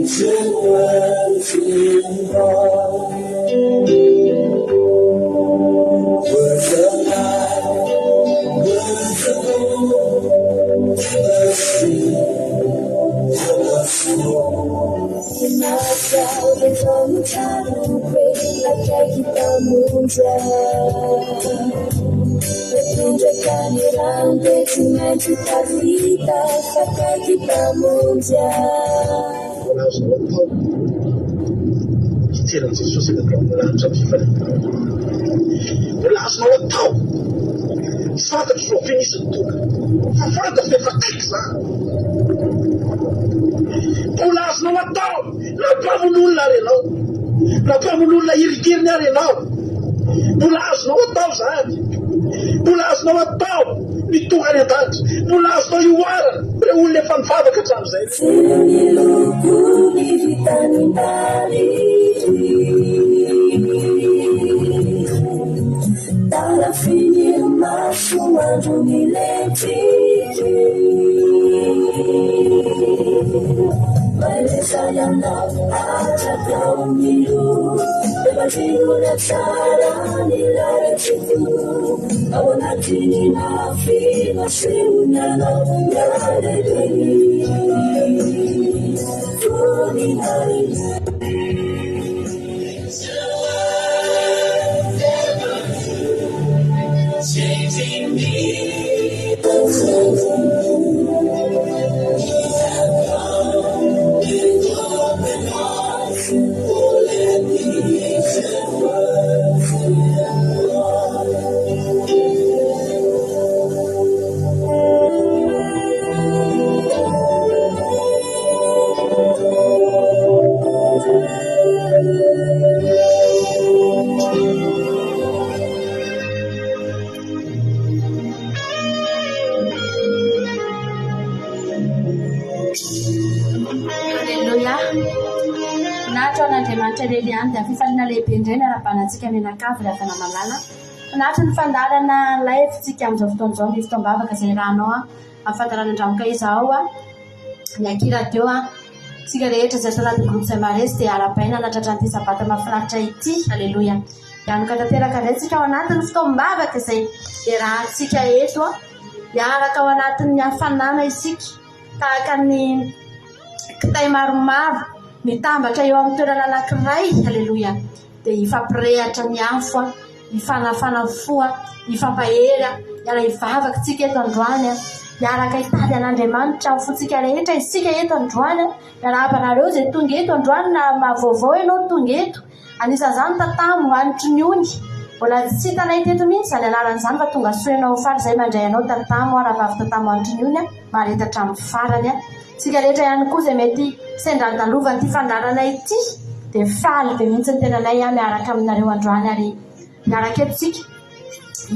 Ancient words in Words of life, words of hope, ever sweet, ever Mbola azonao atao hijery an'i Jesosy any ambony lanitra amin'ny fifaliana. Mbola azonao atao. Tsy fantatro fa oviana izy no tonga. Fa fantatro fa efa akaiky izany. Mbola azonao atao na mpamono olona ary ianao, na mpamono olona hirikiriny ary ianao. Mbola azonao atao izany. Mbola azonao atao ny tonga any an-danitra. Mbola azonao ihoarana ireo olona efa nivavaka hatramin'izay. Aleloia. Voninahitra ho an'Andriamanitra irery ihany dia fifaliana lehibe indray ny arahabana antsika mianakavy ry havana malala. Finaritra ny fandaharana live tsika amin'izao fotoana izao ny fotoam-bavaka izay iarahanao amin'ny fandaharana Andramoka Izaho ny Aky Radio. Tsika rehetra izay ato anatin'ny groupe izay maharesy dia arahabaina hanatratra an'ity sabata mahafinaritra ity. Aleloia. Hianoka tanteraka indray tsika ao anatin'ny fotoam-bavaka izay iarahantsika eto. Hiaraka ao anatin'ny hafanana isika tahaka ny kitay maromaro mitambatra eo amin'ny toerana anankiray. Aleloia. Dia hifampirehatra ny afo, hifanafana fo, hifampahery, hiara-hivavaka isika eto androany, hiaraka hitady an'Andriamanitra amin'ny fontsika rehetra isika eto androany. Miarahaba anareo izay tonga eto androany na vaovao ianao tonga eto. Anisan'izany Tatamo, Hanitry ny Ony. Mbola tsy hitanay teto mihitsy izany anarana izany fa tonga soa ianao. Faly izahay mandray anao Tatamo, rahavavy Tatamo Hanitry ny Ony. Mahareta hatramin'ny farany. Isika rehetra ihany koa izay mety sendra andalovan'ity fandaharana ity dia faly be mihitsy ny tenanay miaraka aminareo androany ary miaraka eto isika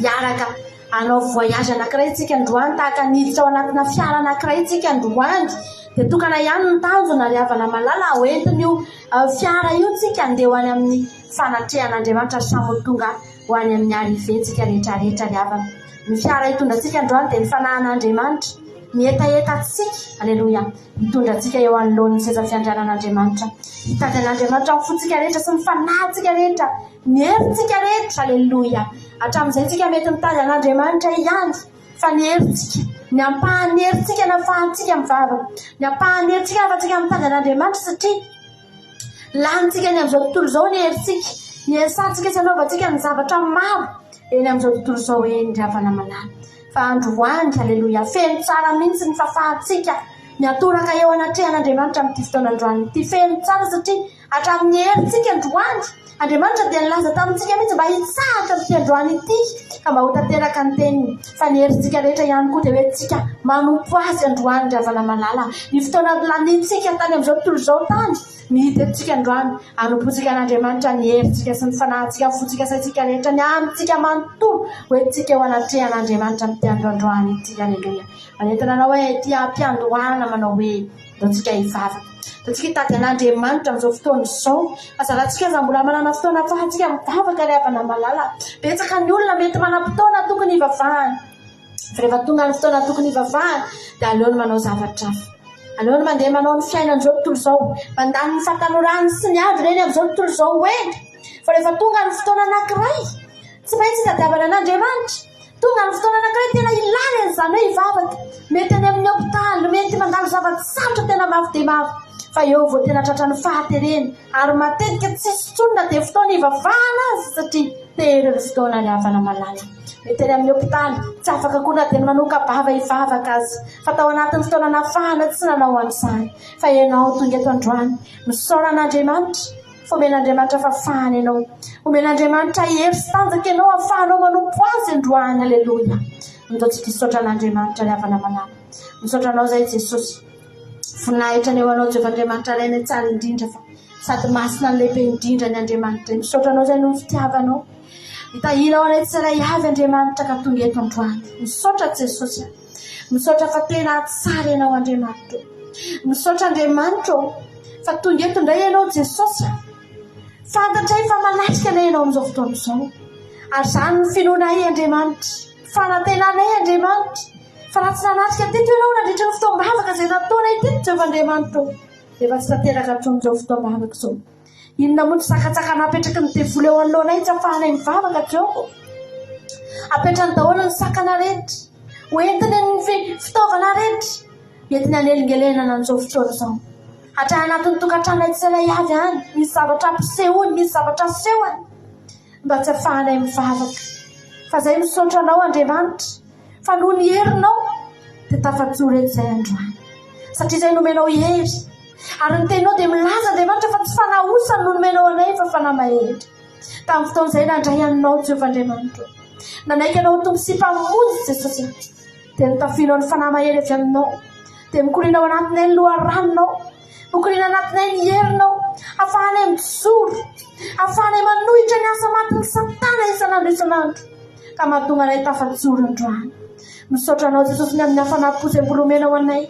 hiaraka hanao voyage anankiray isika androany tahaka ny hiditra ao anatina fiara anankiray isika androany dia tokana ihany ny tanjona ry havana malala hoentin'io fiara io tsika andeha ho any amin'ny fanatrehan'Andriamanitra ary samy ho tonga ho any amin'ny arrivée tsika rehetra rehetra ry havana. Ny fiara hitondra antsika androany dia ny fanahin'Andriamanitra, ny hetahetantsika, aleloia, hitondra antsika eo anoloan'ny seza fiandrianan'Andriamanitra. Hitady an'Andriamanitra amin'ny fontsika rehetra sy ny fanahintsika rehetra, ny herintsika rehetra, aleloia. Hatramin'izay tsika mety mitady an'Andriamanitra ihany, fa ny herintsika, ny ampahan'ny herintsika nafahantsika mivavaka, ny ampahan'ny herintsika nafahantsika mitady an'Andriamanitra satria Lanintsika eny amin'izao tontolo izao ny herintsika, iasantsika sy anaovantsika ny zavatra maro eny amin'izao tontolo izao eny ry havana malala. Fa androany, aleloia, feno tsara mihitsy ny fahafahantsika miantoraka eo anatrehan'Andriamanitra amin'ity fotoana androany ity. Feno tsara satria hatramin'ny herintsika androany, Andriamanitra dia nilaza tamintsika mihitsy mba hitsahatra amin'ity androany ity ka mba ho tanteraka ny teniny. Fa ny herintsika rehetra ihany koa dia hoe tsika manompo Azy androany ry havana malala. Ny fotoana laniantsika tany amin'izao tontolo izao tany, mihidy antsika androany, hanompoantsika an'Andriamanitra ny herintsika sy ny fanahintsika, ny fontsika, saintsika rehetra, ny amintsika manontolo, hoentintsika eo anatrehan'Andriamanitra amin'ity andro androany ity. Aleloia. Manentana anao hoe ety am-piandohana manao hoe ndao tsika hivavaka. Ndao tsika hitady an'Andriamanitra amin'izao fotoana izao. Fa zarantsika aza mbola manana fotoana ahafahantsika mivavaka ry havana malala. Betsaka ny olona mety manam-potoana tokony hivavahana. Fa rehefa tonga ny fotoana tokony hivavahana dia aleony manao zavatra hafa. Aleony mandeha manao ny fiainan'izao tontolo izao. Mandany ny fahatanorany sy ny androny eny amin'izao tontolo izao eny. Fa rehefa tonga ny fotoana anankiray, tsy maintsy hitadiavana an'Andriamanitra. Tonga ny fotoana anankiray tena ilana an'izany hoe hivavaka. Mety any amin'ny hopitaly, mety mandalo zava-tsarotra tena mafy dia mafy. Fa eo vao tena tratran'ny fahaterena. Ary matetika tsisy intsony na dia fotoana hivavahana aza satria tery ny fotoana ry havana malala. Mety any amin'ny hopitaly, tsy afaka koa na dia ny manoka-bava hivavaka aza. Fa tao anatin'ny fotoana nafahana tsy nanao an'izany. Fa ianao tonga eto androany, misaora an'Andriamanitra fa omen'Andriamanitra fahafahana ianao. Omen'Andriamanitra hery sy tanjaka ianao ahafahanao manompo Azy androany. Aleloia. Andao tsika hisaotra an'Andriamanitra ry havana malala. Misaotra anao izay Jesosy. Voninahitra ny eo anao Jehovah Andriamanitra Rainay tsara indrindra fa sady masina ny lehibe indrindra ny Andriamanitra. Misaotra anao izay noho ny fitiavanao. Mitahianao anay tsirairay avy Andriamanitra ka tonga eto androany. Misaotra Jesosy. Misaotra fa tena tsara ianao Andriamanitra. Misaotra Andriamanitra ô fa tonga eto indray ianao Jesosy. Fantatray fa manatrika anay ianao amin'izao fotoana izao. Ary izany ny finoanay Andriamanitra. Fanantenanay Andriamanitra. Fa raha tsy nanatrika teto ianao nandritra ny fotoam-bavaka izay nataonay teto Jehovah Andriamanitra ô, dia efa tsy tanteraka hatramin'izao izao fotoam-bavaka izao. Inona moa ny sakantsakana apetraky ny devoly eo anoloanay tsy afahanay mivavaka Jehovah ô? Apetrany daholo ny sakana rehetra. Ho entiny ny fitaovana rehetra. Entiny hanelingelenana an'izao fotoana izao. Hatrany anatin'ny tokantranonay tsirairay avy any, misy zavatra ampisehoany, misy zavatra asehony mba tsy afahanay mivavaka. Fa izay misaotra anao Andriamanitra. Fa noho ny herinao dia tafajoro eto izay androany. Satria izay nomenao hery. Ary ny teninao dia milaza Andriamanitra fa tsy fanahy osa no nomenao anay fa fanahy mahery. Tamin'ny fotoana izay nandray anao Jehovah Andriamanitro. Nanaiky anao ho Tompo sy Mpamonjy Jesosy. Dia notafianao ny fanahy mahery avy aminao. Dia mikoriana ao anatinay ny loharanonao. Mikoriana anatinay ny herinao. Afahanay mijoro. Afahanay manohitra ny asa matin'ny Satana isan'andro isan'andro. Ka mahatonga anay tafajoro androany. Misaotra anao Jesosy ny amin'ny hafanam-po izay mbola omenao anay.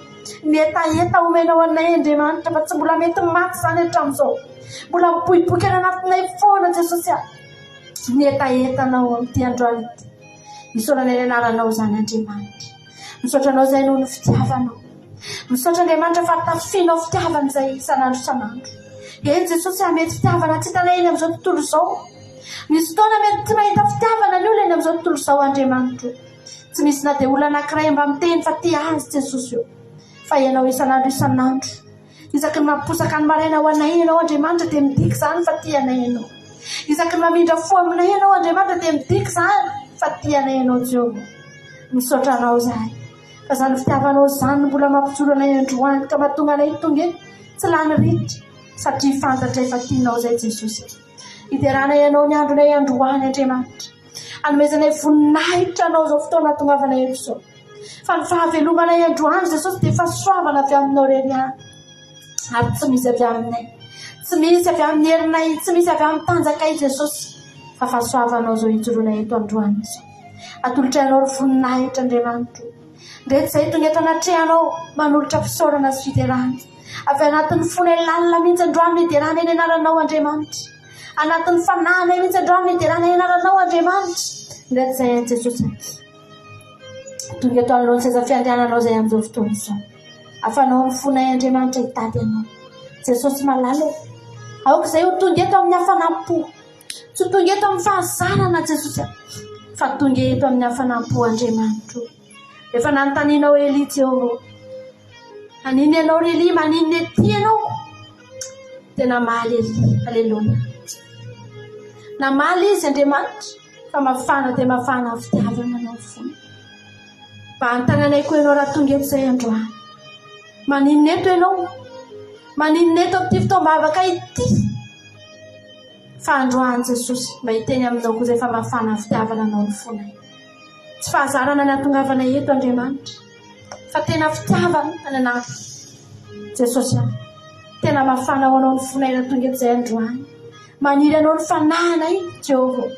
Ny hetaheta omenao anay Andriamanitra fa tsy mbola mety maty izany hatramin'izao. Mbola mipoipoika any anatinay foana Jesosy a. Ny hetahetanao amin'ity androany ity. Isaoranay ny anaranao izany Andriamanitra. Misaotra anao izay noho ny fitiavanao. Misaotra Andriamanitra fa tafianao fitiavana izay isan'andro isan'andro. Eny Jesosy a, mety fitiavana tsy hitanay eny amin'izao tontolo izao. Misy fotoana mety tsy mahita fitiavana ny olona eny amin'izao tontolo izao Andriamanitro. Tsy misy na dia olona anankiray mba miteny fa tia azy Jesosy o. Fa ianao isan'andro isan'andro. Isaky ny mampiposaka ny maraina ho anay ianao Andriamanitra dia midika izany fa tia anay ianao. Isaky ny mamindra fo aminay ianao Andriamanitra dia midika izany fa tia anay ianao Jehovah. Misaotra anao izahay. Fa izany fitiavanao izany no mbola mampijoro anay androany ka mahatonga anay tonga eto tsy lany ritra satria fantatray fa tianao izay Jesosy. Hideranay anao ny andronay androany Andriamanitra. Anomezanay voninahitra anao izao fotoana hatongavanay eto izao. Fa ny fahavelomanay androany Jesosy dia fahasoavana avy aminao irery ihany. Ary tsy misy avy aminay. Tsy misy avy amin'ny herinay, tsy misy avy amin'ny tanjakay Jesosy. Fa fahasoavanao izao ijoroanay eto androany izao. Atolotray anao ny voninahitra Andriamanitro. Ndreto izay tonga eto anatrehanao manolotra fisaorana sy fiderana. Avy anatin'ny fonay lalina mihitsy androany no hiderana ny anaranao Andriamanitra. Anatin'ny fanahinay mihitsy androany no hiderana ny anaranao Andriamanitra. Ndreto izay an'i Jesosy. Tonga eto anoloan'ny seza fiandriananao izay amin'izao fotoana izao. Afanao ny fonay Andriamanitra hitady anao. Jesosy malala ô. Aoka izay ho tonga eto amin'ny hafanam-po. Tsy ho tonga eto amin'ny fahazarana Jesosy fa tonga eto amin'ny hafanam-po Andriamanitro. Efa nanontanianao Elia Jehovah. Maninona ianao ry Elia? Maninona ety ianao? Dia namaly Elia. Aleloia. Namaly izy Andriamanitra. Fa mafana dia mafana ny fitiavana anao fony. Mba hantananay koa ianao raha tonga eto izay androany. Maninona eto ianao? Maninona eto amin'ity fotoam-bavaka ity? Fa androany Jesosy mba hiteny aminao koa izay fa mafana ny fitiavana anao ny fonay. Tsy fahazarana ny hatongavana eto Andriamanitra. Fa tena fitiavana any anaty. Jesosy a. Tena mafana ho anao ny fonay raha tonga eto izay androany. Maniry anao ny fanahinay, Jehovah ô.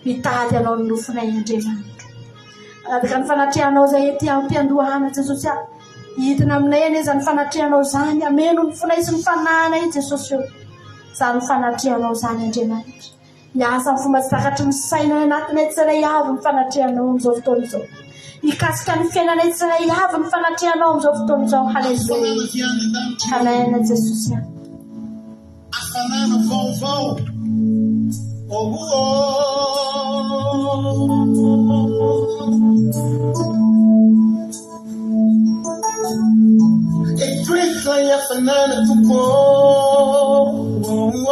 Mitady anao ny nofonay, Andriamanitro. Mangataka ny fanatrehanao izay ety am-piandohana, Jesosy a. Hidina aminay anie izany fanatrehanao izany. Hameno ny fonay sy ny fanahinay, Jesosy ô. Izany fanatrehanao izany, Andriamanitra. Miasa amin'ny fomba tsy takatry ny saina ao anatinay tsirairay avy ny fanatrehanao amin'izao fotoana izao. Mikasika ny fiainanay tsirairay avy ny fanatrehanao amin'izao fotoana izao. Haleloia. Amen Jesosy a. Hafanana vaovao. Oh oh. Etoeto ilay hafanana Tompo oh oh oh.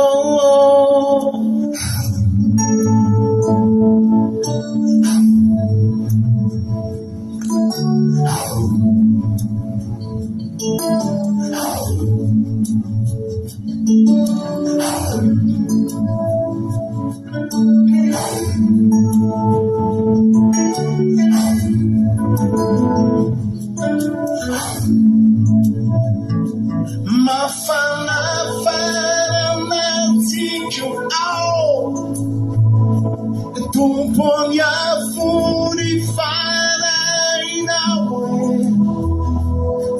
Mafanafana antsika ao Tompon'ny afo ny fanahinao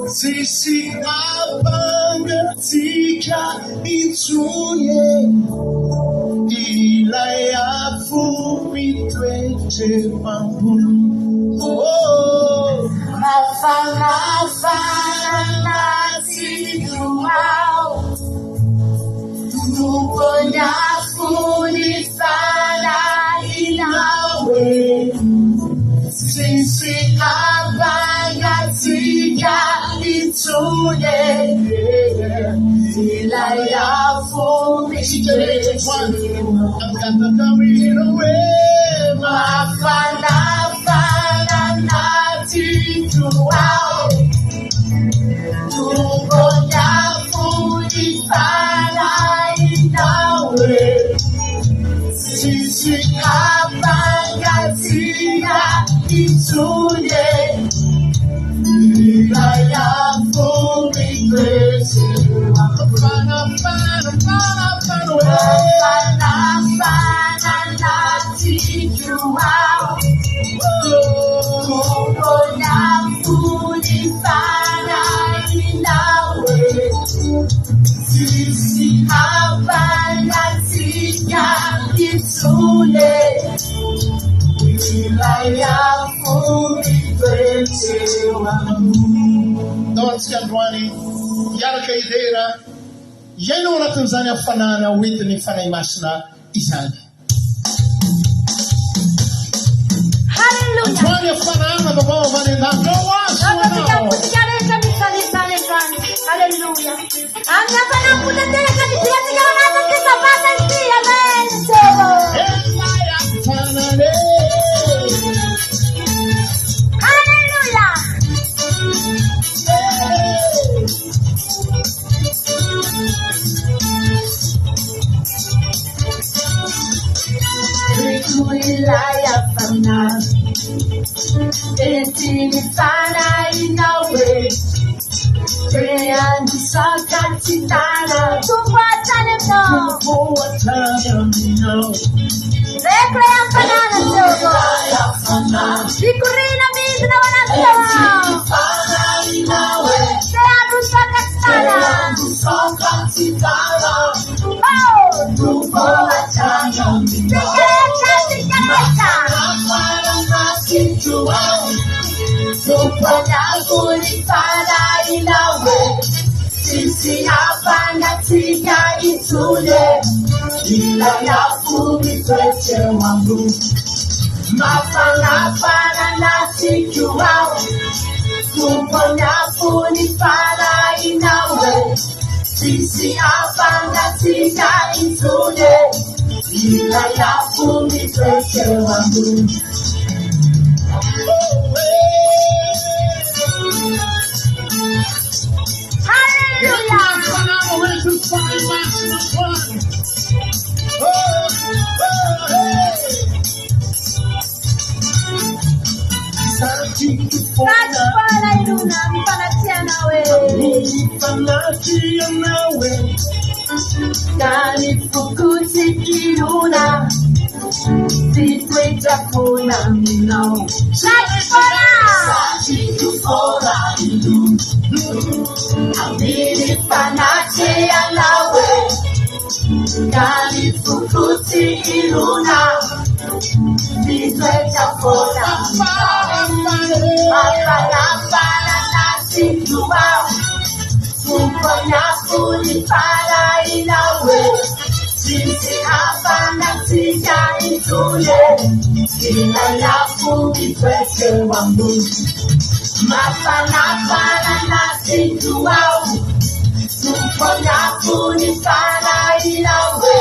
Tsisy ampangatsiaka intsony e Ilay afo mitoetra eo ambony oh. Mafanafana anatiko ao Tompon'ny afo ny fanahinao e Tsisy ampangatsiaka intsony e Ilay afo mitoetra eo Angataka aminao hoe Mafanafana anatiko ao Tompon'ny afo ny fanahinao e Tsisy ampangatsiaka intsony e Ilay afo mitoetra eo Mafanafana, fanafana hoe Mafanafana anatiko ao Tompon'ny afo ny fanahinao e Tsisy ampangatsiaka intsony e Ilay afo mitoetra eo ambony. Ndao antsika androany hiaraka hidera hiaina ao anatin'izany hafanana hoentin'ny Fanahy Masina izany. Haleloia! Androany hafanana vaovao avy any an-danitra ho azy ho Ataontsika anao. am-pontsika rehetra mihitsy izany androany. Haleloia! Amin'ny hafanam-po tanteraka ny diantsika ao anatin'ity sabata ity. Amen! Jehovah! Ilay hafanana e. Haleloia! Reko ilay hafanana entin'ny fanahinao e Te-handrosoka tsy tana Tompo hatrany aminao Tompo hatrany aminao. Reko ilay hafanana Jehovah Mikoriana midina ao anatinao Te-handrosoka tsy tana Oh! Tompo hatrany aminao. Tsika rehetra, tsika rehetra Tompon'ny afo ny fanahinao e Tsisy ampangatsiaka intsony e Ilay afo mitoetra eo ambony Mafanafana anatiko ao Tompon'ny afo ny fanahinao e Tsisy ampangatsiaka intsony e Ilay afo mitoetra eo ambony. Haleloia! Sady foana irona mifanatrehana hoe. Ka ny foko tsy kirona, tsy toetra foana aminao. Sady foana! Amin'ny fanatrehanao e, ka ny foko tsy irona, mitoetra foana aminao. Mafanafana anatinao ao, Tompo ny afo ny fanahinao e, Tsisy hafanantsika intsony e, Ilay afo mitoetra eo ambony. Mafanafana anatinao ao, Tompo ny afo ny fanahinao e,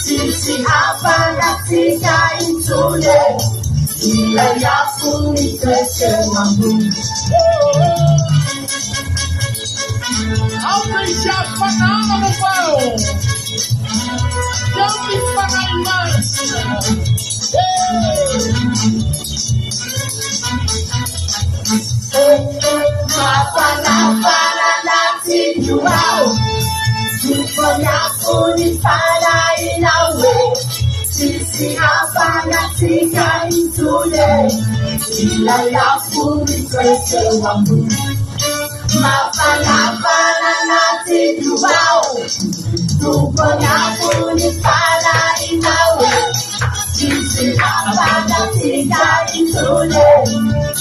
Tsisy hafanantsika intsony e, Ilay afo mitoetra eo ambony. Aoka hisy hafanana vaovao avy amin'ny Fanahy Masina. Mafanafana anatinao ao, Tompo ny afo ny fanahinao e, Tsisy hafanantsika intsony e, Ilay afo mitoetra eo ambony. Mafanafana anatinao ao, Tompo ny afo ny fanahinao e, Tsisy hafanantsika intsony e,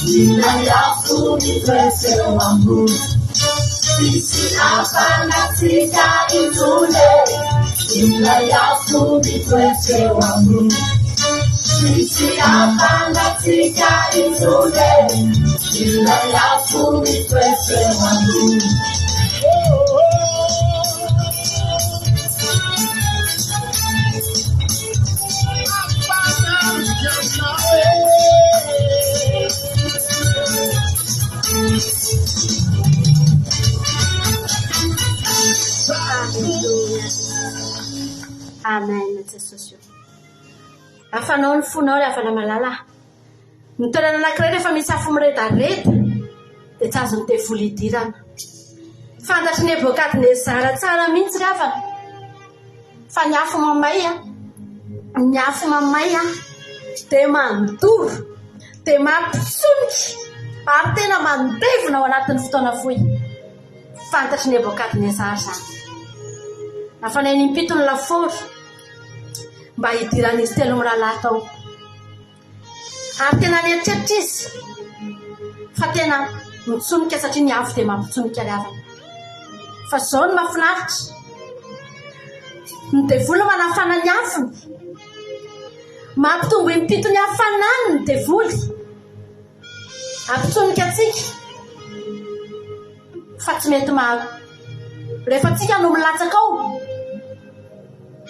Ilay afo mitoetra eo ambony. Tsisy hafanantsika intsony e, Ilay afo mitoetra eo ambony. Tsisy hafanantsika intsony e, Ilay afo mitoetra eo ambony. Amen Jesosy o. Afanao ny fonao ry havana malala. Ny toerana anankiray rehefa misy afo miredareda dia tsy azon'ny devoly idirana. Fantatr'i Nebokadnezara tsara mihitsy ry havana fa ny afo mamay, ny afo mamay dia mandoro, dia mampitsonika ary tena mandevona ao anatin'ny fotoana fohy. Fantatr'i Nebokadnezara izany. Nafanainy impito ny lafaoro mba hidiran'izy telo mirahalahy tao. Ary tena nieritreritra izy fa tena mitsonika satria ny afo dia mampitsonika ny havana. Fa izao no mahafinaritra, ny devoly manafana ny afony, mampitombo impito ny hafanany ny devoly, hampitsonika antsika fa tsy mety maha, rehefa tsika no milatsaka ao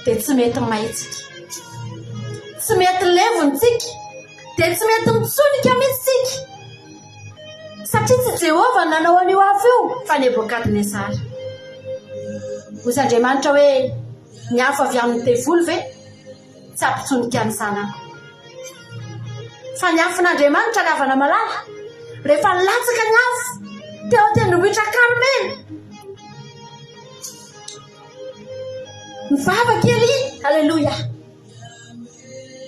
dia tsy mety may tsika. Tsy mety levona tsika, dia tsy mety mitsonika mihitsy tsika. Satria tsy Jehovah no nanao an'io afo io fa Nebokadnezara. Hoy Andriamanitra hoe, ny afo avy amin'ny devoly ve tsy hampitsonika ny zanako? Fa ny afon'Andriamanitra ry havana malala, rehefa nilatsaka ny afo teo an-tendrombohitra Karmela, Nivavaka i Elia, aleloia,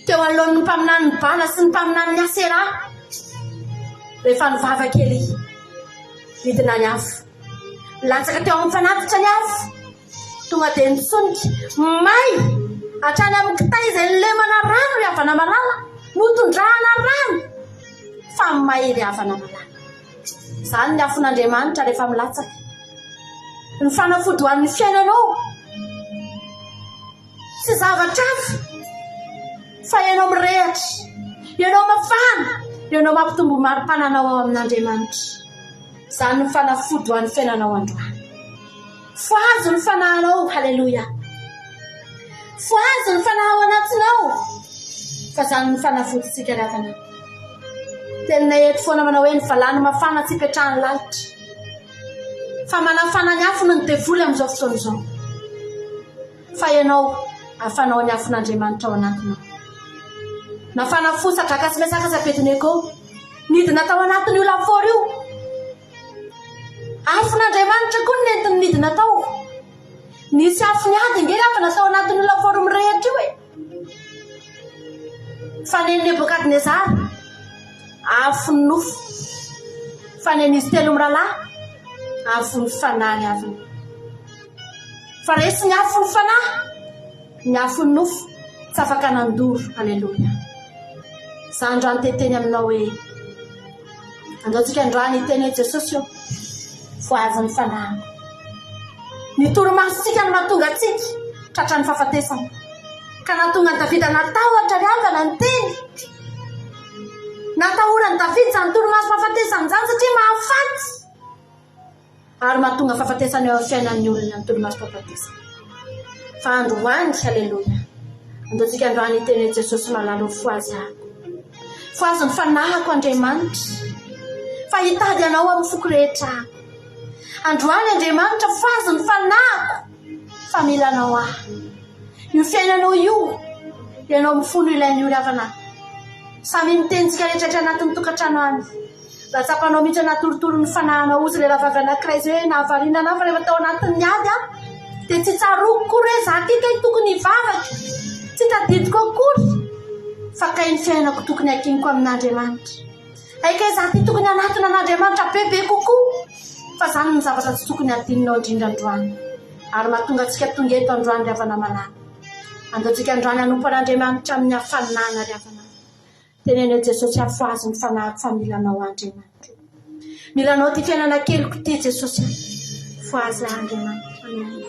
teo anoloan'ny mpaminanin'i Bala sy ny mpaminanin'i Asera. Rehefa nivavaka i Elia, nidina ny afo. Latsaka teo amin'ny fanatitra ny afo. Tonga dia nitsonika, may hatrany amin'ny kitay izay nilemana rano ry havana malala, notondrahana rano fa may ry havana malala. Izany ny afon'Andriamanitra rehefa milatsaka. Ny fanafody ho an'ny fiainanao tsy zavatra hafa fa ianao mirehatra, ianao mafana, ianao mampitombo mari-pananao ao amin'Andriamanitra. Izany ny fanafody ho an'ny fiainanao androany. Fohazo ny fanahinao, haleloia. Fohazo ny fanahy ao anatinao, fa izany no fanafodintsika ry havana. Teninay eto foana manao hoe ny valany mafana tsy ipetrahan'ny lalitra. Fa manafana ny afony ny devoly amin'izao fotoana izao. Fa ianao, afanao ny afon'Andriamanitra ao anatinao. Nafana fo Sadraka sy Mesaka sy Abednego. Nidina tao anatin'io lafaoro io. Afon'Andriamanitra koa no nentiny nidina tao. Nisy afo niady ange ry havana tao anatin'io lafaoro mirehitra io e. Fa nen'i Nebokadnezara, afon'ny nofo. Fa nen'izy telo mirahalahy, afon'ny fanahy ry havana. Fa resy ny afon'ny fanahy, ny afon'ny nofo tsy afaka nandoro. Aleloia. Za androany te hiteny aminao hoe. Andaontsika androany hiteny hoe Jesosy ô, voahaza ny fanahiko. Ny torimasontsika no mahatonga antsika tratran'ny fahafatesana. Ka nahatonga an'i Davida natahotra ry havana ny teny. Natahoran'i Davida izany torimasom-pahafatesana izany satria mahafaty. Ary mahatonga fahafatesana eo amin'ny fiainan'ny olona ny torimasom-pahafatesana. Fa androany, aleloia, andaontsika androany hiteny hoe Jesosy malala ho fohazy aho. Fohazy ny fanahiko Andriamanitra, fa hitady Anao amin'ny foko rehetra aho. Androany Andriamanitra, fohazy ny fanahiko, fa mila Anao aho. Io fiainanao io, ianao mifono ilain'ny ory havana. Samy miteny tsika rehetra aty anatin'ny tokantrano any. Raha tsapanao mihitsy hoe natoritory ny fanahinao ozy ilay rahavavy anankiray izay hoe nahavariana anah fa rehefa tao anatin'ny ady aho dia tsy tsaroako akory hoe za ty kay tokony hivavaka, tsy tadidiko akory fa kay ny fiainako tokony hakiniko amin'Andriamanitra. Hay kay za ty tokony hanatona an'Andriamanitra bebe kokoa fa zany ny zavatra tsy tokony hadinonao indrindra androany ary mahatonga antsika tonga eto androany ry havana malala. Andaontsika androany hanompo an'Andriamanitra amin'ny hafanana ry havana. Teneno hoe Jesosy afohazy ny fanahiko fa mila anao aho Andriamanitra o. Mila anao ity fiainana keliko ity Jesosy a. Fohazy ahy Andriamanitra. Amen.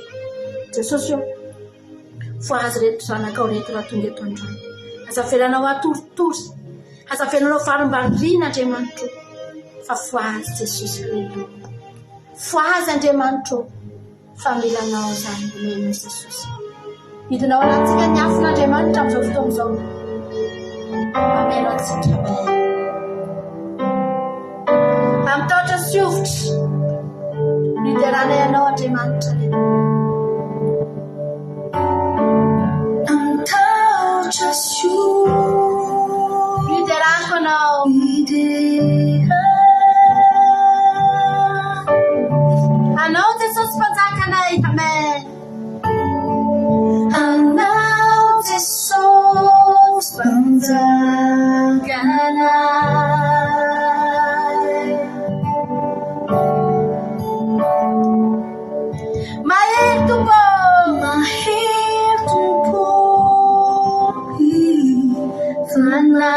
Jesosy o. Fohazy reto zanakao reto raha tonga eto androany. Aza avelanao hatoritory. Aza avelanao varimbarina Andriamanitra o. Fa fohazy Jesosy. Aleloia. Fohazy Andriamanitra o. Fa mila anao izahay Amen Jesosy. Midina ao anatintsika ny afon'Andriamanitra amin'izao fotoana izao. Mameno antsika. Amen. Amin'ny tahotra sy hovitra no hideranay anao Andriamanitra. Amin'ny tahotra sy No hiderako anao. Anao Jesosy Mpanjakanay. Amen. Anao Jesosy Mpanjakanay. Mahery Tompo. Mahery Tompo Fanahinao.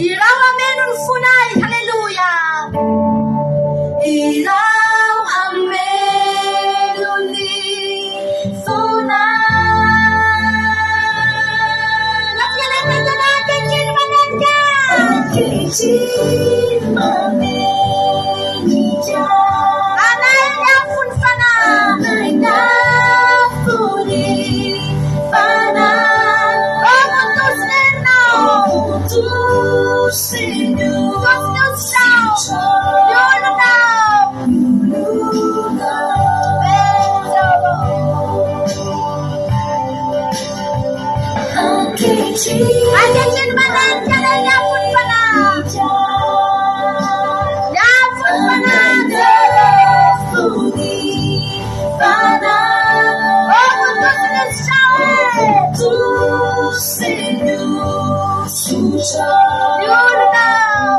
Irao hameno ny fonay. Haleloia. Irao hameno ny fonay. Ankehitriny mamenika. Anay ny afon'ny fanahy. Anay ny afon'ny fanahy. Ô Tosi ny Ny olonao. Ankehitriny mananika anay ny afon'ny fanahy. Ny afon'ny fanahy Ô Tosi ny Ny olonao.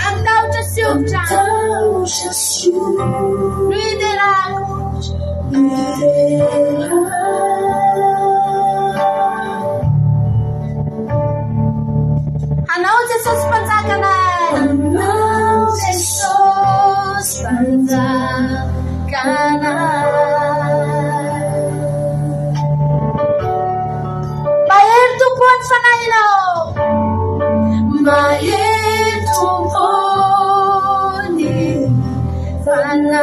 Amin'ny tahotra sy hovitra. No hiderako. Anao Jesosy Mpanjakanay. Anao Jesosy Mpanjakanay. Mahery Tompo ny fanahinao. Mahery Tompo ny fanahinao.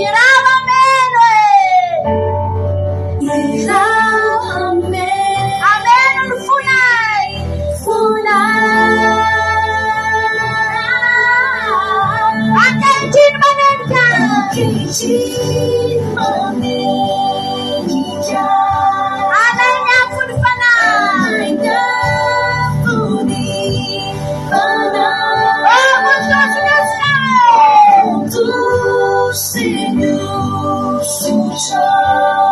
Irao hameno e. Irao hameno. Hameno ny fonay. Fonay. Ankehitriny manenika. Ankehitriny manenika. Anay ny afon'ny fanahy. Anay ny afon'ny fanahy. Ô Jesosy Mesia. Tosi ny osotra.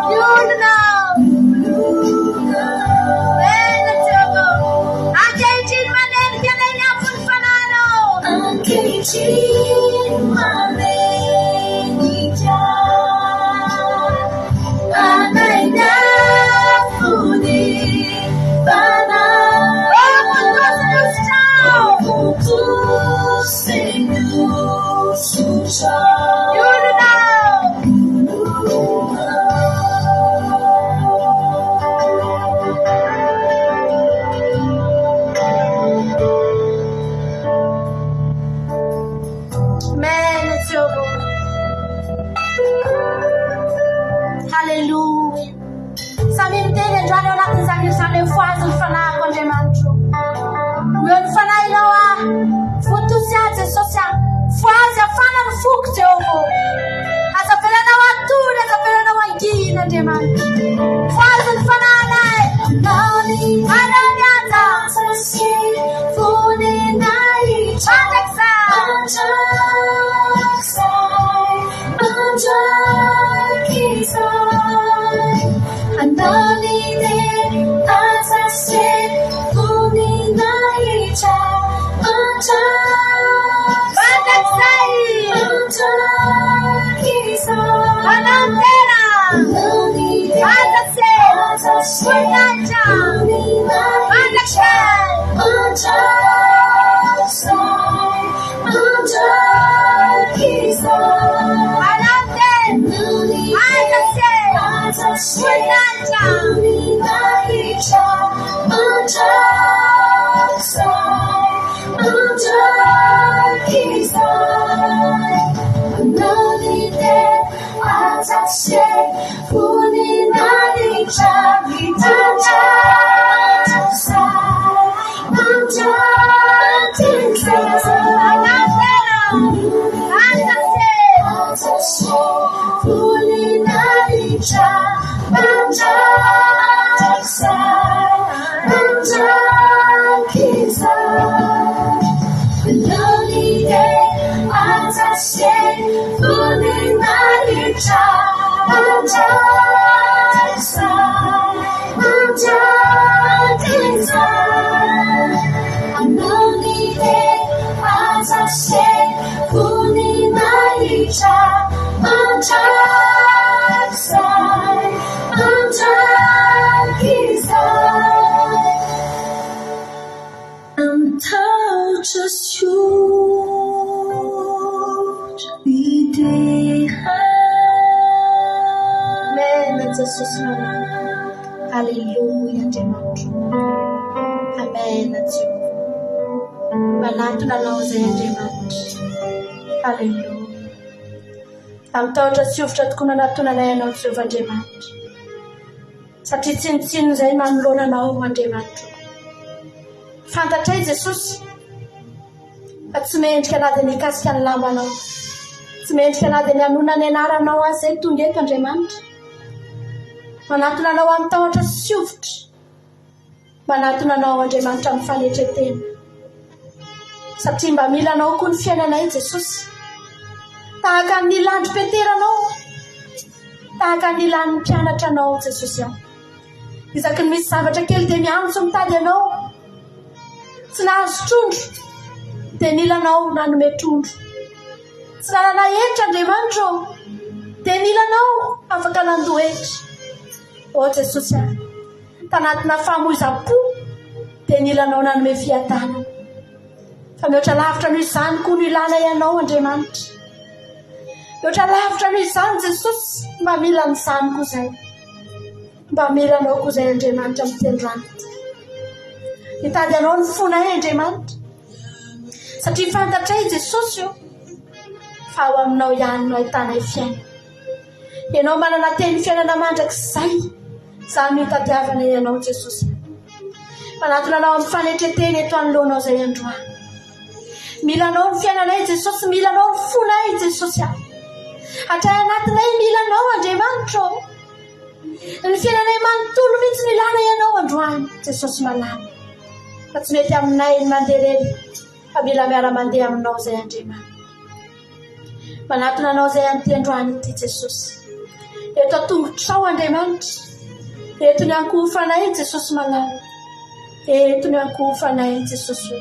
Ny olonao. Olonao. Eny Jehovah. Ankehitriny manenika anay ny afon'ny fanahinao. foko, Jehovah ô. Aza avelanao hatory, aza avelanao hangina, Andriamanitra. Fohazo ny fanahinay. Anao ny anja. Mandrakizay. Mandrakizay. Anao ny tena. Aza Voninahitra. Mandrakizay. Anao ny tena. Aza Voninahitra. Tahotra sy otra midera. Amen Jesosy malala. Alléluia Andriamanitro. Amen Jehovah. Manatona anao izay Andriamanitra. Alléluia. Amin'ny tahotra sy hovitra tokoa nanatonanay anao Jehovah Andriamanitra. Satria tsinontsinona izay manoloana anao Andriamanitro. Fantatray Jesosy fa tsy mendrika na dia ny hikasika ny lambanao. Tsy mendrika na dia ny hanonona ny anaranao aza izay tonga eto Andriamanitra. Manatona anao amin'ny tahotra sy hovitra. Manatona anao Andriamanitra amin'ny fanetren-tena. Satria mba mila anao koa ny fiainanay Jesosy. Tahaka ny nilan-dry Petera anao, tahaka ny nilan'ny mpianatra anao Jesosy aho. Isaky ny misy zavatra kely dia miantso mitady anao. Tsy nahazo trondro dia nila anao nanome trondro. Tsy nanana hetra Andriamanitra ô, dia nila anao afaka nandoa hetra. Ô Jesosy aho, tanatina famoizam-po dia nila anao nanome fiadanana. Fa mihoatra lavitra noho izany koa no ilanay anao Andriamanitra. Mihoatra lavitra noho izany Jesosy, mba mila an'izany koa izay. Mba mila anao koa izay Andriamanitra amin'ity androany ity. Mitady anao ny fonay Andriamanitra. Satria fantatray Jesosy io fa ao aminao ihany no ahitanay fiainana. Ianao manana teny fiainana mandrakizay. Izany no itadiavanay Anao Jesosy. Manatona Anao amin'ny fanetren-tena eto anoloanao izay androany. Mila Anao ny fiainanay Jesosy, mila Anao ny fonay Jesosy ah. Hatray anatinay mila Anao Andriamanitra ô. Ny fiainanay manontolo mihitsy no ilana Ianao androany Jesosy malala. Fa tsy mety aminay ny mandeha irery fa mila miara-mandeha aminao izay Andriamanitra. Manatona Anao izay amin'ity androany ity Jesosy. Eto an-tongotrao Andriamanitra. Eto ny ankohofanay Jesosy malala. Eto ny ankohofanay Jesosy o.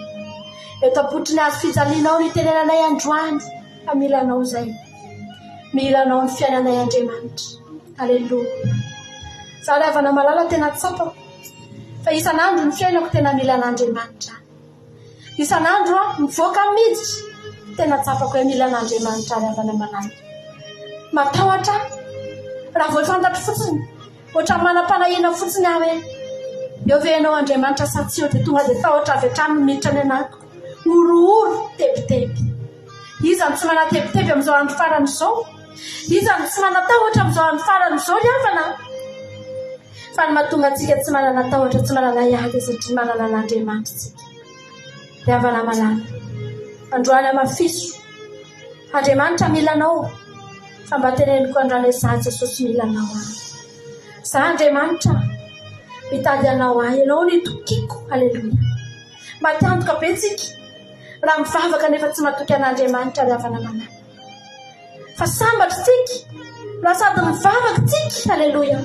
Eto am-potry ny hazo fijalianao no itenenanay androany fa mila Anao izay. Mila Anao ny fiainanay Andriamanitra. Aleloia. Za ry havana malala tena tsapako fa isan'andro ny fiainako tena mila an'Andriamanitra. Isan'andro aho mivoaka miditra, tena tsapako hoe mila an'Andriamanitra ary havana malala. Matahotra aho raha vao fantatro fotsiny, ohatran'ny manam-panahiana fotsiny aho hoe eo ve ianao Andriamanitra sa tsy eo dia tonga dia tahotra avy hatrany no miditra any anatiko. Horohoro, tebiteby. Iza no tsy manatebiteby amin'izao andro farany izao? Iza no tsy manatahotra amin'izao andro farany izao ry havana? Fa ny mahatonga antsika tsy manana tahotra, tsy manana ahiahy dia satria manana an'Andriamanitra isika. Ry havana malala, androany hamafiso. Andriamanitra mila anao, fa mba teneniko androany hoe za Jesosy mila anao aho. Za Andriamanitra mitady anao ahy, ianao no itokiako. Aleloia. Maty antoka be tsika raha mivavaka nefa tsy matoky an'Andriamanitra ry havana malala. Fa sambatra tsika raha sady mivavaka tsika, aleloia,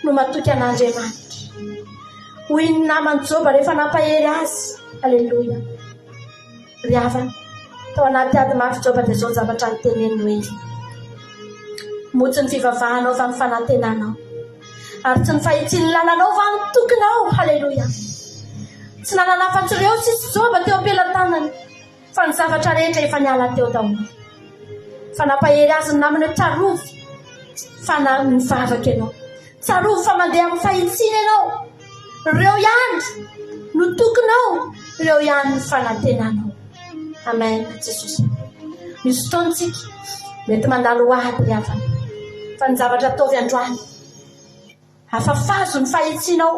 no matoky an'Andriamanitra. Hoy ny naman'i Joba rehefa nampahery azy, aleloia. Ry havana, tao anaty ady mafy Joba dia izao zavatra noteneniny hoe, Moa tsy ny fivavahanao va ny fanantenanao? Ary tsy ny fahitsian'ny lalanao va no tokinao? Haleloia! Tsy nanana afa-tsy ireo sisa Joba teo am-pelatanany, fa ny zavatra rehetra efa niala teo daholo. Fa nampahery azy ny namany hoe, Tsarovy fa nivavaka ianao. Tsarovy fa mandeha amin'ny fahitsiana ianao. Ireo ihany no tokinao, ireo ihany no fanantenanao. Amen Jesosy. Misy fotoana tsika mety mandalo ady ry havana. Fa ny zavatra ataovy androany, afafazo ny fahitsianao,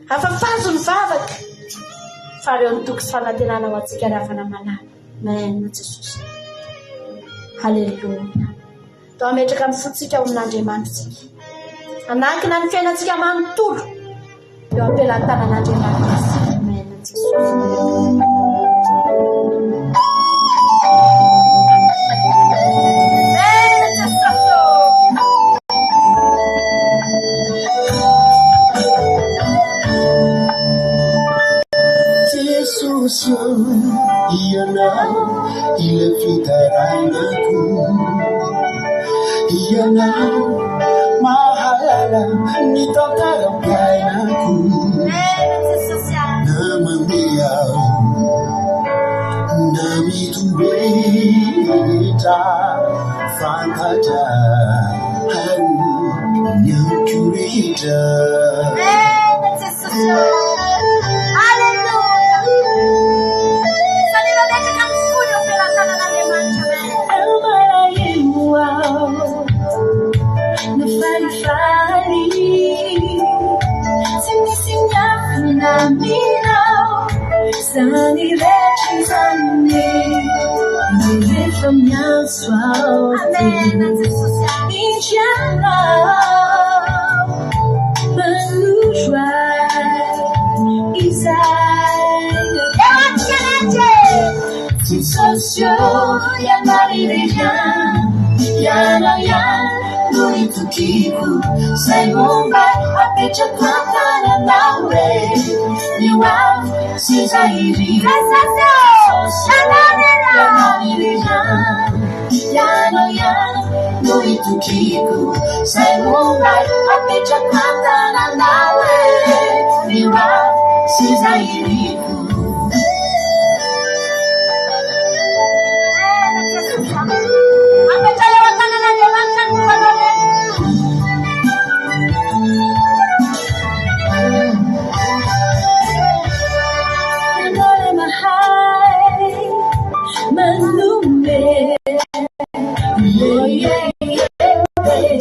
afafazo ny vavaka, fa ireo ny toky sy fanantenana ho antsika ry havana malala. Amen Jesosy. Haleloia. Toa hametraka ny fontsika ao amin'Andriamanitra isika. Hanankina ny fiainantsika manontolo eo am-pelatanan'Andriamanitra isika. Amen. Jesosy. Jesosy ô, Ianao ilay fitarainako. Ianao mahalala ny tantaram-piainako. Na mandeha aho na mitoetra, fantatra ny amiko rehetra.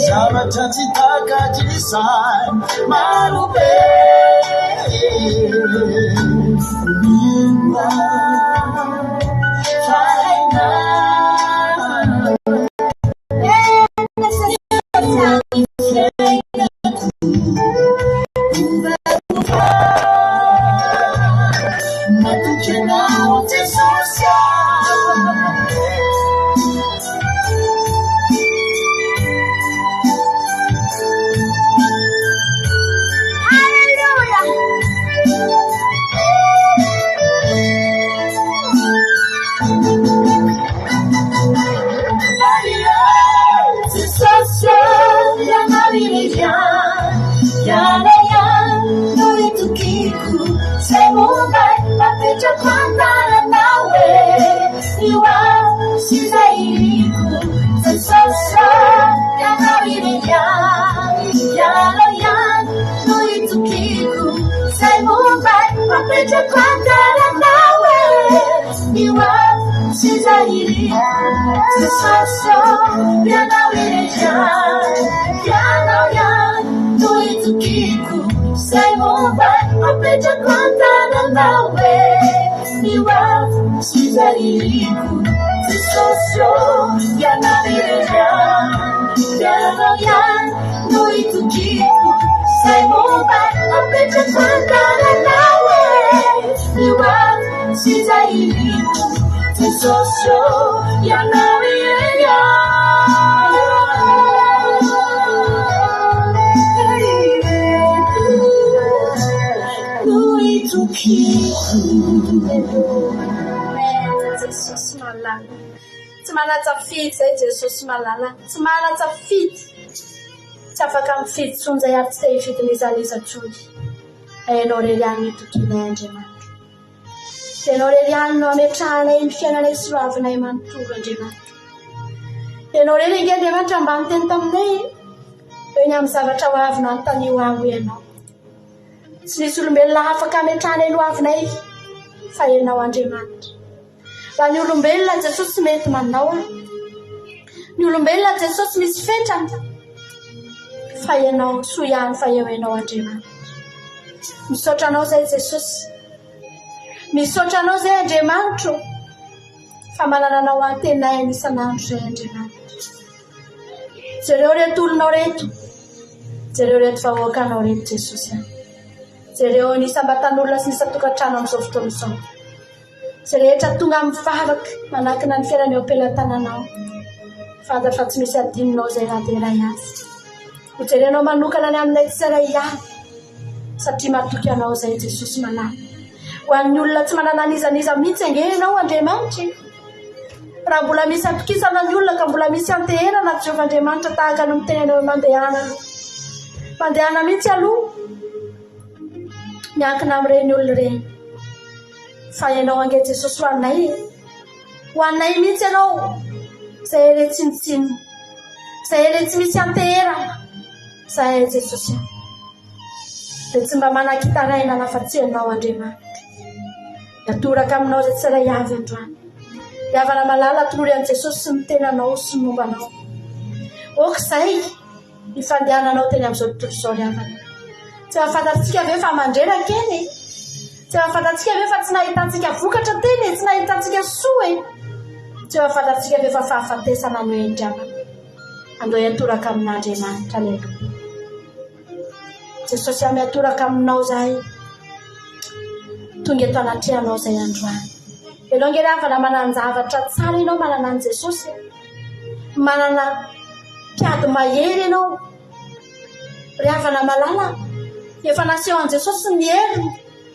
Zavatra tsy takatry ny saina maro be. Mino aho fa hainao ny fiainako ovaova. Matoky anao Jesosy aho. Jesosy ô, Ianao irery ihany, Ianao ihany no itokiako, Izay momba apetrako an-tananao e, Ny ho avy sy izay iriko, Jesosy ô, Ianao irery ihany. No itokiako. Jesosy malala. Tsy manan-tsafidy izay Jesosy malala. Tsy manan-tsafidy. Tsy afaka mifidy intsony izay ary tsy te hifidy n'iza n'iza intsony. Fa Ianao irery ihany no itokianay Andriamanitra. Ianao irery ihany no ametrahanay ny fiainanay sy hoavinay manontolo Andriamanitra. Ianao irery ange Andriamanitra mba niteny taminay e. Eo ny amin'ny zavatra ho avy no anontanio ahy hoy Ianao. Tsy misy olombelona afaka hametrahanay ny hoavinay fa Ianao Andriamanitra. Raha ny olombelona Jesosy tsy mety mandao ahy. Ny olombelona Jesosy misy fetrany fa Ianao soa ihany fa eo Ianao Andriamanitra. Misaotra Anao izay Jesosy. Misaotra Anao izay Andriamanitro fa manana Anao antenaina isan'andro izay Andriamanitra. Jereo ireto olonao ireto. Jereo ireto vahoakanao ireto Jesosy a. Jereo ny isam-batan'olona sy ny isan-tokantrano amin'izao fotoana izao. Izay rehetra tonga amin'ny vavaka manankina ny fiainany eo am-pelatananao. Fantatra fa tsy misy adinonao izay na dia iray aza. Hojerenao manokana ny aminay tsirairay ihany satria matoky anao izay Jesosy malala. Ho an'ny olona tsy manana an'iza n'iza mihitsy ange ianao Andriamanitra e. Raha mbola misy atokisana ny olona ka mbola misy anteherana Jehovah Andriamanitra tahaka ny miteny anao hoe mandehana aloha. Mandehana mihitsy aloha. Miankina amin'ireny olona ireny. Fa ianao ange Jesosy ho anay e. Ho anay mihitsy ianao. Izay re tsinontsinona. Izay re tsy misy anteherana. Izay Jesosy. Dia tsy mba manan-kitarainana afa-tsy ianao Andriamanitra. Miatoraka aminao izay tsiray avy androany. Ry havana malala, atolory an'i Jesosy sy ny tenanao sy ny momba anao. Ok izay ny fandehananao teny amin'izao tontolo izao ry havana. Tsy efa fantatsika ve fa mandreraka eny e? Tsy efa fantatsika ve fa tsy nahitantsika vokatra teny e? Tsy nahitantsika soa e? Tsy efa fantatsika ve fa fahafatesana no eny ry havana? Andao hiatoraka amin'Andriamanitra. Aleloia. Jesosy aho miatoraka aminao zahay. Tonga eto anatrehanao izay androany. Ianao ange ry havana manan-javatra tsara ianao manana an'i Jesosy. Manana mpiady mahery ianao. Ry havana malala, efa naseho an'i Jesosy ny heriny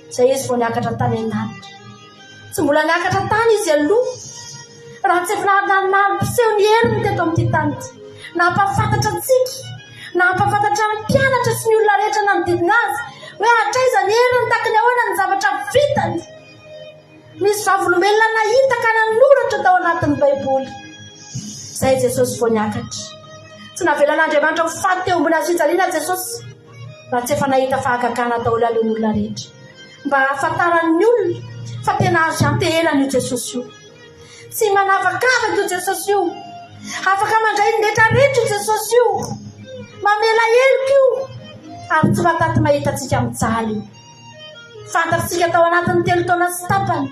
izay izy vao niakatra tany an-danitra. Tsy mbola niakatra tany izy aloha, raha tsy efa nampiseho ny heriny teto amin'ity tany ity. Nampahafantatra antsika, nampahafantatra ny mpianatra sy ny olona rehetra nanodidina azy hoe hatraiza ny heriny, tahaka ny ahoana ny zavatra vitany. Nisy vavolombelona nahita ka nanoratra tao anatin'ny Baiboly. Izay Jesosy vao niakatra. Tsy navelan'Andriamanitra ho faty teo ambony hazofijaliana Jesosy, raha tsy efa nahita fahagagana daholo aloha ny olona rehetra. Mba hahafantaran'ny olona fa tena azo ianteherana io Jesosy io. Tsy manavakavaka io Jesosy io. Afaka mandray ny rehetra rehetra io Jesosy io. Mamela heloka io. Ary tsy mataty mahita antsika mijaly io. Fantatsika tao anatin'ny telo taona sy tapany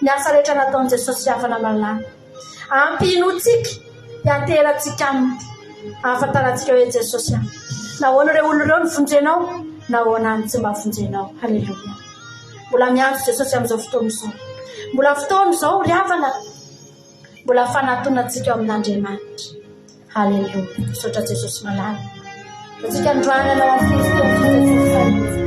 ny asa rehetra nataon'i Jesosy havana malala. Ampy hinoantsika, hianteherantsika aminy, hahafantarantsika hoe Jesosy ihany. Nahoana ireo olona ireo no vonjenao? Nahoana ahy no tsy mba vonjenao? Haleloia. Mbola miantso Jesosy amin'izao fotoana izao. Mbola fotoana izao ry havana. Mbola fanatonantsika ao amin'Andriamanitra. Haleloia. Misaotra Jesosy malala. Antsika androany anao amin'ny Kristy Jesosy.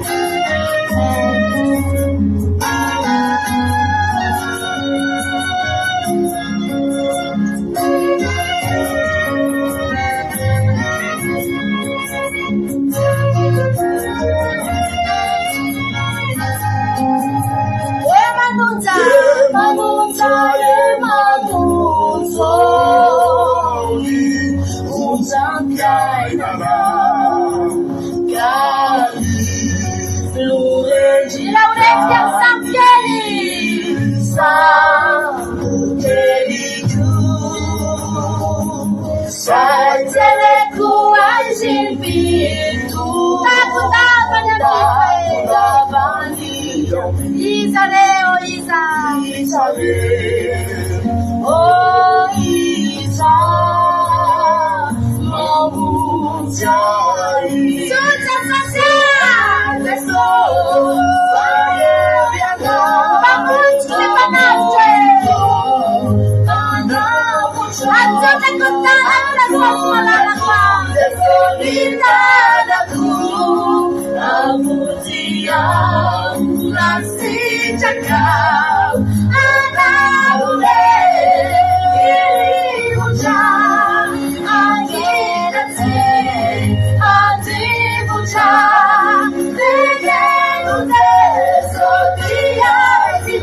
Iza re, ô iza? Iza re, ô iza mamonjy ahy? Soa Jesosy a! Jesosy, fa eo Ianao. Mpamonjy sy Mpanavotra e! Mpanavotra. Atsotrako ny tanako Jesosy malalako a! Jesosy ny tanako, hamonjy ahy raha sitrakao. Anao re, hivotra, haniratsy, handrivotra. Ekeko Jesosy tiatsy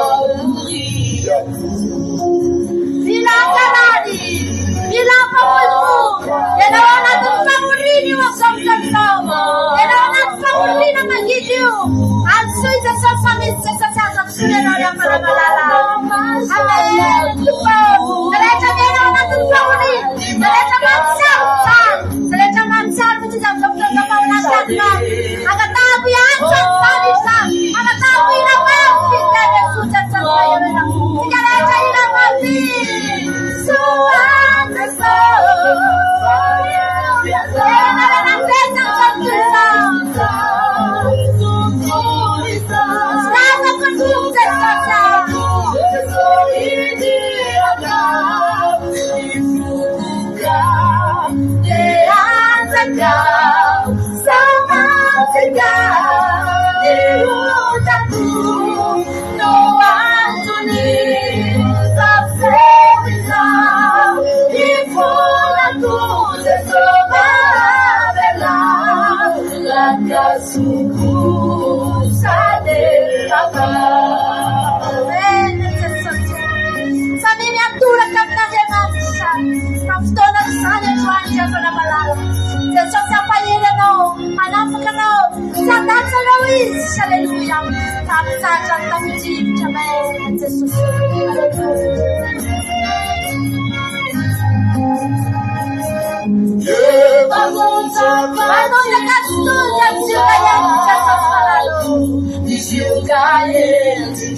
Alléluia. Mila karary, mila mpamonjy. Ianao ao anatin'ny fahoriana io amin'izao fotoana izao. Ianao ao anaty fahoriana mangidy io. Antsoy Jesosy fa misy Jesosy azo antsoina ianao ry havana malala. Amen. Tompo, izay rehetra miaina ao anatin'ny fahoriana, izay rehetra mahatsiaro izany, izay rehetra mahatsiaro mihitsy izy amin'izao fotoana izao fa ao anaty ady mafy. Angatahako hiantso an'izany izy izany. Angatahako hira mafy izy izany Jesosy Jesosy fa eo ianao. Tsika rehetra hira mafy. Soa Jesosy. Ianareo nandeha izany tontolo izao. Zanako ny Tompo Jesosy. Amen Jesosy. Samia miantoraka amin'Andriamanitra. Fa fotoana izany androany ry havana malala. Jesosy hampahery anao, hanafaka anao, tsy handatsa anao Izy. Aleloia. Fa hampitsahatra ny tafio-drivotra. Amen Jesosy. Aleloia. Manondraka tsy tonga ny zioga ihany Jesosy malala.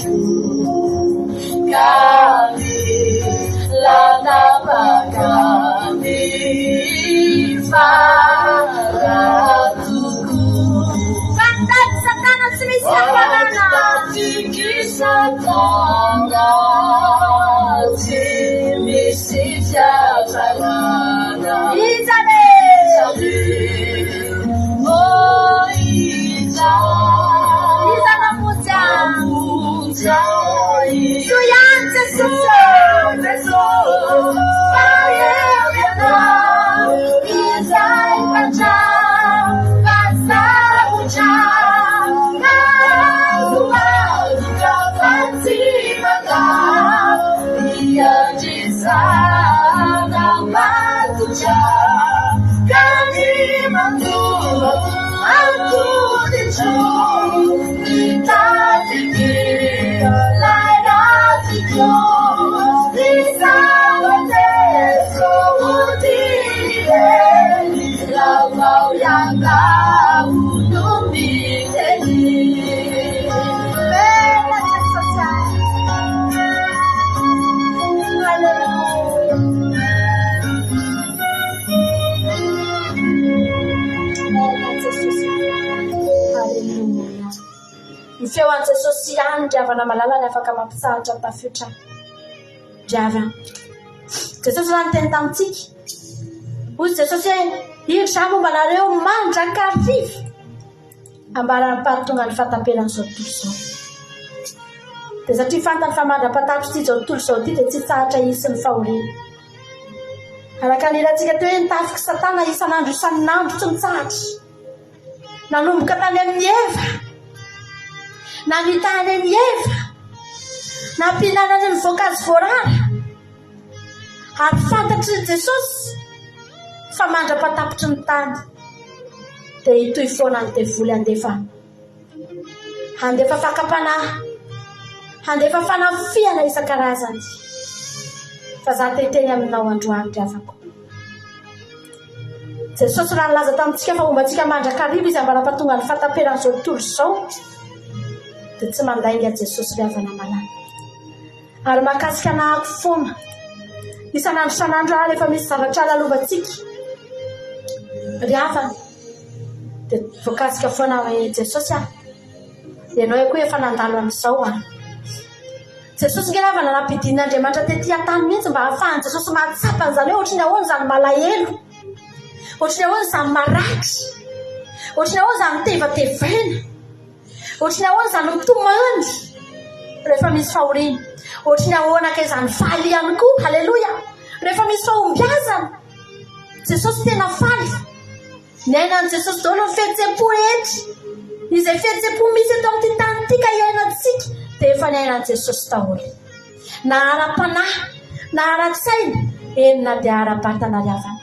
Fantany Satana tsy misy fiafarana. Iza re? Iza namonjy ahy? Soa ihany Jesosy. Fa eo Ianao, izay mpanjaka sarotra. Azo antoka fa tsy mandao. Haleloia. Ny feo an'i Jesosy ihany ry havana malala ny afaka mampitsahatra ny tafiotra. Ry havana. Jesosy raha niteny tamintsika. Hoy Jesosy hoe, Indro izaho momba anareo mandrakariva. Ambaran'ny mpahatonga ny fahataperan'izao tontolo izao. Dia satria fantany fa mandra-patapitra ity izao tontolo izao ity dia tsy hitsahatra hisy ny fahoriana. Araka ny hirantsika teo hoe ny tafik'i Satana isan'andro isan'andro tsy mitsahatra. Nanomboka tany amin'i Eva, namitahany an'i Eva, nampihinanany ny voankazo voarara. Ary fantatr'i Jesosy fa mandra-patapitry ny tany dia hitohy foana ny devoly handefa handefa fakam-panahy, handefa fanafihana isan-karazany. Fa za te hiteny aminao androany ry havako. Jesosy raha nilaza tamintsika fa homba antsika mandrakariva Izy ambara-pahatongan'ny fahataperan'izao tontolo izao dia tsy mandainga Jesosy ry havana malala. Ary mahakasika anahako foana. Isan'andro isan'andro aho rehefa misy zavatra lalovantsika ry havana dia voakasika foana aho hoe Jesosy ah, ianao koa efa nandalo an'izao ah. Jesosy nge havana nampidin'Andriamanitra tety an-tany mihitsy mba hahafahan'i Jesosy mahatsapa an'izany hoe ohatry ny ahoana izany malahelo, ohatry ny ahoana izany maratra, ohatry ny ahoana izany tevatevaina. Ohatry ny ahoana izany mitomany rehefa misy fahoriana? Ohatry ny ahoana kay izany faly ihany koa? Haleloia! Rehefa misy fahombiazana, Jesosy tena faly. Niainan'i Jesosy daholo ny fihetseham-po rehetra. Izay fihetseham-po misy eto amin'ity tany ity ka iainantsika dia efa niainan'i Jesosy daholo. Na ara-panahy, na ara-tsaina, eny na dia ara-batana ry havana.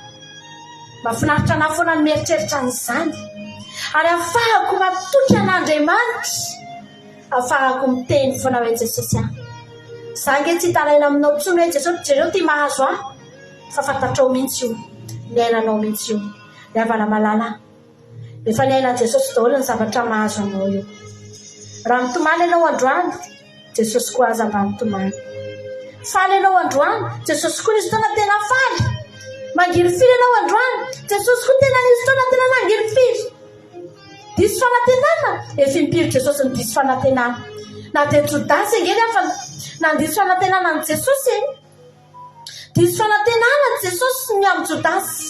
Mahafinaritra anah foana ny mieritreritra an'izany. Ary afahako matoky an'Andriamanitra. Afahako miteny foana hoe Jesosy ah. Za ange tsy hitaraina aminao intsony hoe Jesosy jereo ty mahazo ahy. Fa fantatrao mihitsy io. Niainanao mihitsy io. Ry havana malala ah. Efa niainan'i Jesosy daholo ny zavatra mahazo anao io. Raha mitomany ianao androany, Jesosy koa aza mba mitomany. Faly ianao androany, Jesosy koa nisy fotoana tena faly. Mangirifiry ianao androany, Jesosy koa tena nisy fotoana tena nangirifiry. Diso fanantenana? Efa impiry Jesosy no diso fanantenana. Na dia Jodasy ange ry hafa nandiso fanantenana an'i Jesosy e. Diso fanantenana Jesosy ny amin'i Jodasy.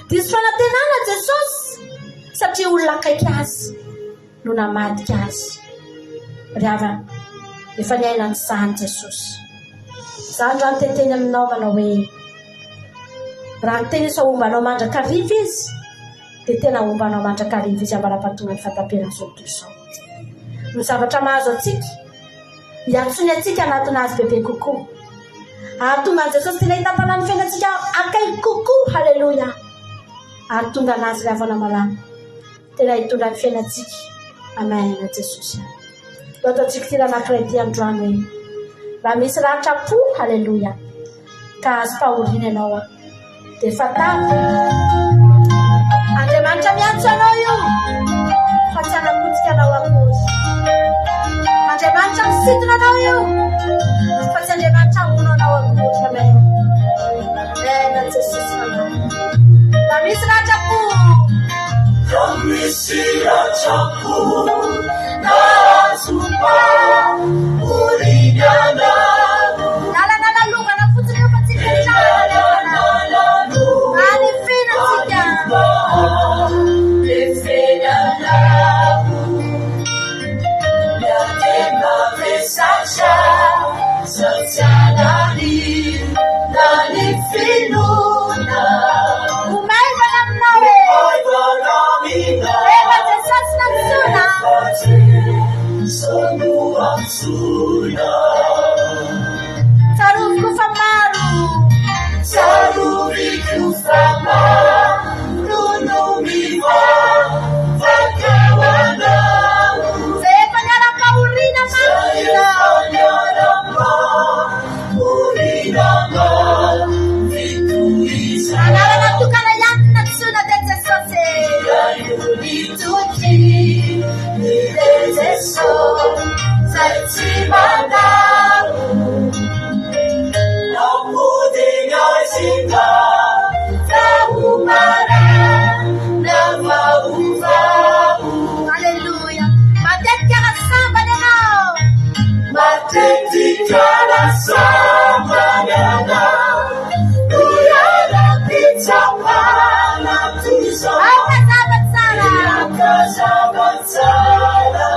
Diso fanantenana Jesosy satria olona akaiky azy no namadika azy. Ry havana, efa niaina an'izany Jesosy. Izaho androany te hiteny aminao manao hoe, raha niteny izy fa homba anao mandrakariva izy, dia tena homba anao mandrakariva izy ambara-pahatongan'ny fahataperan'izao tontolo izao. Ny zavatra mahazo antsika, Hiantsoany antsika hanatona Azy bebe kokoa. Hahatonga an'i Jesosy tena hitantana ny fiainantsika akaiky kokoa. Haleloia! Hahatonga an'Azy ry havana malala. Tena hitondra ny fiainantsika. Amen Jesosy. Ndao ataontsika ity anankiray ity androany hoe raha misy ratram-po, haleloia, ka azom-pahoriana ianao an. Dia fantaro. Andriamanitra miantso anao io fa tsy hanapotika anao akory. Andriamanitra misintona anao io fa tsy Andriamanitra hamono anao akory. Amen. Amen Jesosy Fanahy. Raha misy ratram-po. Raha misy ratram-po nahazo-pahoriana anao. Lalana lalovana fotsiny io fa tsy ipetrahana ry havana. Anefena tsika. Ho maivana aminao e. Efa Jesosy nantsoina. Tsaroviko fa maro. Tsaroviko fa maro no mivavaka ho anao. Izay efa niaram-pahoriana mafy Izay efa niaram-pahoriana mafy toy izao. Anarana tokana ihany no nantsoina dia Jesosy e. Dia io ny toky, ny dia Jesosy. Zay tsy mandalo. Nampodiny azy ka Fahombarana vaovao. Aleloia. Matetika rasambany ianao. Matetika rasambany ianao. Hiara-pitsapana toy izao. Aoka hazava tsara. Aoka hazava tsara.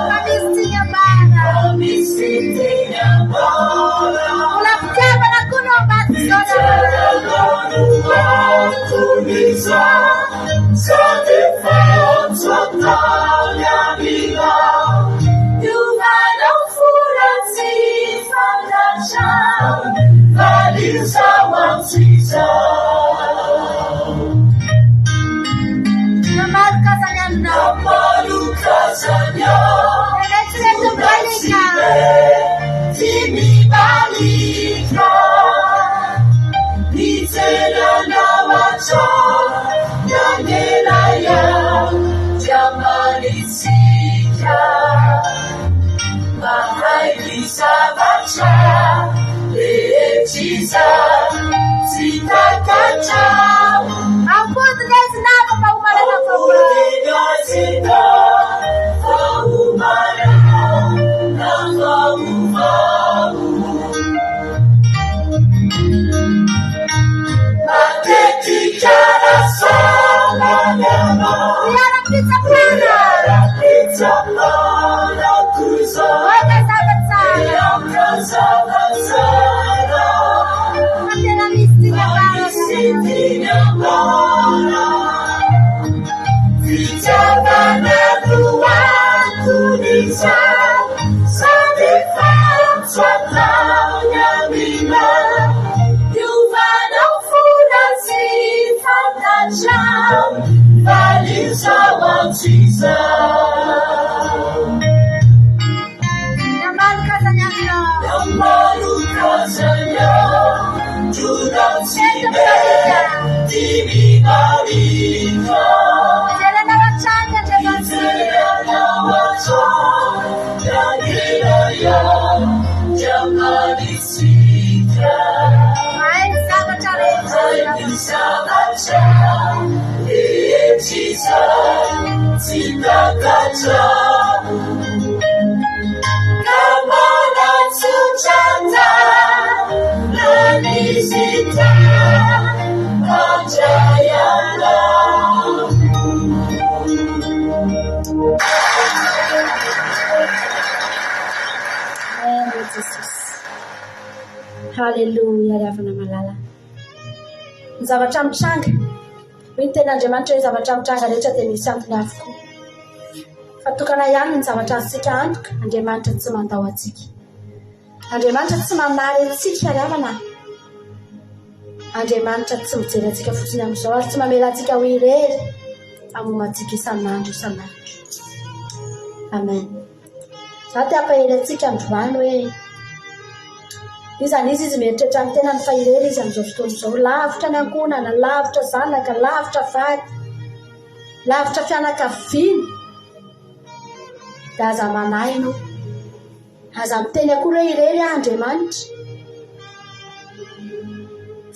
Fa misy tiany ambara. Fa misy tiany ambara. Mbola fitiavana koa no ambadik'izao ry havana. Fitiavana no anton'izao. Sady fantatro. Ampody lesy nama fa ho manana Miara-pitsapana. Aoka zava-tsara. Fa tena misy tiany ambara. Fitiavana no anton'izany sady fahatsapan' aminao. Diovanao fona tsy fantatrao, valio izao antso izao. Namaly kazany aminao. Namaly kazany aminao, tsy mety mibarika. Jerenao hatrany Andriamanitra. Jerenao hatrany Andriamanitra, dia manitsika. Mahay ny zavatra rehetra. Mahay ny zavatra rehetra izay tsy takatrao. Ka manatsotra tanan'izy mandray anao. Amen Jesosy. Haleloia ry havana malala. Ny zavatra mitranga, hoy ny tenin'Andriamanitra hoe ny zavatra mitranga rehetra dia misy antony avokoa. Fa tokana ihany ny zavatra azontsika antoka, Andriamanitra tsy mandao antsika. Andriamanitra tsy manary antsika ry havana. Andriamanitra tsy mijery antsika fotsiny amin'izao ary tsy mamela antsika ho irery fa momba antsika isan'andro isan'andro. Amen. Za te hampahery antsika androany hoe iza n'iza izy mieritreritra ny tenany fa irery izy amin'izao fotoana izao. Lavitra ny ankohonana, lavitra zanaka, lavitra vady, lavitra fianakaviana. Dia aza manahy ianao. Aza miteny akory hoe irery aho Andriamanitra.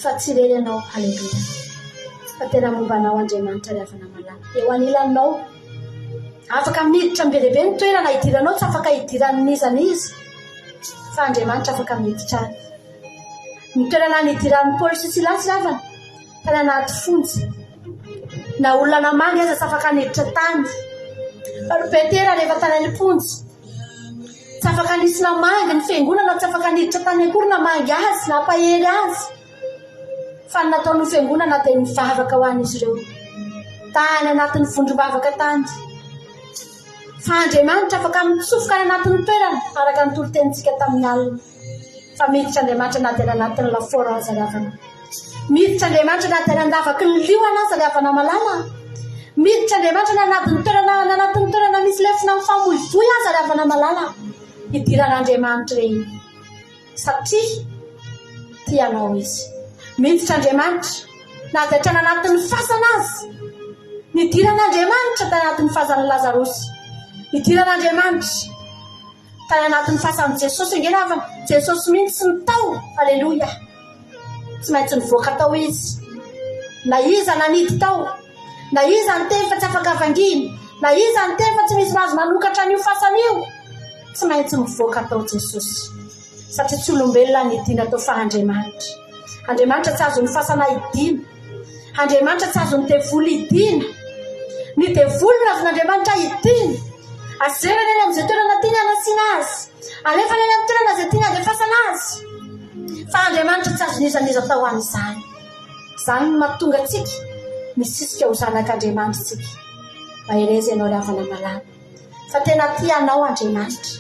Fa tsy irery ianao. Aleloia. Fa tena momba anao Andriamanitra ry havana malala. Eo anilanao. Afaka miditra be dia be ny toerana hidiranao, tsy afaka hidiran'iza n'iza. Fa Andriamanitra afaka miditra any. Ny toerana nidiran'i Paoly sy Silasy ry havana, tany anaty fonja. Na olona namangy aza tsy afaka niditra tany. Fa ry Petera rehefa tany am-ponja, tsy afaka nisy namangy ny fiangonana, tsy afaka niditra tany akory namangy azy, nampahery azy. Fa ny nataon'ny fiangonana dia nivavaka ho an'izy ireo. Tany anatin'ny vondrom-bavaka tany. Fa Andriamanitra afaka mitsofoka any anatin'ny toerana, araka ny toritenintsika tamin'ny alina. Fa miditra Andriamanitra na dia any anatin'ny lafaoro aza ry havana. Miditra Andriamanitra na dia any an-davaky ny liona aza ry havana malala. Miditra Andriamanitra na anatin'ny toerana any anatin'ny toerana misy lefona mifamoivoy aza ry havana malala. Idiran'Andriamanitra ireny. Satria tia anao Izy. Miditra Andriamanitra na dia hatrany anatin'ny fasana aza. Nidiran'Andriamanitra tany anatin'ny fasan'i Lazarosy. Nidiran'Andriamanitra tany anatin'ny fasan'i Jesosy ange ravana. Jesosy mihitsy no tao. Aleloia. Tsy maintsy nivoaka tao Izy. Na iza nanidy tao. Na iza niteny fa tsy afaka vangiana. Na iza niteny fa tsy misy mahazo manokatra an'io fasana io. Tsy maintsy mivoaka tao Jesosy. Satria tsy olombelona nidina tao fa Andriamanitra. Andriamanitra tsy azon'ny fasana idina. Andriamanitra tsy azon'ny devoly idina. Ny devoly no azon'Andriamanitra idina. Azerany any amin'izay toerana tiany hanasiana azy. Alefany any amin'ny toerana izay tiany handefasana azy. Fa Andriamanitra tsy azon'iza n'iza atao an'izany. Izany no mahatonga antsika misisika ho zanak'Andriamanitra isika. Mahereza ianao ry havana malala. Fa tena tia anao Andriamanitra.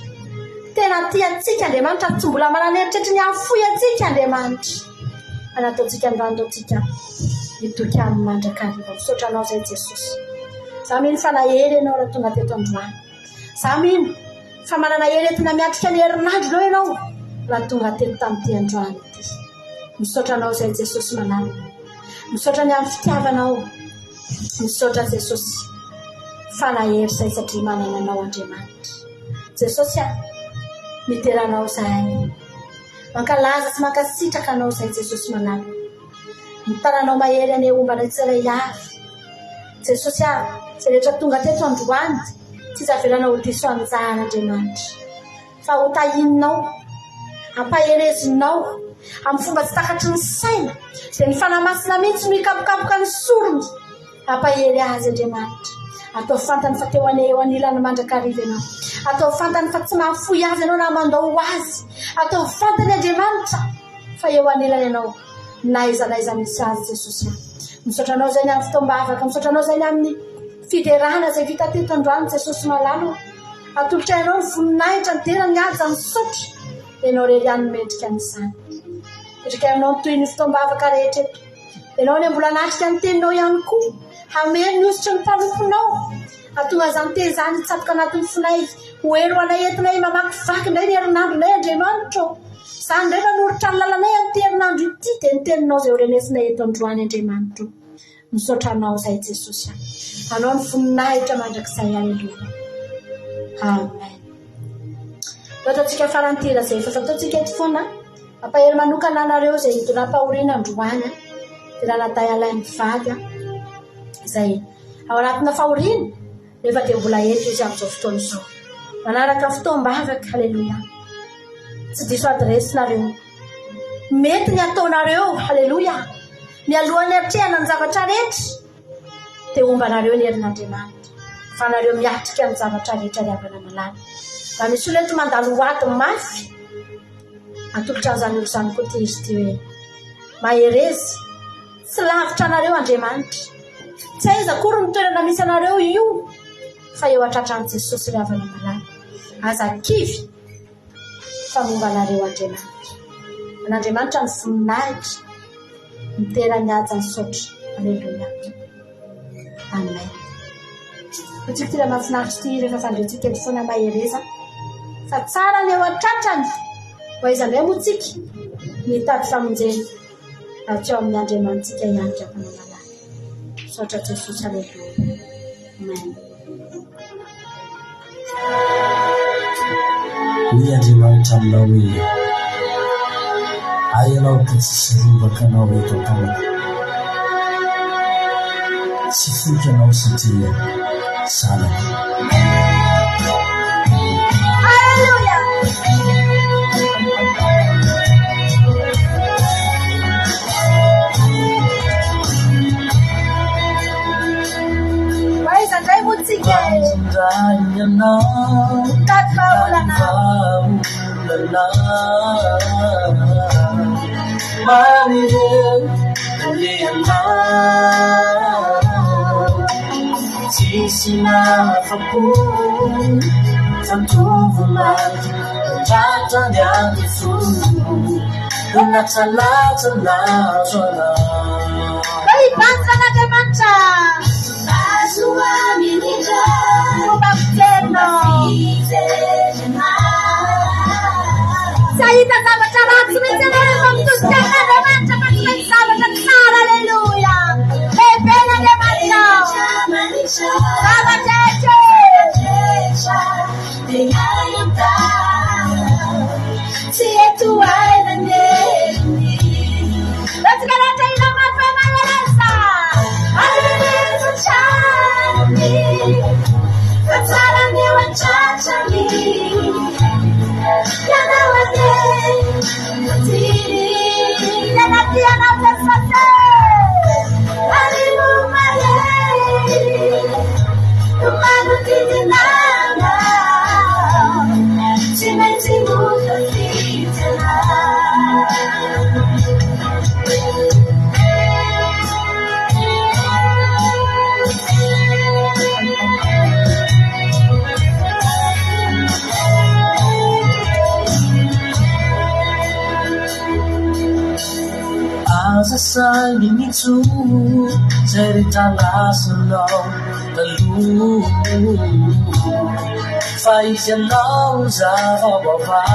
Tena tia antsika Andriamanitra ary tsy mbola manana eritreritry ny hahafoy antsika Andriamanitra. Fa nataontsika ny rano nataontsika hitoky aminy mandrakariva. Misaotra anao izay Jesosy. Za mino fa nahery ianao raha tonga teto androany. Za mino fa manana hery entina miatrika ny herinandronao ianao raha tonga teto tamin'ity androany ity. Misaotra anao izay Jesosy malala. Misaotra ny amin'ny fitiavanao. Misaotra Jesosy fa nahery izay satria manana anao Andriamanitra. Jesosy a, midera anao izahay. Mankalaza sy mankasitraka anao izay Jesosy malala. Ny tananao mahery anie homba anay tsirairay avy. Jesosy a, izay rehetra tonga teto androany, tsy izy avelanao ho diso anjara Andriamanitra. Fa ho tahininao, ampaherezinao, amin'ny fomba tsy takatry ny saina, izay ny Fanahy Masina mihitsy no hikapokapoka ny sorony. Hampahery azy Andriamanitra. Ataovy fantany fa teo anie eo anilany mandrakariva ianao. Ataovy fantany fa tsy mahafoy azy ianao na mandao ho azy. Ataovy fantany Andriamanitra fa eo anilany ianao na aiza na aiza misy azy Jesosy a. Misaotra anao izay ny amin'ny fotoam-bavaka, misaotra anao izay ny amin'ny fiderana izay vita teto androany Jesosy malala o. Atolotra anao ny voninahitra, ny dera, ny haja, ny saotra. Ianao irery ihany no mendrika an'izany. Mipetraka aminao ny tohin'ny fotoam-bavaka rehetra eto. Ianao anie mbola hanatrika ny teninao ihany koa, hamery ny hosotry ny mpanomponao. Hahatonga izany teny izany hitsatoka anatin'ny fonay, ho hery ho anay entinay mamakivaky indray ny herinandronay Andriamanitra ô. Izany indray manoritra ny lalanay amin'ity herinandro ity dia ny teninao izay ho renesinay eto androany Andriamanitra ô. Misaotra anao izahay Jesosy a. Anao ny voninahitra mandrakizay Aleloia. Amen. Ataontsika farany ity hira izay efa fataontsika eto foana. Mampahery manokana anareo izay nitondram-pahoriana androany an, dia ranadahy Alain mivady an, izay ao anatina fahoriana nefa dia mbola eto izy amin'izao fotoana izao. Manaraka fotoam-bavaka, haleloia. Tsy diso adiresy nareo. Mety ny ataonareo, haleloia. Mialohan'ny hatrehana ny zavatra rehetra, dia homba anareo ny herin'Andriamanitra, fa nareo miatrika ny zavatra rehetra ry havana malala. Raha misy olona eto mandalo ho ady mafy, Atolotra an'izany olona izany koa ity izy ity hoe, Mahereza, tsy lavitra anareo Andriamanitra. Tsy aiza akory ny toerana misy anareo io, fa eo an-tratran'i Jesosy ry havana malala. Aza kivy fa momba anareo Andriamanitra. An'Andriamanitra ny voninahitra, midera ny haja ny saotra. Aleloia. Amen. Hoy ity mahafinaritra ity rehefa fandrentsika eto foana mahereza fa tsara ny eo an-tratrany. Ho aiza indray moa tsika ny hitady famonjena raha tsy ao amin'ny Andriamanitsika ihany ry havana malala. Misaotra Jesosy Aleloia. Amen. Hoy Andriamanitra aminao hoe, Hay ianao ka tsisy rombaka anao eto an-tanako. Tsy foiko ianao satria zanako. Aiza indray moa tsika e? Mitady vahaolana. Tsisy nahafa-po fa tovolahy nandratra ny ankizo Natsalatsa nahazo anah. Hibanjina an'Andriamanitra. Fomba fijerinao. Tsy hahita zavatra ratsy mihitsy ianao rehefa mitodika amin'Andriamanitra fa tsy maintsy zavatra tsara. Aleloia. Lehibe ny Andriamanitra. Zava-drehetra. Tsy eto aina ny heriny. Antsika rehetra hira mafy mahereza. Mahereza hatrany. Fa tsy sainina intsony izay rehetra lasanao taloha fa izy ianao no zava-baovao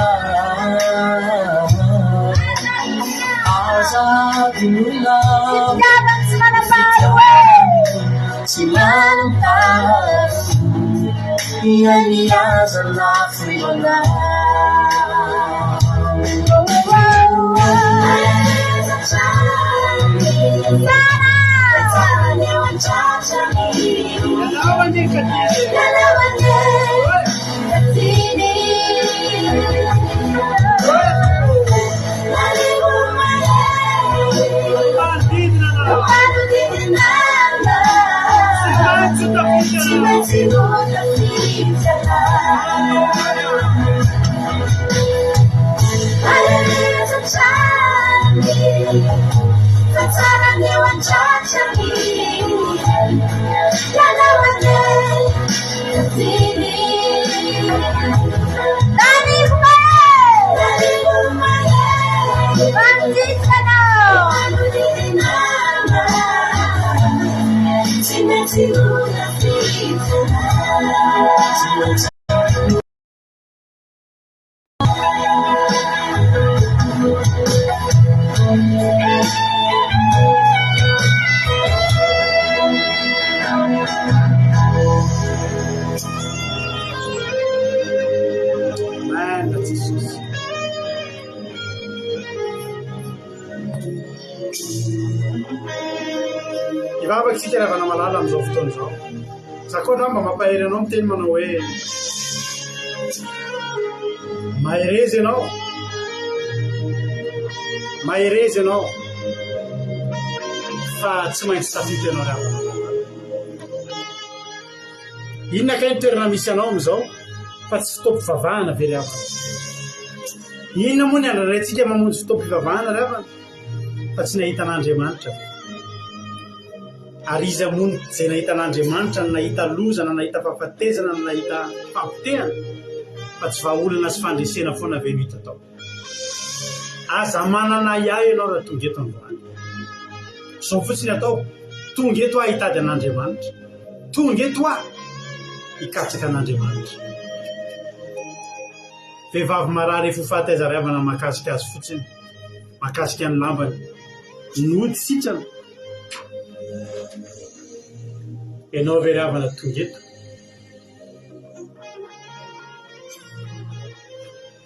Aza adinoina Fitiavana tsy manam-paharoa Ilay milaza lafo anao. Amen Jesosy. Hivavaka isika ry havana malala amin'izao fotoana izao. Za koa angamba mampahery anao miteny manao hoe mahereza ianao. Mahereza ianao fa tsy maintsy tafita ianao ry havana malala. Inona kay ny toerana misy anao amin'izao fa tsy fotoam-pivavahana ve ry havana? Inona moa ny andraraintsika mamonjy fotoam-pivavahana ry havana fa tsy nahita an'Andriamanitra ve? Ary iza moa izay nahita an'Andriamanitra no nahita loza na nahita fahafatesana na nahita fampotehana fa tsy vahaolana sy fandresena foana ve no hita tao? Aza manana ahiahy ianao raha tonga eto androany. Izao fotsiny atao, tonga eto aho hitady an'Andriamanitra. Tonga eto aho hikatsaka an'Andriamanitra. Vehivavy marary efa ho faty aiza ry havana mahakasika azy fotsiny, mahakasika ny lambany. Nody sitrana. Ianao ve ry havana tonga eto?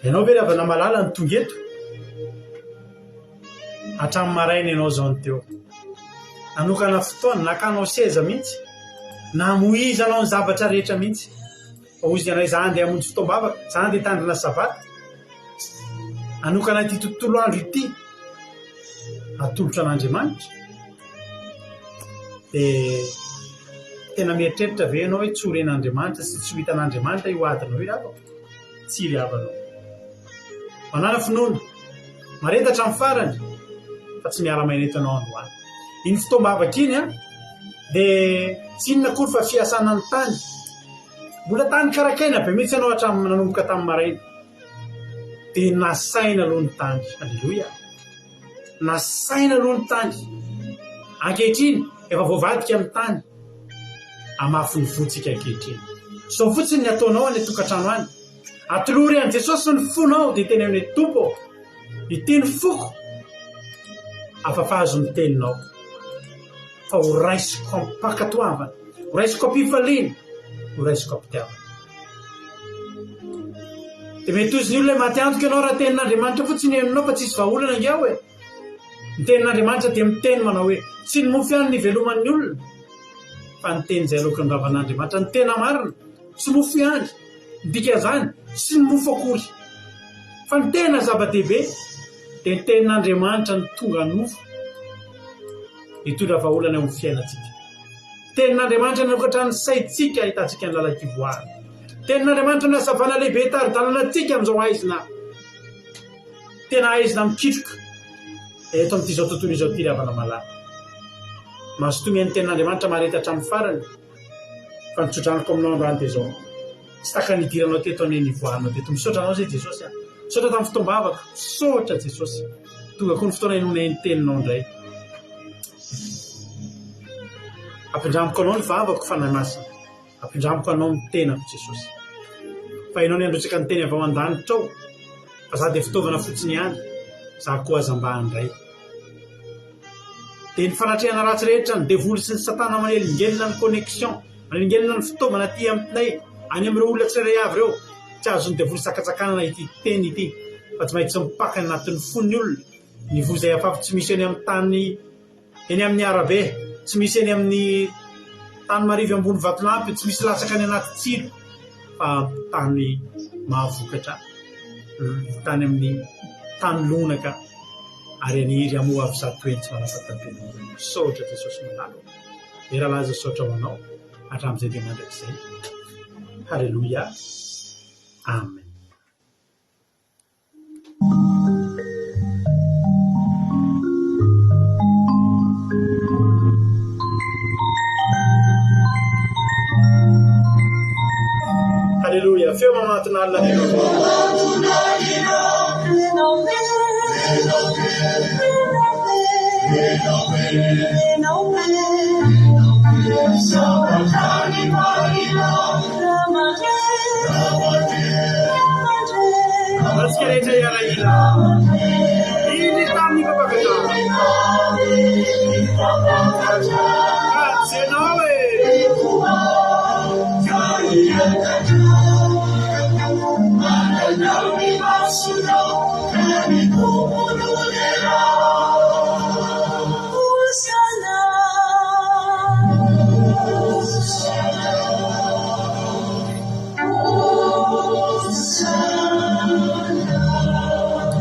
Ianao ve ry havana malala no tonga eto? Hatramin'ny maraina ianao izao no teo. Nanokana fotoana, nakanao seza mihitsy, namoizanao ny zavatra rehetra mihitsy. Fa hoy izy ianay, Izaho handeha hamonjy fotoam-bavaka, izaho handeha hitandrina Sabata. Hanokana ity tontolo andro ity hatolotra an'Andriamanitra. Dia tena mieritreritra ve ianao hoe tsy ho ren'Andriamanitra sy tsy ho hitan'Andriamanitra io adinao io ry havako? Tsia ry havanao. Manàna finoana. Mareta hatramin'ny farany fa tsy miara-maina eto ianao androany. Iny fotoam-bavaka iny an, dia tsy inona akory fa fiasana ny tany. Mbola tany karakaina be mihitsy ianao hatramin'ny nanomboka tamin'ny maraina. Dia nasaina aloha ny tany. Aleloia. Nasaina aloha ny tany. Ankehitriny, efa voavadika ny tany. Hamafin'ny fontsika ankehitriny. Izao fotsiny ny ataonao any an-tokantrano any. Atolory an'i Jesosy ny fonao dia teneno hoe Tompo ô, ity ny foko, afafazo ny teninao fa ho raisiko am-pankatoavana, ho raisiko am-pifaliana, ho raisiko am-pitiavana. Dia mety hozy ny olona hoe maty antoka ianao raha tenin'Andriamanitra fotsiny henonao fa tsisy vahaolana ange ao e. Ny tenin'Andriamanitra dia miteny manao hoe tsy ny mofo ihany no iveloman'ny olona fa ny teny izay aloaky ny vavan'Andriamanitra, ny tena marina. Tsy mofo ihany, ny dikan'izany, tsy ny mofo akory. Fa ny tena zava-dehibe dia ny Tenin'Andriamanitra no tonga nofo hitondra vahaolana eo amin'ny fiainantsika. Tenin'Andriamanitra nanokatra ny saintsika ahitantsika ny lalan-kivoahana. Tenin'Andriamanitra no hazavana lehibe hitari-dalana antsika amin'izao haizina tena haizina mikitroka eto amin'ity izao tontolo izao ity ry havana malala. Mazotoa mihaino ny Tenin'Andriamanitra maharety hatramin'ny farany. Fa ny tsodranoko aminao androany dia izao, tsy tahaka ny nidiranao teto anie ny nivoahanao teto. Misaotra anao izay Jesosy a. Misaotra tamin'ny fotoam-bavaka. Misaotra Jesosy. Tonga koa ny fotoana hinoanay ny teninao indray. Ampindramiko anao ny vavako Fanahy Masina. Ampindramiko anao ny tenako Jesosy. Fa ianao ny handrotsaka ny teny avy ao an-danitra ao. Fa za dia fitaovana fotsiny ihany. Za koa aza mba handray. Dia ny fanatrehana ratsy rehetra, ny devoly sy ny satana manelingelina ny connexion, manelingelina ny fitaovana aty aminay, any amin'ireo olona tsirairay avy ireo. Tsy azon'ny devoly sakatsakanana ity teny ity fa tsy maintsy mipaka any anatin'ny fon'ny olona ny voa izay afafy tsy misy eny amin'ny tany eny amin'ny arabe, tsy misy eny amin'ny tany marivo ambony vatolampy, tsy misy latsaka any anaty tsilo fa tany mahavokatra, tany amin'ny tany lonaka ary haniry hamoa avy zatoeny tsy manasatapena. Misaotra Jesosy malala ô. Dera laza saotra ho anao hatramin'izay dia mandrakizay. Haleloia. Amen. Haleloia. Feo mamantonalina Antsika rehetra hiara-hira. Indry tamin'ny mpampakatra. Ka tsenao e.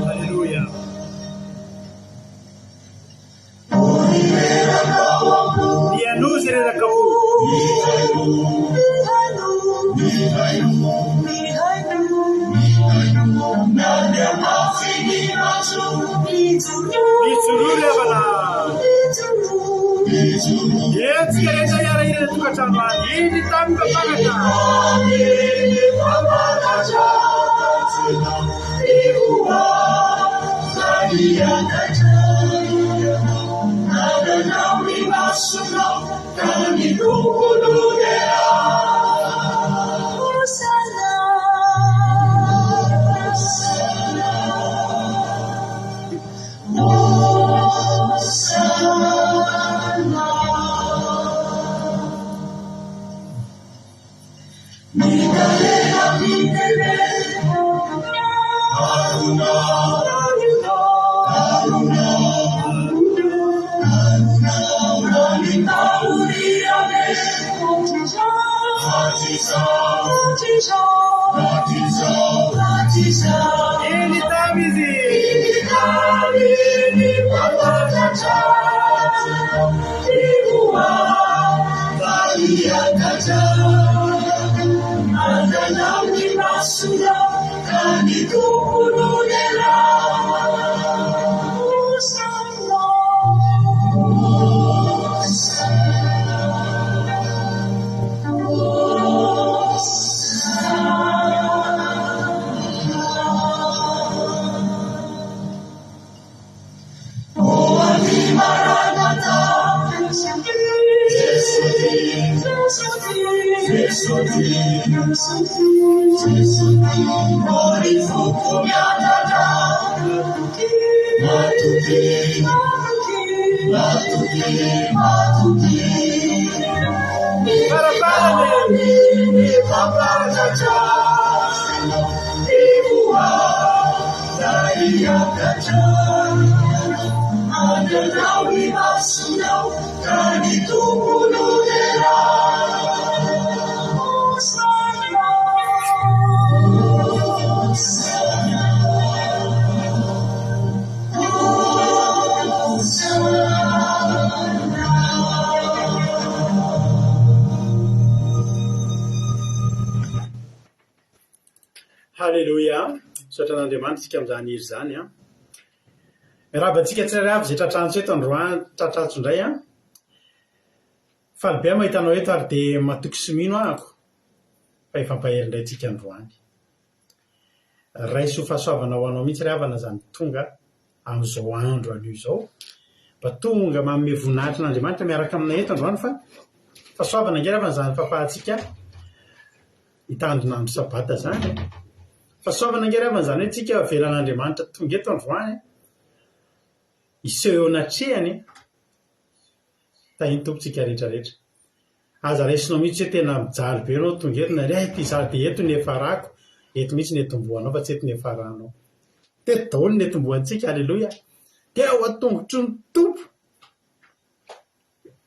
Haleloia. Mihainoa izay reraka fo. Mijoroa ry havana. Hetsika rehetra hiara-hira any an-tokantrano any. Indry tamin'ny mpampakatra. Eny tamy izy. Haleloia! Misaotra an'Andriamanitra isika amin'izany hira izany an. Miarahaba antsika tsirairay avy izay tratrantso eto androany, tratrantso indray an. Faly be aho mahita anao eto ary dia matoky sy mino ahako fa hifampahery indray tsika androany. Raiso ho fahasoavana ho anao mihitsy ry havana izany tonga amin'izao andro anio izao. Mba tonga manome voninahitra an'Andriamanitra miaraka aminay eto androany fa. Fahasoavana ange angamba izany fahafahantsika hitandrina andro sabata izany e. Fahasoavana ange angamba izany hoe tsika avelan'Andriamanitra tonga eto androany hiseho eo anatrehany e. Tahin'ny Tompo tsika rehetra rehetra. Aza raisinao mihitsy hoe tena mijaly be ianao tonga eto na eh ity za dia eto no hiafarako, eto mihitsy no hiatombohanao fa tsy eto no hiafaranao. Teto daholo no hiatombohantsika, aleloia. Teo an-tongotry ny Tompo.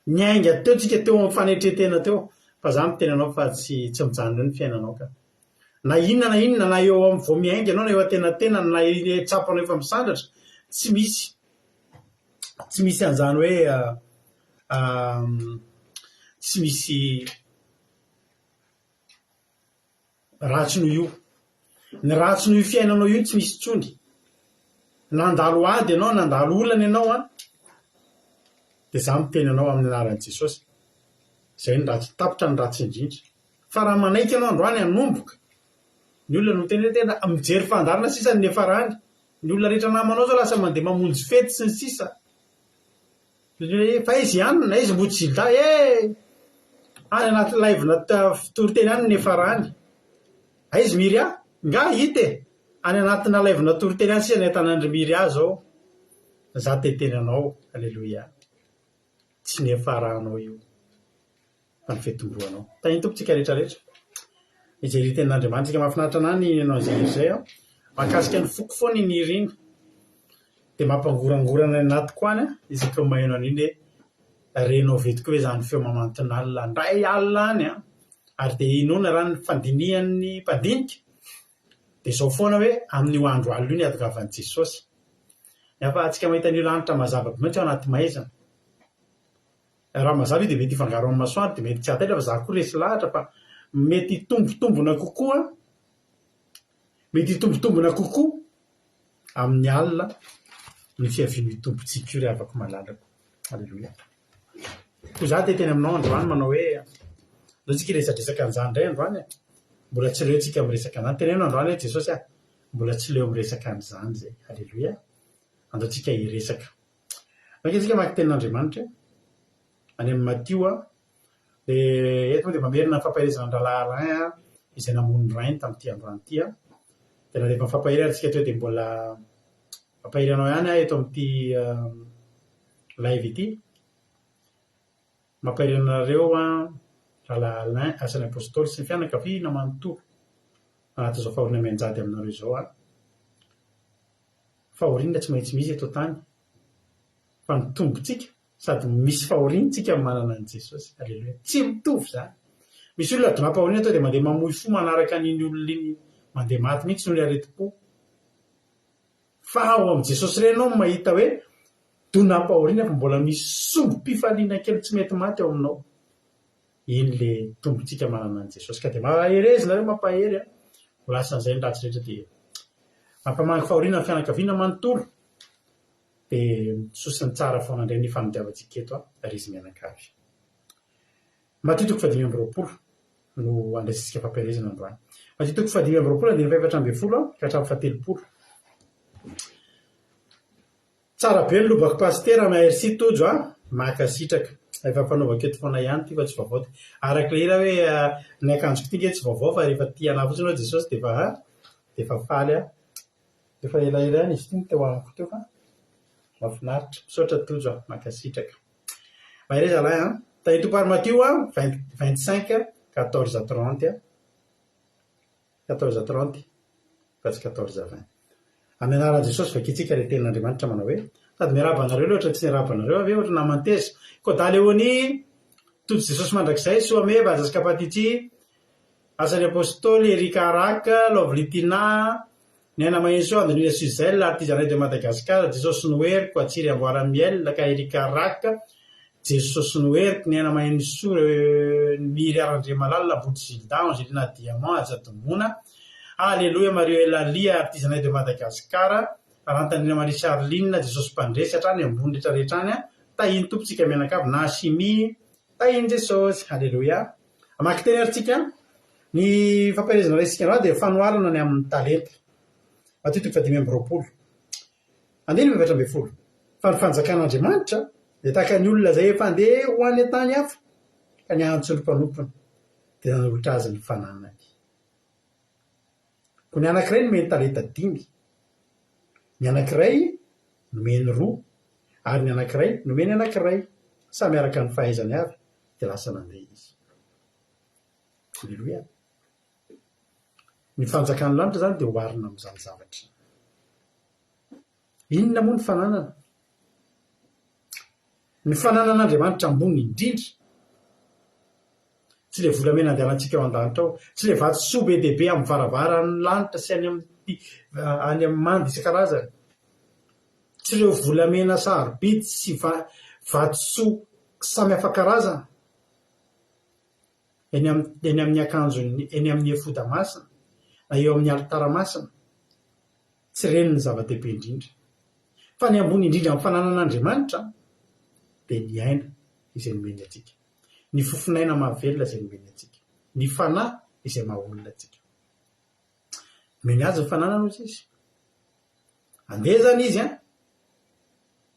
Niainga teo tsika teo amin'ny fanetren-tena teo fa za miteny anao fa tsy tsy mijanona eo ny fiainanao ka. Na inona na inona na eo amin'ny vao miainga ianao na eo antenatenany na ilay tsapanao efa misandratra, tsy misy tsy misy an'izany hoe tsy misy Ratsy noho io. Ny ratsy noho io fiainanao io tsy misy intsony. Nandalo ady ianao, nandalo olana ianao an, dia za miteny anao amin'ny anaran'i Jesosy, izay ny ratsy, tapitra ny ratsy indrindra. Fa raha manaiky ianao androany hanomboka, ny olona no miteny hoe tena mijery fandaharana sisa ny niafarany, ny olona rehetra namanao zao lasa mandeha mamonjy fety sy ny sisa. Fa aiza i anona, aiza mody Gilda eh! Any anaty live na toriteny any ny niafarany. Aiza Miria? Nga hita e! Any anatina live na toriteny any sisa ny ahitana an-dry Miria zao. Za te hiteny anao, Aleloia. Tsy niafaranao io. Fa ny fitomboanao. Tahin'ny Tompo tsika rehetra rehetra. Mijery ny tenin'Andriamanitra tsika. Mahafinaritra anah ny mihaino an'izay hira izay an. Mahakasika ny foko foana iny hira iny. Dia mampangorangorana ny anatiko any an, isaky ny maheno an'iny hoe renao ve tokoa ve izany feo mamanton'alina indray alina any an. Ary dia inoana raha ny fandinihan'ny mpandinika dia izao foana hoe amin'io andro alina io ny hatongavan'i Jesosy. Ny ahafahantsika mahita an'io lanitra mazava be mihitsy ao anaty maizina. Raha mazava io dia mety hifangaro amin'ny masoandro dia mety tsy hahataitra fa za koa resy lahatra fa mety hitombotombona kokoa mety hitombotombona kokoa amin'ny alina ny fiavian'io Tompontsika io ry havako malalako. Aleloia. Koa za te hiteny aminao androany manao hoe ndao tsika hiresadresaka an'izany indray androany e. Mbola tsy leo tsika miresaka an'izany. Teneno androany hoe Jesosy ah, mbola tsy leo miresaka an'izany zay. Aleloia. Andao tsika hiresaka. Maika isika hamaky tenin'Andriamanitra any amin'i Matio a. Dia eto moa dia mamerina ny fampaherezana an-drahalahy Alain izay namono ny rainy tamin'ity androany ity a. Dia na dia efa nifampahery ary isika teo dia mbola mampahery anao ihany aho eto amin'ity live ity. Mampahery anareo rahalahy Alain, Asan'ny Apostoly sy ny fianakaviana manontolo anatin'izao fahoriana mianjady aminareo izao aho. Fahoriana tsy maintsy misy eto an-tany fa ny tombontsika sady misy fahoriana tsika manana an'i Jesosy. Aleloia. Tsy mitovy izany. Misy olona donam-pahoriana tonga dia mandeha mamoy fo manaraka an'iny olona iny mandeha maty mihitsy noho ny aretim-po. Fa ao amin'i Jesosy irery ianao no mahita hoe donam-pahoriana fa mbola misy sombim-pifaliana kely tsy mety maty ao aminao. Iny le tombontsika manana an'i Jesosy. Ka dia mahereza nareo mampahery a. Ho lasan'izay ny ratsy rehetra dia mampamangy fahoriana ny fianakaviana manontolo. Dia sosony tsara foana indray ny fanodiavantsika eto a, ry izy mianakavy. Matio toko fahadimy 25 no andraisantsika fampaherezana androany. Matio toko fahadimy 25 andininy fahefatra 14 ka hatramin'ny fahatelopolo. Tsara be ny lobako pasitera merci Tojo a! Mankasitraka. Efa fanaovako eto foana ihany ity fa tsy vaovao ty. Araka ilay hira hoe ny akanjoko ity nge tsy vaovao fa rehefa tia anah fotsiny hoe Jesosy dia efa ha dia efa faly aho. Efa elaela ihany izy ity no teo amiko teo fa mahafinaritra. Misaotra Tojo a! Mankasitraka. Mahereza lahy a! Tahin'ny Tompo ary Matio a, 25 14 30 a. 14 30 fa tsy 14 20. Amin'ny anaran'i Jesosy vakintsika ilay tenin'Andriamanitra manao hoe, Sady miarahaba anareo ilay ohatran'ny tsy niarahaba anareo aho ve ohatry naman'i Teza. Koda Leonie, Tojo Jesosy Mandrakizay, Soameva, Ajaska Patici, Asan'ny Apostoly, Eric Arak, Lovely Tina, Niaina Mahensoa, Andonina Suzelle, Artisanat de Madagascar, Jesosy no heriko, Atsiry Amboara Miel, ka Eric Arak, Jesosy no heriko, Ny aina maheno soa, Miry Randriamalala, Lamboto Gilda, Angelina Diamant, Haja Domona, Aleloia Mario Elalia, Artisanat de Madagascar, Rantanina Marie Charline, Jesosy Mpandresy hatrany ambony rehetra rehetra any, Tahin'ny Tompo tsika mianakavy, Nahashimi, Tahin'i Jesosy, Aleloia. Hamaky teny ary tsika, ny fampaherezana raisintsika androany dia fanoharana ny amin'ny talenta. Matio toko fahadimy 25. Andininy 14. Fa ny fanjakan'Andriamanitra dia tahaka ny olona izay efa handeha ho any an-tany hafa. Ka niantso ny mpanompony, dia nanolotra azy ny fananany. Koa ny anankiray nomeny talenta dimy, ny anankiray nomeny roa, ary ny anankiray nomeny anankiray, samy araka ny fahaizany avy, dia lasa nandeha izy. Aleloia! Ny fanjakan'ny lanitra izany dia oharina amin'izany zavatra izany. Inona moa ny fananana? Ny fananan'Andriamanitra ambony indrindra. Tsy ilay volamena andehanantsika ao an-danitra ao, tsy ilay vatosoa be dia be amin'ny varavaran'ny lanitra sy any amin'ny any amin'ny manda isan-karazany. Tsy ireo volamena sarobidy sy vatosoa samy hafa karazana eny amin'ny eny amin'ny akanjon'ny eny amin'ny efoda masina na eo amin'ny alitara masina. Tsy ireny ny zava-dehibe indrindra. Fa ny ambony indrindra amin'ny fananan'Andriamanitra dia ny aina izay nomeny antsika. Ny fofon'aina mahavelona izay nomeny antsika. Ny fanahy izay maha olona antsika. Nomeny azy ny fananana hozy izy. Andeha izany izy an,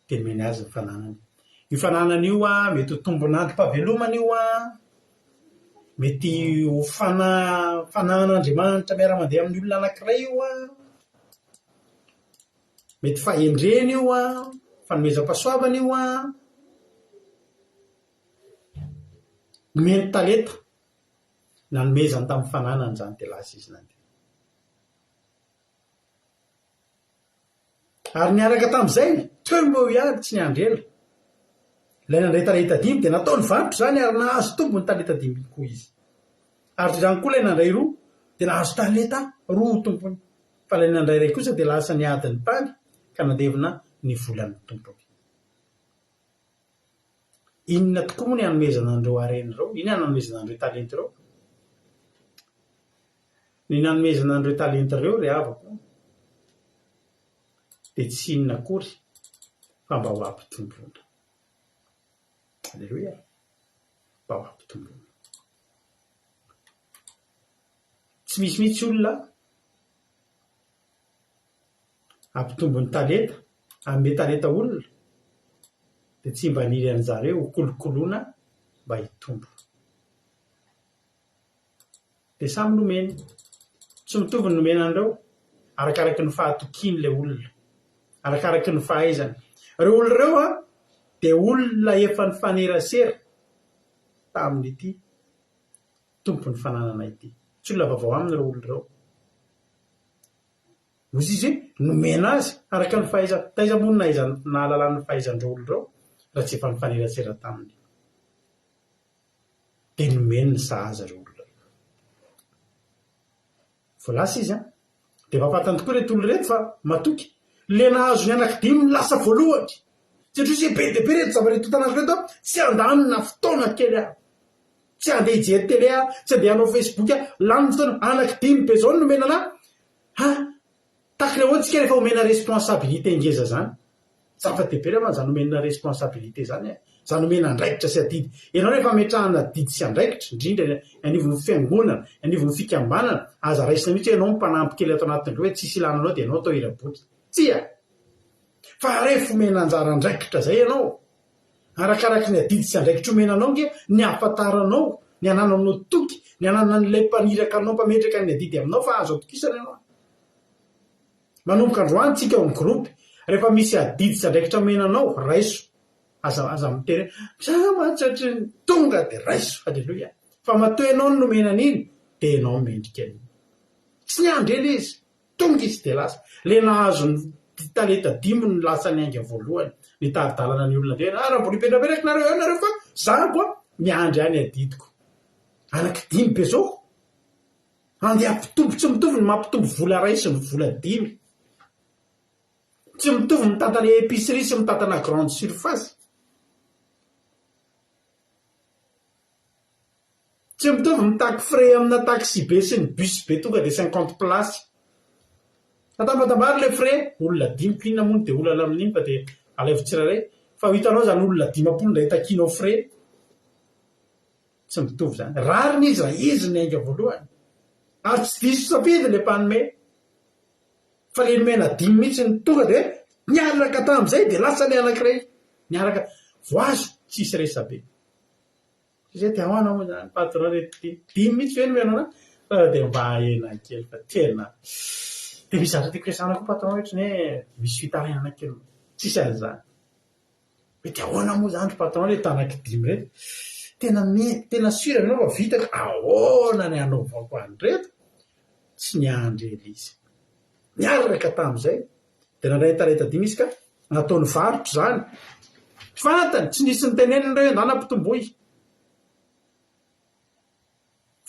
dia nomeny azy ny fananany. Io fananana io an, mety ho tombon'androm-pahavelomana io an, mety ho fana- fananan'Andriamanitra miara-mandeha amin'ny olona anankiray io an, mety fahendrena io an, fanomezam-pahasoavana io an, nomeny talenta, nanomezany tamin'ny fananany izany dia lasa izy nandeha. Ary niaraka tamin'izay, teo no eo ihany, tsy niandry ela. Ilay nandray talenta dimy dia nataony varotra izany ary nahazo tombony talenta dimy koa izy. Ary toy izany koa ilay nandray roa dia nahazo talenta roa ho tompony. Fa ilay nandray iray kosa dia lasa niady ny tany ka nandevona ny volan'ny tompony. Inona tokoa moa ny hanomezana an'ireo harena ireo? Inona no hanomezana an'ireo talenta ireo? Ny nanomezana an'ireo talenta ireo ry havako dia tsy inona akory fa mba ho ampitomboina. Aleloia! Mba ho ampitomboina. Tsy misy mihitsy olona hampitombo ny talenta, hanome talenta olona dia tsy mba haniry an'izareo ho kolokoloina mba hitombo. Dia samy nomeny. Tsy mitovy ny nomena an'ireo, arakaraky ny fahatokian'ilay olona, arakaraky ny fahaizany. Ireo olona ireo dia olona efa nifanerasera tamin'ity tompon'ny fananana ity. Tsy olona vaovao aminy ireo olona ireo. Hoy izy hoe, nomena azy araka ny fahaizany. Taiza moa no nahaizany nahalalany ny fahaizan'ireo olona ireo raha tsy efa nifanerasera taminy. Dia nomeny ny sahaza ireo olona ireo. Vao lasa izy an! Dia efa fantany tokoa ireto olona ireto fa matoky. Ilay nahazo ny anankidimy no lasa voalohany. Satria izy hoe be dia be ireto zavatra eto an-tanàna ireto an, tsy handany na fotoana kely aho. Tsy handeha hijery télé aho, tsy handeha hanao facebook aho, lany ny fotoana, anankidimy be izao no nomena anah. Ha! Tahaka ny ahoana tsika rehefa omena responsabilité ngeza zany? Zava-dehibe re zany omena responsabilité zany e! Zany omena andraikitra sy adidy. Ianao rehefa ametrahana adidy sy andraikitra, indrindra ny anivon'ny fiangonana, ny anivon'ny fikambanana, aza raisina mihitsy hoe ianao no mpanampy kely ato anatin'ireo hoe tsisy ilana anao dia ianao atao hira-boky. Tsia! Fa rehefa omena anjara andraikitra zay ianao, Arakaraky ny adidy sy andraikitra omena anao ange ny ahafantaranao, ny anananao toky, ny ananan'ilay mpaniraka anao mpametraka ny adidy aminao fa azo atokisana ianao. Manomboka androany tsika ao amin'ny groupe, rehefa misy adidy sy andraikitra omena anao, raiso. Aza aza miteny hoe za mantsy ohatry ny tonga dia raiso, aleloia. Fa matoa ianao no nomena an'iny dia ianao mendrika an'iny. Tsy niandry ela izy. Tonga izy dia lasa. Ilay nahazo ny talenta dimy no lasa niainga voalohany. Nitari-dalana ny olona indray. Ah, raha mbola hipetrapetraka nareo eo nareo fa za koa miandry any adidiko. Anaky dimy be zao. Andeha hampitombo, tsy mitovy ny mampitombo vola iray sy ny vola dimy. Tsy mitovy mitantana épicerie sy mitantana grande surface. Tsy mitovy mitaky frais amina taxi be sy ny bus be tonga dia 50 places. Atambatambaro ilay frais, olona dimy ko inona moa no dia olana amin'iny fa dia alaivo tsirairay. Fa ho hitanao izany olona 50 indray takianao frais. Tsy mitovy izany. Rariny izy raha izy no niainga voalohany. Ary tsy diso safidy ilay mpanome. Fa ilay nomena dimy mihitsy no tonga dia niaraka tamin'izay dia lasa ilay anankiray. Niaraka. Voazo, tsisy resabe. Satria dia ahoana moa izany patron reto ity? Dimy mihitsy ve no omenao anahy? Fa dia mba ahena kely fa tena dia misy zavatra tiako resahana koa patron ohatry ny hoe misy fitarainana kely. Tsisy an'izany. Hoe dia ahoana moa izany ry patron ireto anaky dimy ireto? Tena mety, tena sûr ve ianao fa vitako? Ahoana ny hanaovako an'ireto? Tsy niandry ela izy. Niaraka tamin'izay dia nandray talenta dimy izy ka nataony varotra izany. Fantany, tsy nisy niteneniny ireo hoe ndana ampitomboy.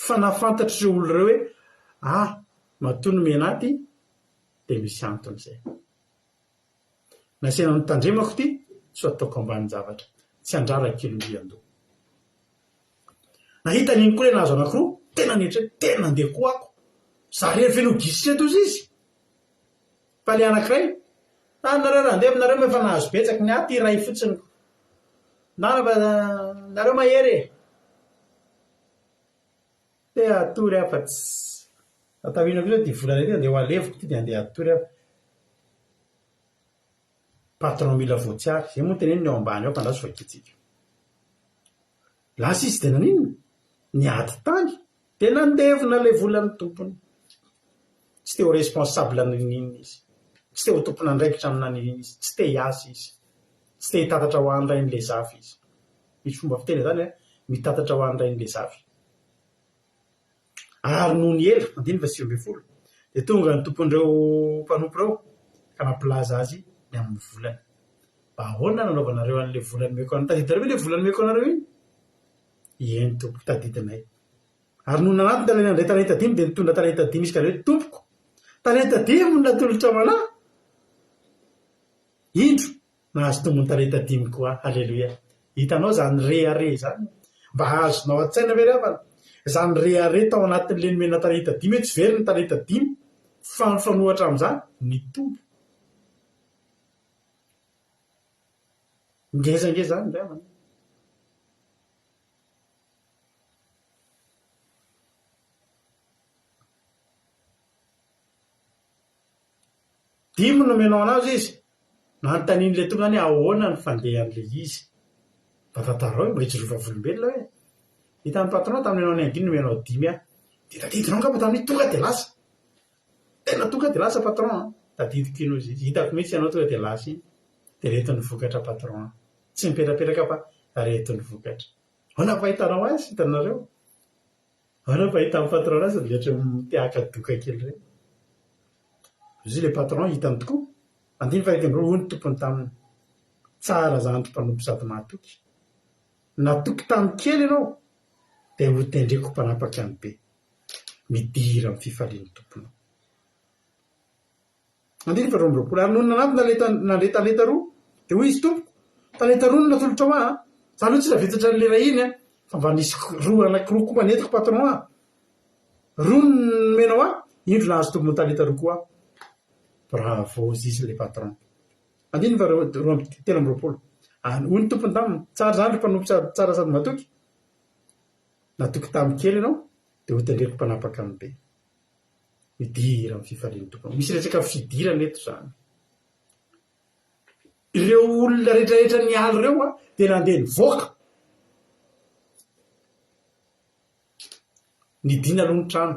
Fa nahafantatr'ireo olona ireo hoe ah, matoa nomena ahy ity dia misy antony izay. Nasiana notandremako ity sao ataoko ambanin-javatra. Tsy handrara kely mby an-doha. Nahita an'iny koa ilay nahazo anankiroa, tena nieritreritra, tena nandeha koa ako. Za irery ve no gisitra eto hozy izy? Fa ilay anankiray, ah nareo raha handeha fa nareo moa efa nahazo betsaka, ny ahy ity iray fotsiny. Ndana fa nareo mahery e! Te hatory aho fa tsy. Atao inona koa izao ity volana ity, andeha ho aleviko ity dia andeha hatory aho. Patron mila voatsiary. Izay moa teneniny ao ambany ao fa andraso vakintsika. Lasa izy dia naninona? Niady tany dia nandevona ilay volan'ny tompony. Tsy te ho responsable n'inon'inona izy. Tsy te ho tompon'andraikitra amina n'inon'inona izy. Tsy te hiasa izy. Tsy te hitatatra ho an'ny rain'ilay zafy izy. Misy fomba fiteny izany an, mitatatra ho an'ny rain'ilay zafy. Ary nony ela, andininy faha 19, dia tonga ny tompon'ireo mpanompo ireo ka nampilaza azy ny amin'ny volany. Mba ahoana no nanaovanareo an'ilay vola nomeko anareo? Tadidinareo ve ilay vola nomeko anareo iny? Eny, tompoko, tadidinay. Ary nony nanatona ilay nandray talenta dimy, dia nitondra talenta dimy izy ka nanao hoe, Tompoko, talenta dimy no natolotrao an'ahy. Indro, Nahazo tombony talenta dimy koa aho. Aleloia. Hitanao izany rehareha izany? Mba azonao an-tsaina ve ry havana? Izany rehareha tao anatin'ilay nomena talenta dimy hoe tsy very ny talenta dimy fa mifanohitra amin'izany, nitombo. Ngeza ange izany ry havana. Dimy no nomenao anazy izy. Nanontanian'ilay tonga any hoe ahoana ny fandehan'ilay izy. Mba tantarao e, mba hijoroa vavolombelona hoe. Hitan'ny patron tamin'ny ianao niangino nomenao dimy aho. Dia tadidinao angamba tamin'iny tonga dia lasa. Tena tonga dia lasa patron an. Tadidiko iny hozy izy. Hitako mihitsy ianao tonga dia lasa iny. Dia reto ny vokatra patron an. Tsy mipetrapetraka fa reto ny vokatra. Ahoana ny fahitanao azy, hitanareo? Ahoana ny fahitan'ny patron azy ry letry te haka doka kely ireny? Hozy ilay patron hitany tokoa. Andininy faha-21, hoy ny tompony taminy, Tsara izany ry mpanompo sady mahatoky. Natoky tamin'ny kely ianao, dia hotendreko mpanapaka ny be. Midira amin'ny fifalian'ny tomponao. Andininy faha 22. Ary nony nanatona ilay nandray talenta roa, dia hoy izy, Tompoko, talenta roa no natolotrao ahy an! Za aloha tsy nahavitatra an'ilay iray iny an, fa mba nisy roa anankiroa koa mba nentiko patron an! Roa no nomenao ahy, indro nahazo tombony talenta roa koa aho. Bravo hozy izy ilay patron. Andininy faha 23. Ary hoy ny tompony taminy, Tsara izany ry mpanompo tsara sady matoky, natoky tamin'ny kely ianao, dia hotendreko mpanapaka ny be. Midira amin'ny fifalian'ny Tompo. Misy resaka fidirana eto izany. Ireo olona rehetrarehetra niala ireo dia nandeha nivoaka. Nidina aloha ny trano.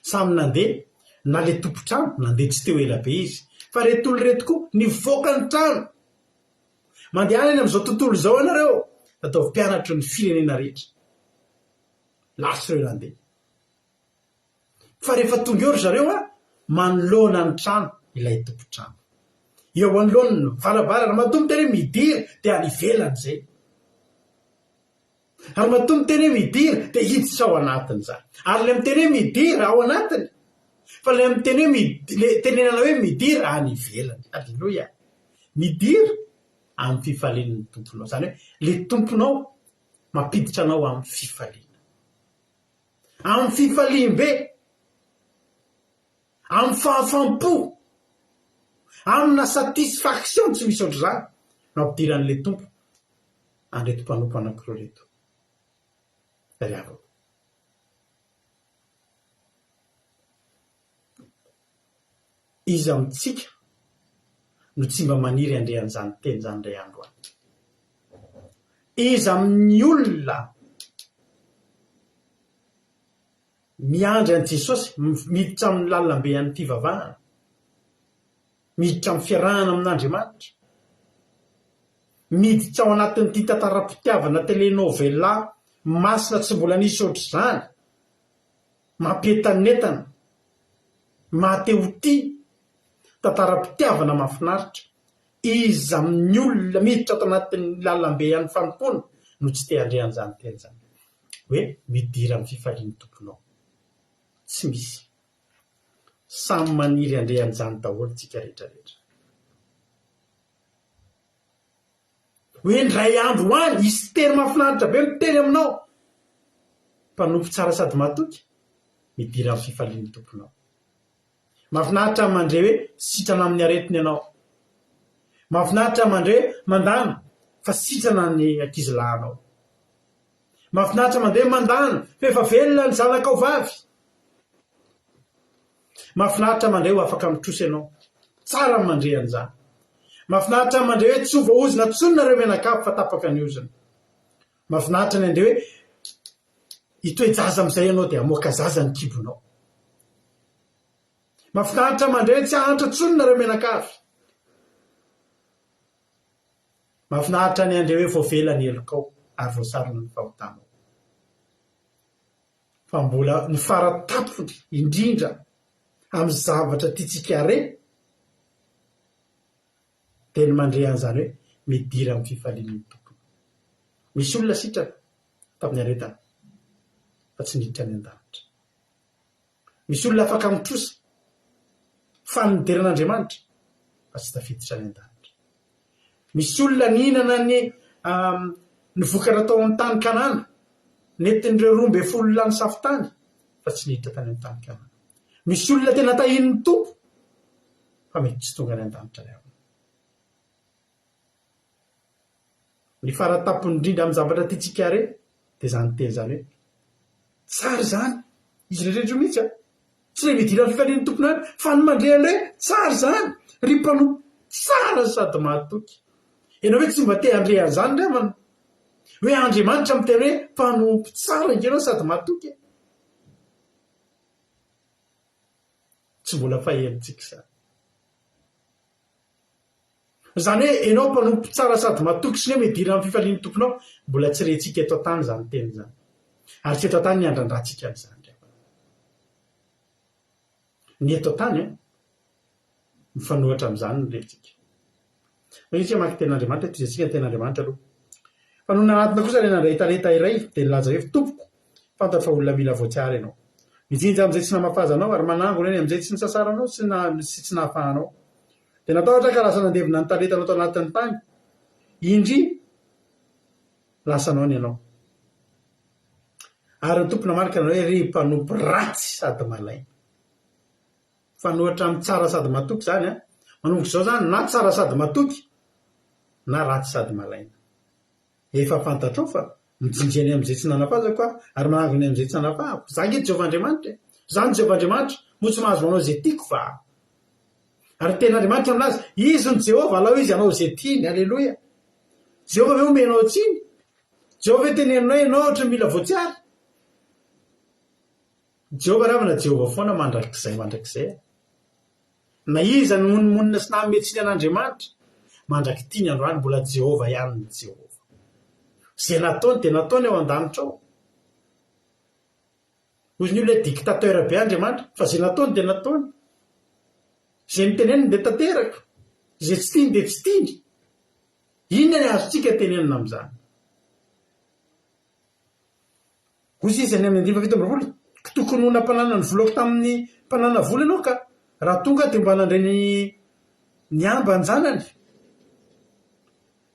Samy nandeha, na ilay tompon-trano nandeha tsy teo ela be izy. Fa ireto olona ireto koa nivoaka ny trano. Mandehana eny amin'izao tontolo izao ianareo, ataovy mpianatry ny firenena rehetra. Lasa ireo nandeha. Fa rehefa tonga eo ry zareo a, manoloana ny trano ilay tompon-trano. Eo anoloany ny varavarana, matoa miteny hoe midira dia any ivelany izay. Ary matoa miteny hoe midira dia hiditra ao anatiny izany. Ary ilay miteny hoe midira ao anatiny, fa ilay miteny hoe mid- ilay tenenana hoe midira any ivelany. Aleloia. Midira amin'ny fifalian'ny tomponao. Izany hoe ilay tomponao mampiditra anao amin'ny fifaliana. Amin'ny fifaliam-be, amin'ny fahafam-po, amina satisfaction tsy misy ohatr'izany no ampidiran'ilay Tompo an'ireto mpanompo anankiroa ireto. Ry havako. Iza amintsika no tsy mba maniry handre an'izany teny izany indray andro any? Iza amin'ny olona miandry an'i Jesosy miditra amin'ny lalambe an'ny fivavahana, miditra amin'ny fiarahana amin'Andriamanitra, miditra ao anatin'ity tantaram-pitiavana telenovela masina tsy mbola nisy ohatr'izany, mampientanentana, maha-te ho tia, tantaram-pitiavana mahafinaritra. Iza amin'ny olona miditra ato anatin'ny lalambe an'ny fanompoana no tsy te handre an'izany teny izany? Hoe midira amin'ny fifalian'ny Tomponao. Tsy misy. Samy maniry handre an'izany daholo tsika rehetra rehetra. Hoe indray andro ho any, hisy teny mahafinaritra be miteny aminao. Mpanompo tsara sady mahatoky, midira amin'ny fifalian'ny Tomponao. Mahafinaritra ny mandre hoe sitrana amin'ny aretina ianao. Mahafinaritra ny mandre hoe mandàna fa sitrana ny ankizilahinao. Mahafinaritra mandre hoe mandàna fa efa velona ny zanakao vavy. Mahafinaritra mandre ho afaka mitrosa ianao. Tsara ny mandre an'izany. Mahafinaritra ny mandre hoe tsy ho voaozona intsony nareo mianakavy fa tapaka ny ozona. Mahafinaritra ny handre hoe hitoe-jaza amin'izay ianao dia hamoaka zaza ny kibonao. Mahafinaritra mandre hoe tsy hahantra intsony nareo mianakavy. Mahafinaritra ny handre hoe voavela ny helokao ary voasarona ny fahotanao. Fa mbola ny fara tampony indrindra amin'ny zavatra tiantsika re dia ny mandre an'izany hoe midira amin'ny fifalian'ny Tompony. Misy olona sitrana tamin'ny aretana fa tsy niditra any an-danitra. Misy olona afaka mitrosa fa nidera an'Andriamanitra fa tsy tafiditra any an-danitra. Misy olona nihinana ny ny vokatra tao amin'ny tany Kanana, nentin'ireo 12 lahy nisafo tany fa tsy niditra tany amin'ny tany Kanana. Misy olona tena tahian'ny Tompo fa mety tsy tonga any an-danitra ry havana. Ny fara-tampony indrindra amin'ny zavatra tiantsika re dia izany teny izany hoe, Tsara izany! Izy rehetra io mihitsy an! Tsy ilay midira amin'ny fifalian'ny tompony ihany fa ny mandre an'ilay hoe, Tsara izany! Ry mpanompo tsara sady mahatoky! Ianao ve tsy mba te handre an'izany ry havana? Hoe Andriamanitra miteny hoe, Mpanompo tsara ange ianao sady mahatoky e! Tsy mbola fahenontsika izany. Izany hoe ianao mpanompo tsara sady matoky sy ny hoe midira amin'ny fifalian'ny Tomponao, mbola tsy rentsika eto an-tany izany teny izany. Ary tsy eto an-tany ny handrandrantsika an'izany ry havana. Ny eto an-tany an, mifanohitra amin'izany ny rentsika. Fa isika mamaky tenin'Andriamanitra, tohizantsika ny tenin'Andriamanitra aloha. Fa nony nanatona kosa ilay nandray talenta iray, dia nilaza hoe, Tompoko, fantatro fa olona mila voatsiary ianao. Mijinja amin'izay tsy namafazanao, ary manangona eny amin'izay tsy nisasaranao sy tsy nahafahanao. Dia natahotra aho ka lasa nandevina ny talentanao tao anatin'ny tany. Indry, lasanao ny anao. Ary ny Tompo namaly ka nanao hoe, Ry mpanompo ratsy sady malaina. Mifanohitra amin'ny tsara sady matoky izany an! Manomboka izao izany, na tsara sady matoky, na ratsy sady malaina. Efa fantatrao fa mijinja eny amin'izay tsy nanafazako aho, ary manangona eny amin'izay tsy nanafahako. Izaho ange Jehovah Andriamanitra e! Izaho no Jehovah Andriamanitra, moa tsy mahazo manao izay tiako va aho? Ary ny tenin'Andriamanitra milaza, Izy no Jehovah, alao Izy hanao izay tiany. Aleloia! Jehovah ve omenao tsiny? Jehovah ve teneninao ianao ohatra ny mila voatsiary? Jehovah ravana Jehovah foana mandrakizay mandrakizay a! Na iza nimonomonona sy nanome tsiny an'Andriamanitra, mandrak'ity ny androany mbola Jehovah ihany ny Jehovah. Izay nataony dia nataony ao an-danitra ao. Hoy ny olona hoe dictateur be Andriamanitra, fa izay nataony dia nataony. Izay noteneniny dia tanteraka. Izay tsy tiany dia tsy tiany. Inona ny azontsika tenenina amin'izany? Hoy izy any amin'ny andininy faha-27, Tokony ho nampanana ny volako tamin'ny mpanana vola ianao ka raha tonga aho dia mba nandray ny ny amban-janany.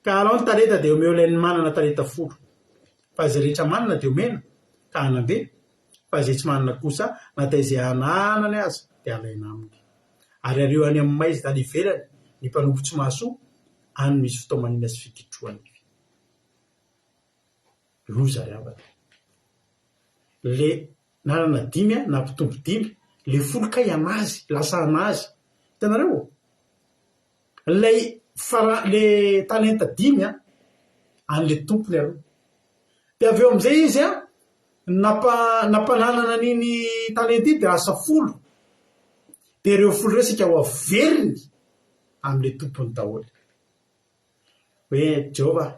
Ka alao ny talenta dia omeo ilay manana talenta folo. Fa izay rehetra manana dia omena ka hanam-be, fa izay tsy manana kosa na dia izay ananany aza dia alaina aminy. Ary ario any amin'ny maizina any ivelany ny mpanompo tsy mahasoa, any no hisy fitaomanina sy fikitroha-nify. Loza ry havana. Le nanana dimy an, nampitombo dimy, le folo kay anazy, lasa anazy. Hitanareo? Ilay fara, le talenta dimy an, an'ilay tompony aloha. Dia avy eo amin'izay izy an, nampa, nampananana an'iny talenta iny dia lasa folo. Dia ireo folo ireo saika ho averiny amin'ilay tompony daholo. Hoe, Jehovah,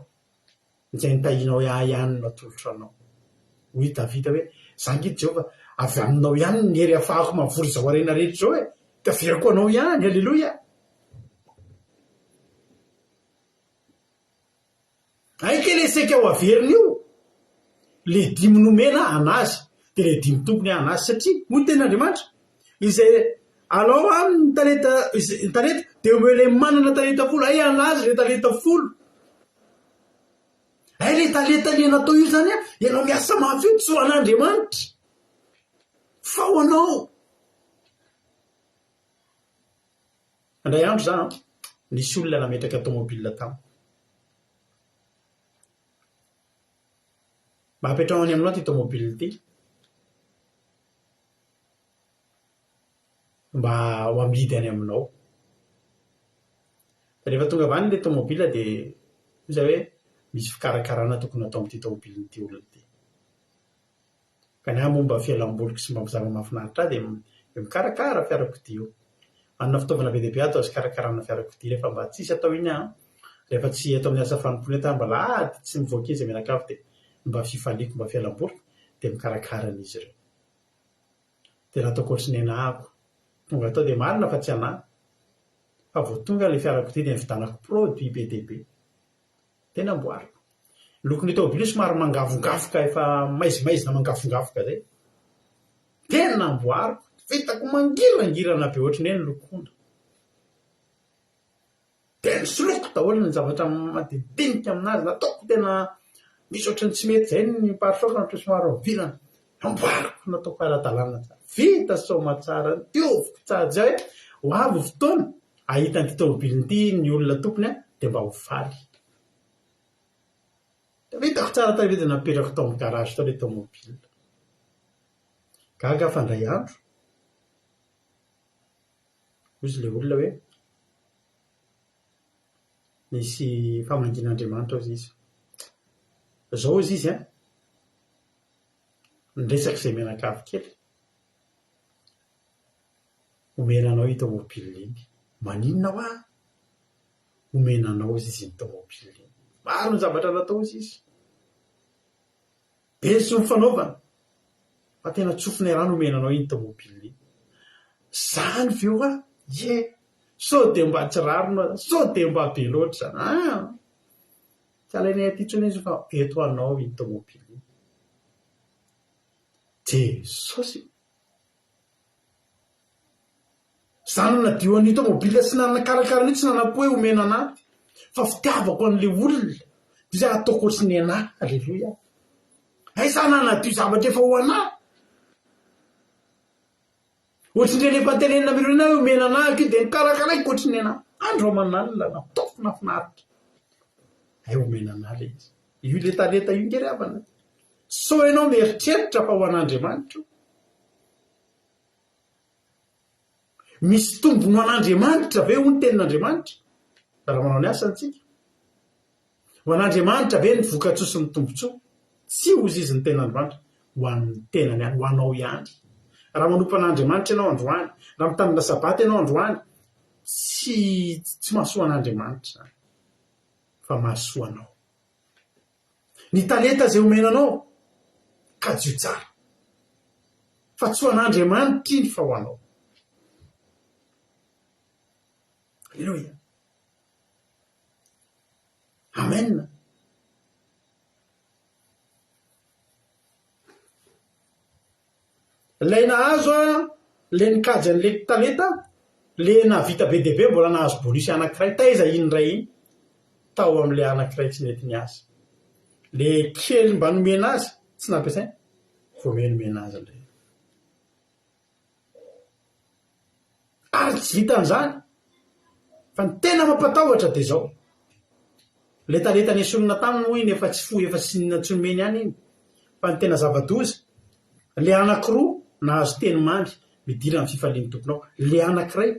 izay nitahianao ahy ihany no atolotro anao. Hoy i Davida hoe, Izaho ange Jehovah, avy aminao ihany ny hery ahafahako mahavory izao harena rehetra izao e! Dia averiko anao ihany! Aleloia! Hay kay le saika ho averina io, le dimy nomena anazy, dia le dimy tompony anazy, satria hoy ny tenin'Andriamanitra, izay alao aminy ny talenta, ny talenta, dia omeo ilay manana talenta folo, hay anazy le talenta folo. Hay le talenta le natao io zany an, ianao miasa mafy io tsy ho an'Andriamanitra, fa ho anao. Indray andro za an, nisy olona nametraka tomobile tamiko. Mba apetraho any aminao ity tomobile ity. Mba ho amidy any aminao. Rehefa tonga avy any ilay tomobile dia hoy za hoe misy fikarakarana tokony hatao amin'ity tomobilin'ity olona ity. Ka ny ahy moa mba fialamboliko sy mba zava-mahafinaritra ahy dia mikarakara fiarakodia io. Manana fitaovana be dia be aho atao azo ikarakarana fiarakodia rehefa mba tsisy atao iny aho an, rehefa tsy eto amin'ny asa fanompoana eto aho mba alahady tsy mivoaka iny izay mianakavy dia mba fifaliako mba fialamboliko dia mikarakara an'izy ireo. Dia nataoko ohatry ny anahako. Tonga tao dia marina fa tsy anahy fa vao tonga ilay fiarakodia dia nividanako produit be dia be. Dia namboariko. Ny lokon'io taobily io somary mangavongavoka efa maizimaizina mangavongavoka izay. Dia namboariko, vitako mangirangirana be ohatry ny hoe nolokoina. Dia nosoloiko daholo ny zavatra madinidinika aminazy, nataoko tena misy ohatry ny tsy mety izay ny pare-choc ohatry ny somary mivilana. Namboariko, nataoko ara-dalàna tsara. Vita soamatsara, dioviko tsara. Izay hoe ho avy ny fotoana hahita an'ity taobilina ity ny olona tompony dia mba ho faly. Hitako tsara tany dia napetrako tao amin'ny garage tao ilay tomobile. Gaga aho fa indray andro, hoy izy ilay olona hoe, nisy famangian'Andriamanitra hozy izy. Izao hozy izy an, niresaka izay mianakavy kely, omena anao iny tomobile iny. Maninona hoa? Omena anao hozy izy iny tomobile iny. Maro ny zavatra natao hozy izy. Be ny soa nifanaovana. Fa tena tsofinay rano omena anao iny tomobile iny. Zany ve hoa? Ie! Sao dia mba tsy rariny hoa zany? Sao dia mba be loatra zany? Ah! Tsy alainay aty intsony izy fa eto anao iny tomobile iny. Jesosy! Za nanadio an'io tomobile sy nanakarakara an'io tsy nanam-po hoe omena anah fa fitiavako an'le olona dia zay ataoko ohatry ny anah, aleloia. Hay za nanadio zavatra efa ho anah. Ohatry ny ireny efa tenenina amin'ireo ireny hoe omena anah aky io dia nokarakaraiko ohatry ny anah. Andro aman'alina nataoko nahafinaritra. Hay omena anah le izy. Io le talenta io nge ry havana. Sao ianao mieritreritra fa ho an'Andriamanitra io. Misy tombony ho an'Andriamanitra ve hoy ny tenin'Andriamanitra raha manao ny asany tsika? Ho an'Andriamanitra ve ny vokatsoa sy ny tombontsoa? Tsia hozy izy ny tenin'Andriamanitra, ho an'ny tenany ihany, ho anao ihany. Raha manompo an'Andriamanitra ianao androany, raha mitandrina sabata ianao androany, tsy tsy mahasoa an'Andriamanitra izany fa mahasoa anao. Ny talenta izay omena anao, kajio tsara. Fa tsy ho an'Andriamanitra iny fa ho anao. Aleloia. Amen. Ilay nahazo a, ilay nikajy an'ilay talenta, ilay nahavita be dia be mbola nahazo bonus anankiray, taiza iny indray iny? Tao amin'ilay anankiray tsy nety niasa. Ilay kely mba nomena azy, tsy nampiasainy, vao nomena azy indray. Ary tsy vitan'izany, fa ny tena mampatahotra dia izao, ilay talenta nesorina taminy moa iny efa tsy foy, efa tsy tsy nomeny ihany iny, fa ny tena zava-doza, ilay anankiroa nahazo teny mamy, midira amin'ny fifalian'ny tomponao, ilay anankiray,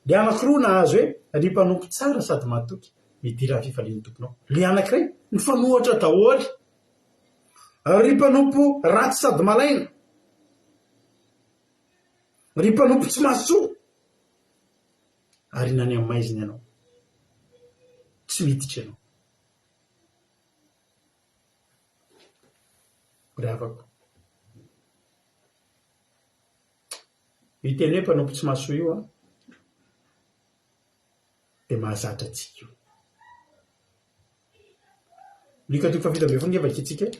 ilay anankiroa nahazo hoe ry mpanompo tsara sady mahatoky, midira amin'ny fifalian'ny tomponao, ilay anankiray. Mifanohatra daholo. Ry mpanompo ratsy sady malaina. Ry mpanompo tsy mahasoa. Ary nany amin'ny maizina ianao. Tsy miditra ianao. Ry havako. Io teny hoe mpanompo tsy mahasoa io an, dia mahazatra antsika io. Lioka toko faha-17 nge vakintsika e.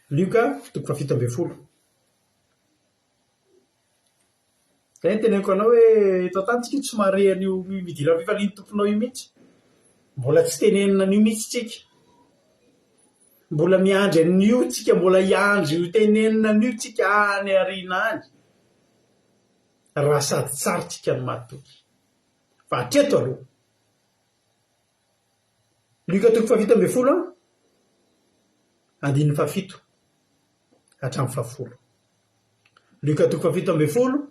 Lioka toko faha-17. Izay no teneniko anao hoe eto an-tany tsika tsy mahare an'io midira amin'ny fifalian'ny tomponao io mihitsy. Mbola tsy tenenina an'io mihitsy tsika. Mbola miandry an'io tsika, mbola hiandry io tenenina an'io tsika any aoriana any. Raha sady tsara tsika no mahatoky. Fa hatreto aloha. Lioka toko faha-17 an, andininy fahafito hatramin'ny fahafolo. Lioka toko faha-17,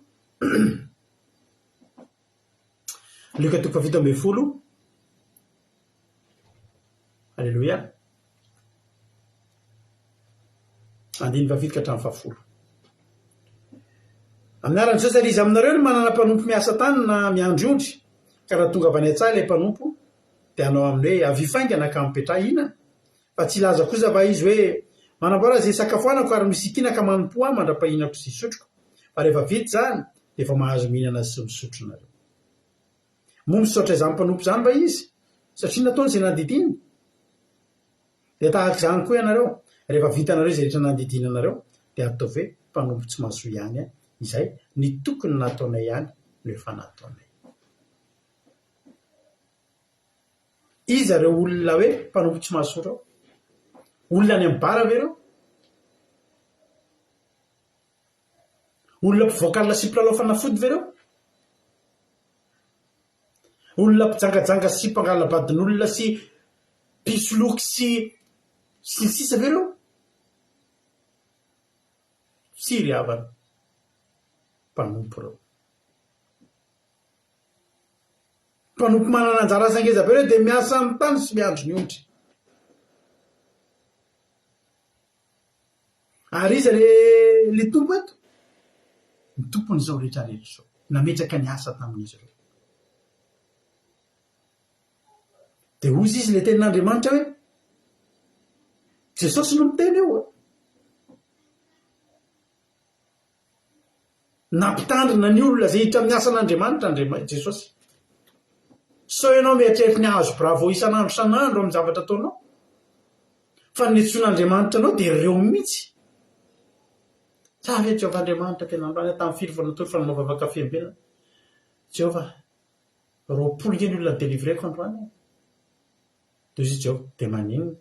Lioka toko faha-17, Aleloia, andininy fahafito ka hatramin'ny fahafolo. Amin'ny anaran'i Jesosy ary iza aminareo no manana mpanompo miasa tany na miandry ondry, ka raha tonga avy any an-tsaha ilay mpanompo, dia hanao aminy hoe, Avia faingana ka mipetraha hihinana? Fa tsy hilaza kosa va izy hoe, Manamboara izay hisakafoanako ary misikina ka manompoa ahy mandra-pahinako sy hisotroko, fa rehefa vita izany, dia efa mahazo mihinana sy misotro nareo. Moa misaotra izany mpanompo izany va izy, satria nataony izay nandidiany? Dia tahaka izany koa ianareo, rehefa vitanareo izay rehetra nandidiana anareo, dia ataovy hoe mpanompo tsy mahasoa ihany izay, ny tokony nataonay ihany no efa nataonay. Iza ireo olona hoe mpanompo tsy mahasoa ireo? Olona any amin'ny bar ve ireo? Olona mpivoaka alina sy mpilalao fanafody ve ireo? Olona mpijangajanga sy mpangala-badin'olona sy mpisoloky sy sy ny sisa ve ireo? Tsia ry havana, mpanompo ireo. Mpanompo manana anjara asa ngeza be ireo dia miasa amin'ny tany sy miandry ny ondry. Ary iza le le tompo eto? Ny tompon'izao rehetra rehetra izao. Nametraka ny asa tamin'izy ireo. Dia hozy izy le tenin'Andriamanitra hoe Jesosy no miteny eo. Nampitandrina ny olona izay hiditra amin'ny asan'Andriamanitra Andriamanitra Jesosy. Sao ianao mieritreritra ny hahazo bravo isan'andro isan'andro amin'ny zavatra ataonao. Fa ny niantsoan'Andriamanitra anao dia ireo mihitsy. Tsara ve Jehovah Andriamanitra tena androany aho tamin'ny firy vao natory fa nanao vavaka fiambenana. Jehovah, 20 nge ny olona ni-délivrer-ko androany e. Dia hoy izy Jehovah, dia maninona?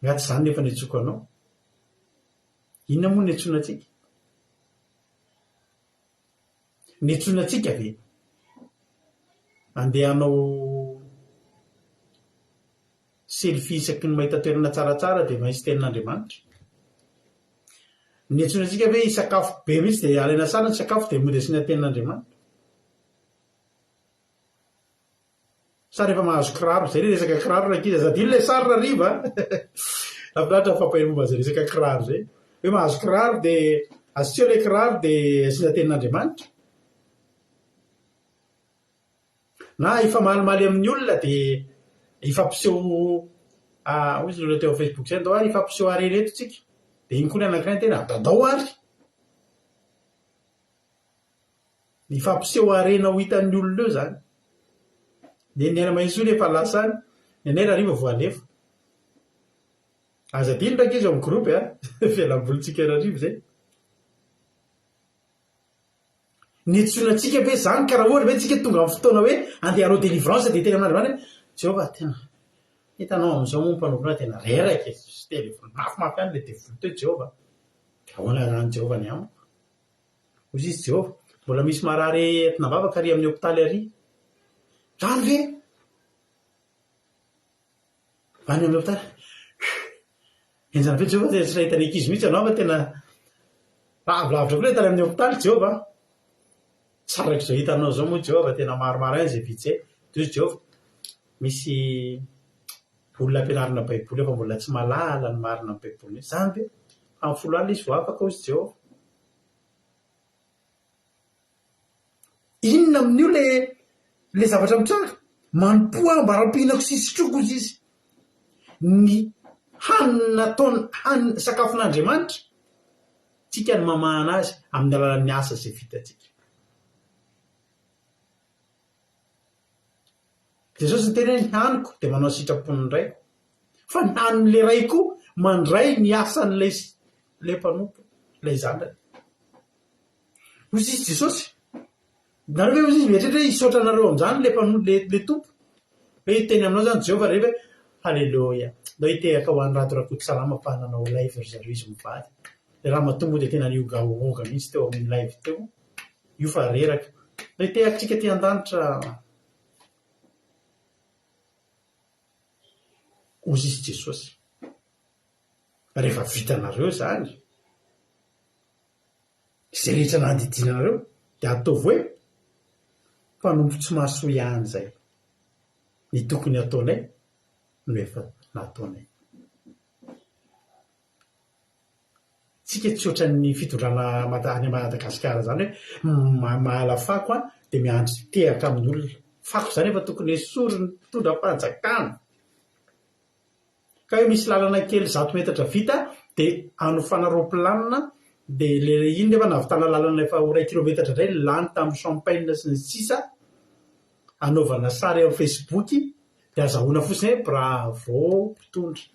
Nga tsy izany no efa niantsoako anao? Inona moa no niantsoana antsika? Niantsoana antsika ve? Andeha hanao selfie isaky ny mahita toerana tsaratsara dia mahisy tenin'Andriamanitra? Niantsoana antsika ve hisakafo be mihitsy dia alaina sary ny sakafo dia mody asiana tenin'Andriamanitra? Sa rehefa mahazo kiraro, zay le resaka kiraro rankizy, aza adino le sary rariva a! Nahafinaritra ny fampahery momba an'izay resaka kiraro zay. Hoe mahazo kiraro dia asio le kiraro dia asiana tenin'Andriamanitra. Na hifamalimaly amin'ny olona dia hifampiseho hoy izy ny olona teo amin'ny Facebook zay, ndao ary hifampiseho harena eto tsika. Dia iny koa ny anankiray niteny, adadao ary! Mifampiseho harena ho hitan'ny olona eo izany. Ny an'i Aina Mahitsy efa lasa any, ny anay Rariva vao alefa. Aza adino rankizy ao amin'ny groupe a! Fialambolintsika Rariva izay. Niantsoana antsika ve izany ka raha ohatra ve tsika tonga amin'ny fotoana hoe andeha hanao délivrance dia hiteny amin'Andriamanitra hoe Jehovah tena hitanao amin'izao moa ny mpanomponao tena reraka e, sy tena mafimafy ihany ilay devoly teo Jehovah. Dia ahoana raha ny Jehovah ny amiko? Hoy izy, Jehovah, mbola misy marary entina am-bavaka ary amin'ny hopitaly ary. Zany ve? Any amin'ny hopitaly. Henjana be Jehovah, tena tsy nahita ny ankizy mihitsy ianao fa tena lavilavitra koa ilay tany amin'ny hopitaly Jehovah. Tsy araka izao hitanao izao moa Jehovah, tena maromaro ihany izay vita izay. Dia hoy izy, Jehovah, Misy olona ampianarina Baiboly fa mbola tsy mahalala ny marina amin'ny Baiboly mihitsy. Izany ve? Amin'ny 10 alina izy vao afaka hozy Jehovah. Inona amin'io le le zavatra mitranga? Manompoa aho ambara-pihinako sy hisotroako hozy izy. Ny hanina nataony hanina sakafon'Andriamanitra, tsika no mamahana azy amin'ny alalan'ny asa izay vitantsika. Jesosy niteny hoe ny haniko dia manao ny sitrapon'ny Raiko. Fa ny hanin'ilay Ray koa mandray ny asan'ilay ilay mpanompo, ilay zanany. Hoy izy Jesosy, nareo ve hoy izy mieritreritra hoe hisaotra anareo amin'izany ilay mpanompo, ilay ilay Tompo? Hoe hiteny aminao izany Jehovah rehefa hoe Haleloia. Ndao hitehaka ho an'i Rado Rakotosalama fa nanao live ry zareo izy mivady. Ilay ramatoa moa dia tena niogaoga mihitsy teo amin'ny live teo. Io fa reraka. Ndao hitehaka tsika aty an-danitra. Hoy izy Jesosy. Rehefa vitanareo izany, izay rehetra nandidiana anareo dia ataovy hoe mpanompo tsy mahasoa ihany izay. Ny tokony hataonay no efa nataonay. Tsika tsy ohatran'ny fitondrana any Madagasikara izany hoe mahala fako an, dia miandry tehaka amin'ny olona. Fako izany efa tokony esorin'ny mpitondra fanjakana. Ka hoe misy lalana kely 100 metatra vita dia anofana roaplanina dia le iny nefa nahavitana lalana efa ho iray kilometatra indray lany tamin'ny champagne sy ny sisa anaovana sary amin'ny facebook dia azahoana fotsiny hoe bravo mpitondra.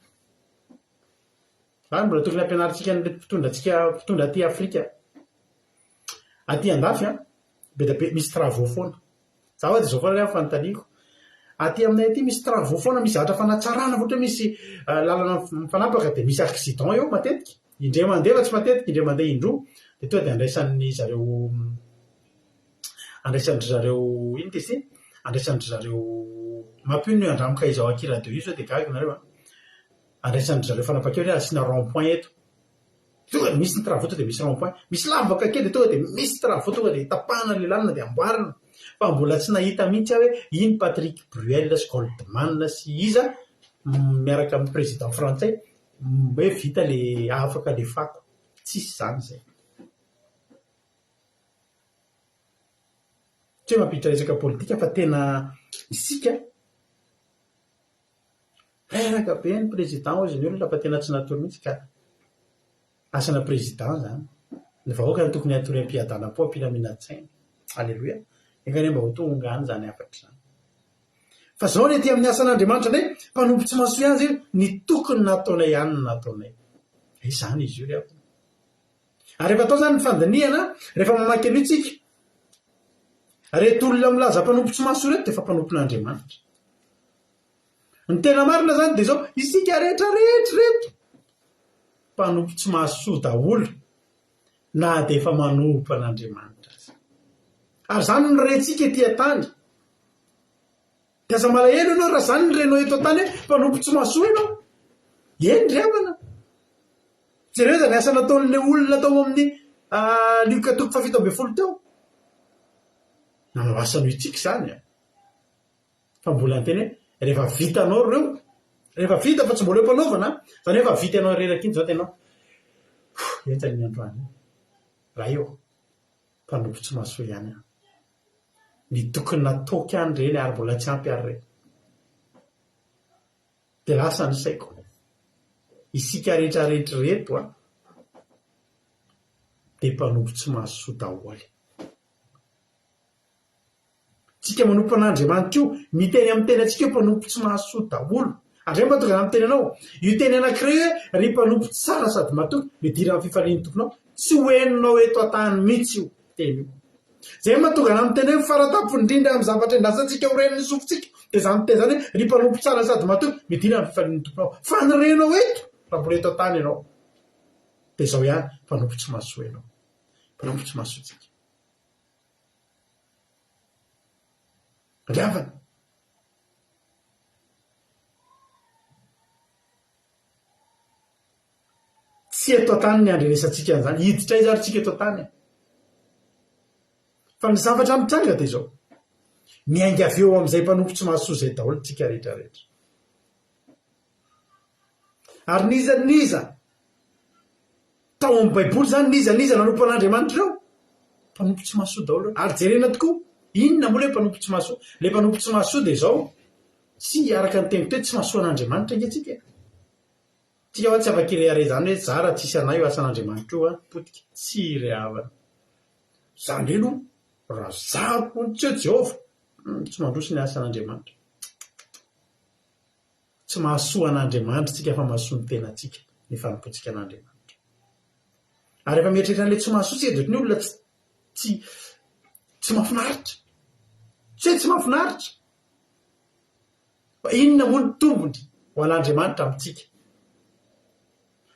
Zany mbola tokony ampianarintsika an'ireto mpitondra antsika mpitondra aty Afrika. Aty andafy an, be dia be misy travaux foana. Za ho'a dia izao foana ny fanontaniako. Aty aminay aty misy travaux foana, misy zavatra fanatsarana ohatra hoe misy lalana mifanapaka dia misy accident eo matetika. Indray mandeha fa tsy matetika, indray mandeha indroa dia tonga dia andraisan'ny zareo andraisan-dry zareo inona izy ity? Andraisan-dry zareo mampino io andramoka izao aky radio io sao dia gaga nareo an. Andraisan-dry zareo fanapahan-kevitra hoe asiana rond point eto. Tonga dia misy ny travaux tonga dia misy rond point. Misy lavaka kely dia tonga dia misy travaux tonga dia tapahana ilay lalana dia amboarina. Fa mbola tsy nahita mihitsy aho hoe iny Patrick Bruel sy Goldman sy iza miaraka amin'ny président frantsay hoe vita ilay afaka ilay fako. Tsisy izany izay. Tsy hoe mampiditra resaka politika fa tena isika Reraka be ny président hozy ny olona fa tena tsy natory mihitsy ka. Asana président zany. Ny vahoaka no tokony hatory am-piadanam-po, am-pilaminan-tsaina. Aleloia. Enga anie mba ho tonga any izany hafatra izany. Fa zao ny aty amin'ny asan'Andriamanitra indray, mpanompo tsy mahasoa ihany zay, ny tokony nataonay ihany no nataonay. Izany izy io ry havana. Ary rehefa atao izany ny fandinihana, rehefa mamaky an'io tsika, reto olona milaza mpanompo tsy mahasoa ireto dia efa mpanompon'Andriamanitra. Ny tena marina izany dia izao, isika rehetra rehetra ireto, mpanompo tsy mahasoa daholo na dia efa manompo an'Andriamanitra aza. Ary izany no rentsika ety an-tany. Dia aza malahelo ianao raha izany no renao eto an-tany hoe mpanompo tsy mahasoa ianao. Eny ry havana. Jereo izany asa nataon'ilay olona tao amin'ny Lioka toko faha-17 teo. Nanao asa noho itsika izany. Fa mbola niteny hoe rehefa vitanao ireo, rehefa vita fa tsy mbola eo am-panaovana an, izany hoe efa vita ianao reraka iny izao dia ianao, hentitra iny androany iny. Ray ô, mpanompo tsy mahasoa ihany aho. Ny tokony nataoko ihany ireny ary mbola tsy ampy ary ireny. Dia lasa ny saiko. Isika rehetra rehetra ireto an, dia mpanompo tsy mahasoa daholo. Tsika manompo an'Andriamanitra io, miteny amin'ny tenantsika io mpanompo tsy mahasoa daholo. Ary izay mahatonga anah miteny anao, io teny anankiray hoe ry mpanompo tsara sady matoky, midira amin'ny fifalian'ny Tomponao, tsy ho henonao eto an-tany mihitsy io teny io. Izay mahatonga anah miteny hoe faratampony indrindra amin'ny zavatra endrasantsika ho ren'ny sofintsika dia izany teny izany hoe ry mpanompo tsara sady matoky, midira amin'ny fifalian'ny Tomponao. Fa ny renao eto, raha mbola eto an-tany ianao, dia izao ihany, mpanompo tsy mahasoa ianao. Mpanompo tsy mahasoa tsika. Ry havana, tsy eto an-tany ny handrenesantsika an'izany, hiditra aiza ary tsika eto an-tany e? Fa ny zavatra mitranga dia izao, Miainga avy eo amin'izay mpanompo tsy mahasoa izay daholo tsika rehetra rehetra. Ary n'iza n'iza tao amin'ny Baiboly izany, n'iza n'iza nanompo an'Andriamanitra ireo, mpanompo tsy mahasoa daholo ireo. Ary jerena tokoa, inona moa ilay mpanompo tsy mahasoa? Ilay mpanompo tsy mahasoa dia izao, tsy araka ny teniko teo, tsy mahasoa an'Andriamanitra ange tsika e. Tsika hoa tsy afaka hirehareha izany hoe za raha tsisy anay io asan'Andriamanitra io an, potika. Tsy hirehavana. Izany aloha, raha za hono tsy eo Jehovah, hum, tsy mandroso ny asan'Andriamanitra. Tsy mahasoa an'Andriamanitra isika fa mahasoa ny tenantsika ny fanompoantsika an'Andriamanitra. Ary rehefa mieritreritra an'ilay tsy mahasoa isika dia ohatran'ny olona tsy tsy tsy mahafinaritra. Tsy hoe tsy mahafinaritra. Fa inona moa ny tombony ho an'Andriamanitra amintsika?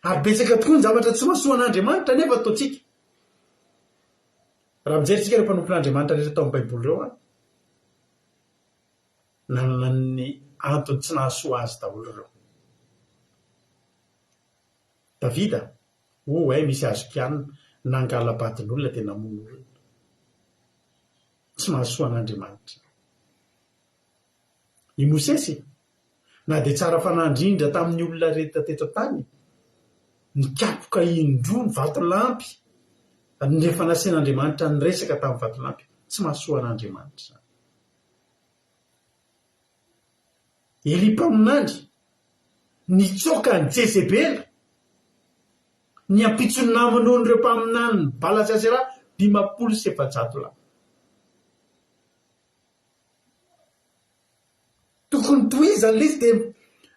Ary betsaka tokoa ny zavatra tsy mahasoa an'Andriamanitra nefa ataontsika. Raha mijery isika ireo mpanompon'Andriamanitra rehetra tao amin'ny Baiboly ireo an, Nanana ny antony tsy nahasoa azy daholo ireo. Davida, oh hay misy azo kianina, nangala-badin'olona dia namono olona. Tsy mahasoa an'Andriamanitra. I Mosesy, na dia tsara fanahy indrindra tamin'ny olona rehetra teto an-tany, nikapoka indroa ny vatolampy rehefa nasian'Andriamanitra niresaka tamin'ny vatolampy. Tsy mahasoa an'Andriamanitra izany. Elia mpaminany nitsoaka an'i Jezebela ny ampitson'ny namonoan'ireo mpaminanin'i Bala sy Aseraha 450 lahy. Tokony tohizana ilay izy dia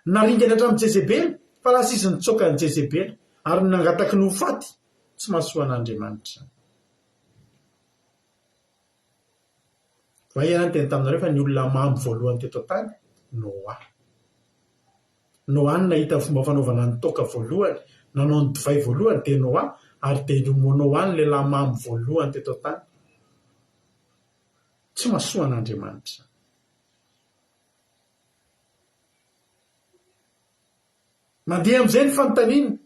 naringany hatramin'i Jezebela fa lasa izy nitsoaka an'i Jezebela ary nangataky ny ho faty. Tsy mahasoa an'Andriamanitra izany. Voay aho niteny taminareo fa ny olona mamo voalohany teto an-tany, Noa. Noa no nahita ny fomba fanaovana ny toaka voalohany, nanao ny divay voalohany dia Noa, ary dia Noa no lehilahy mamo voalohany teto an-tany. Tsy mahasoa an'Andriamanitra izany. Mandeha amin'izay ny fanontaniana.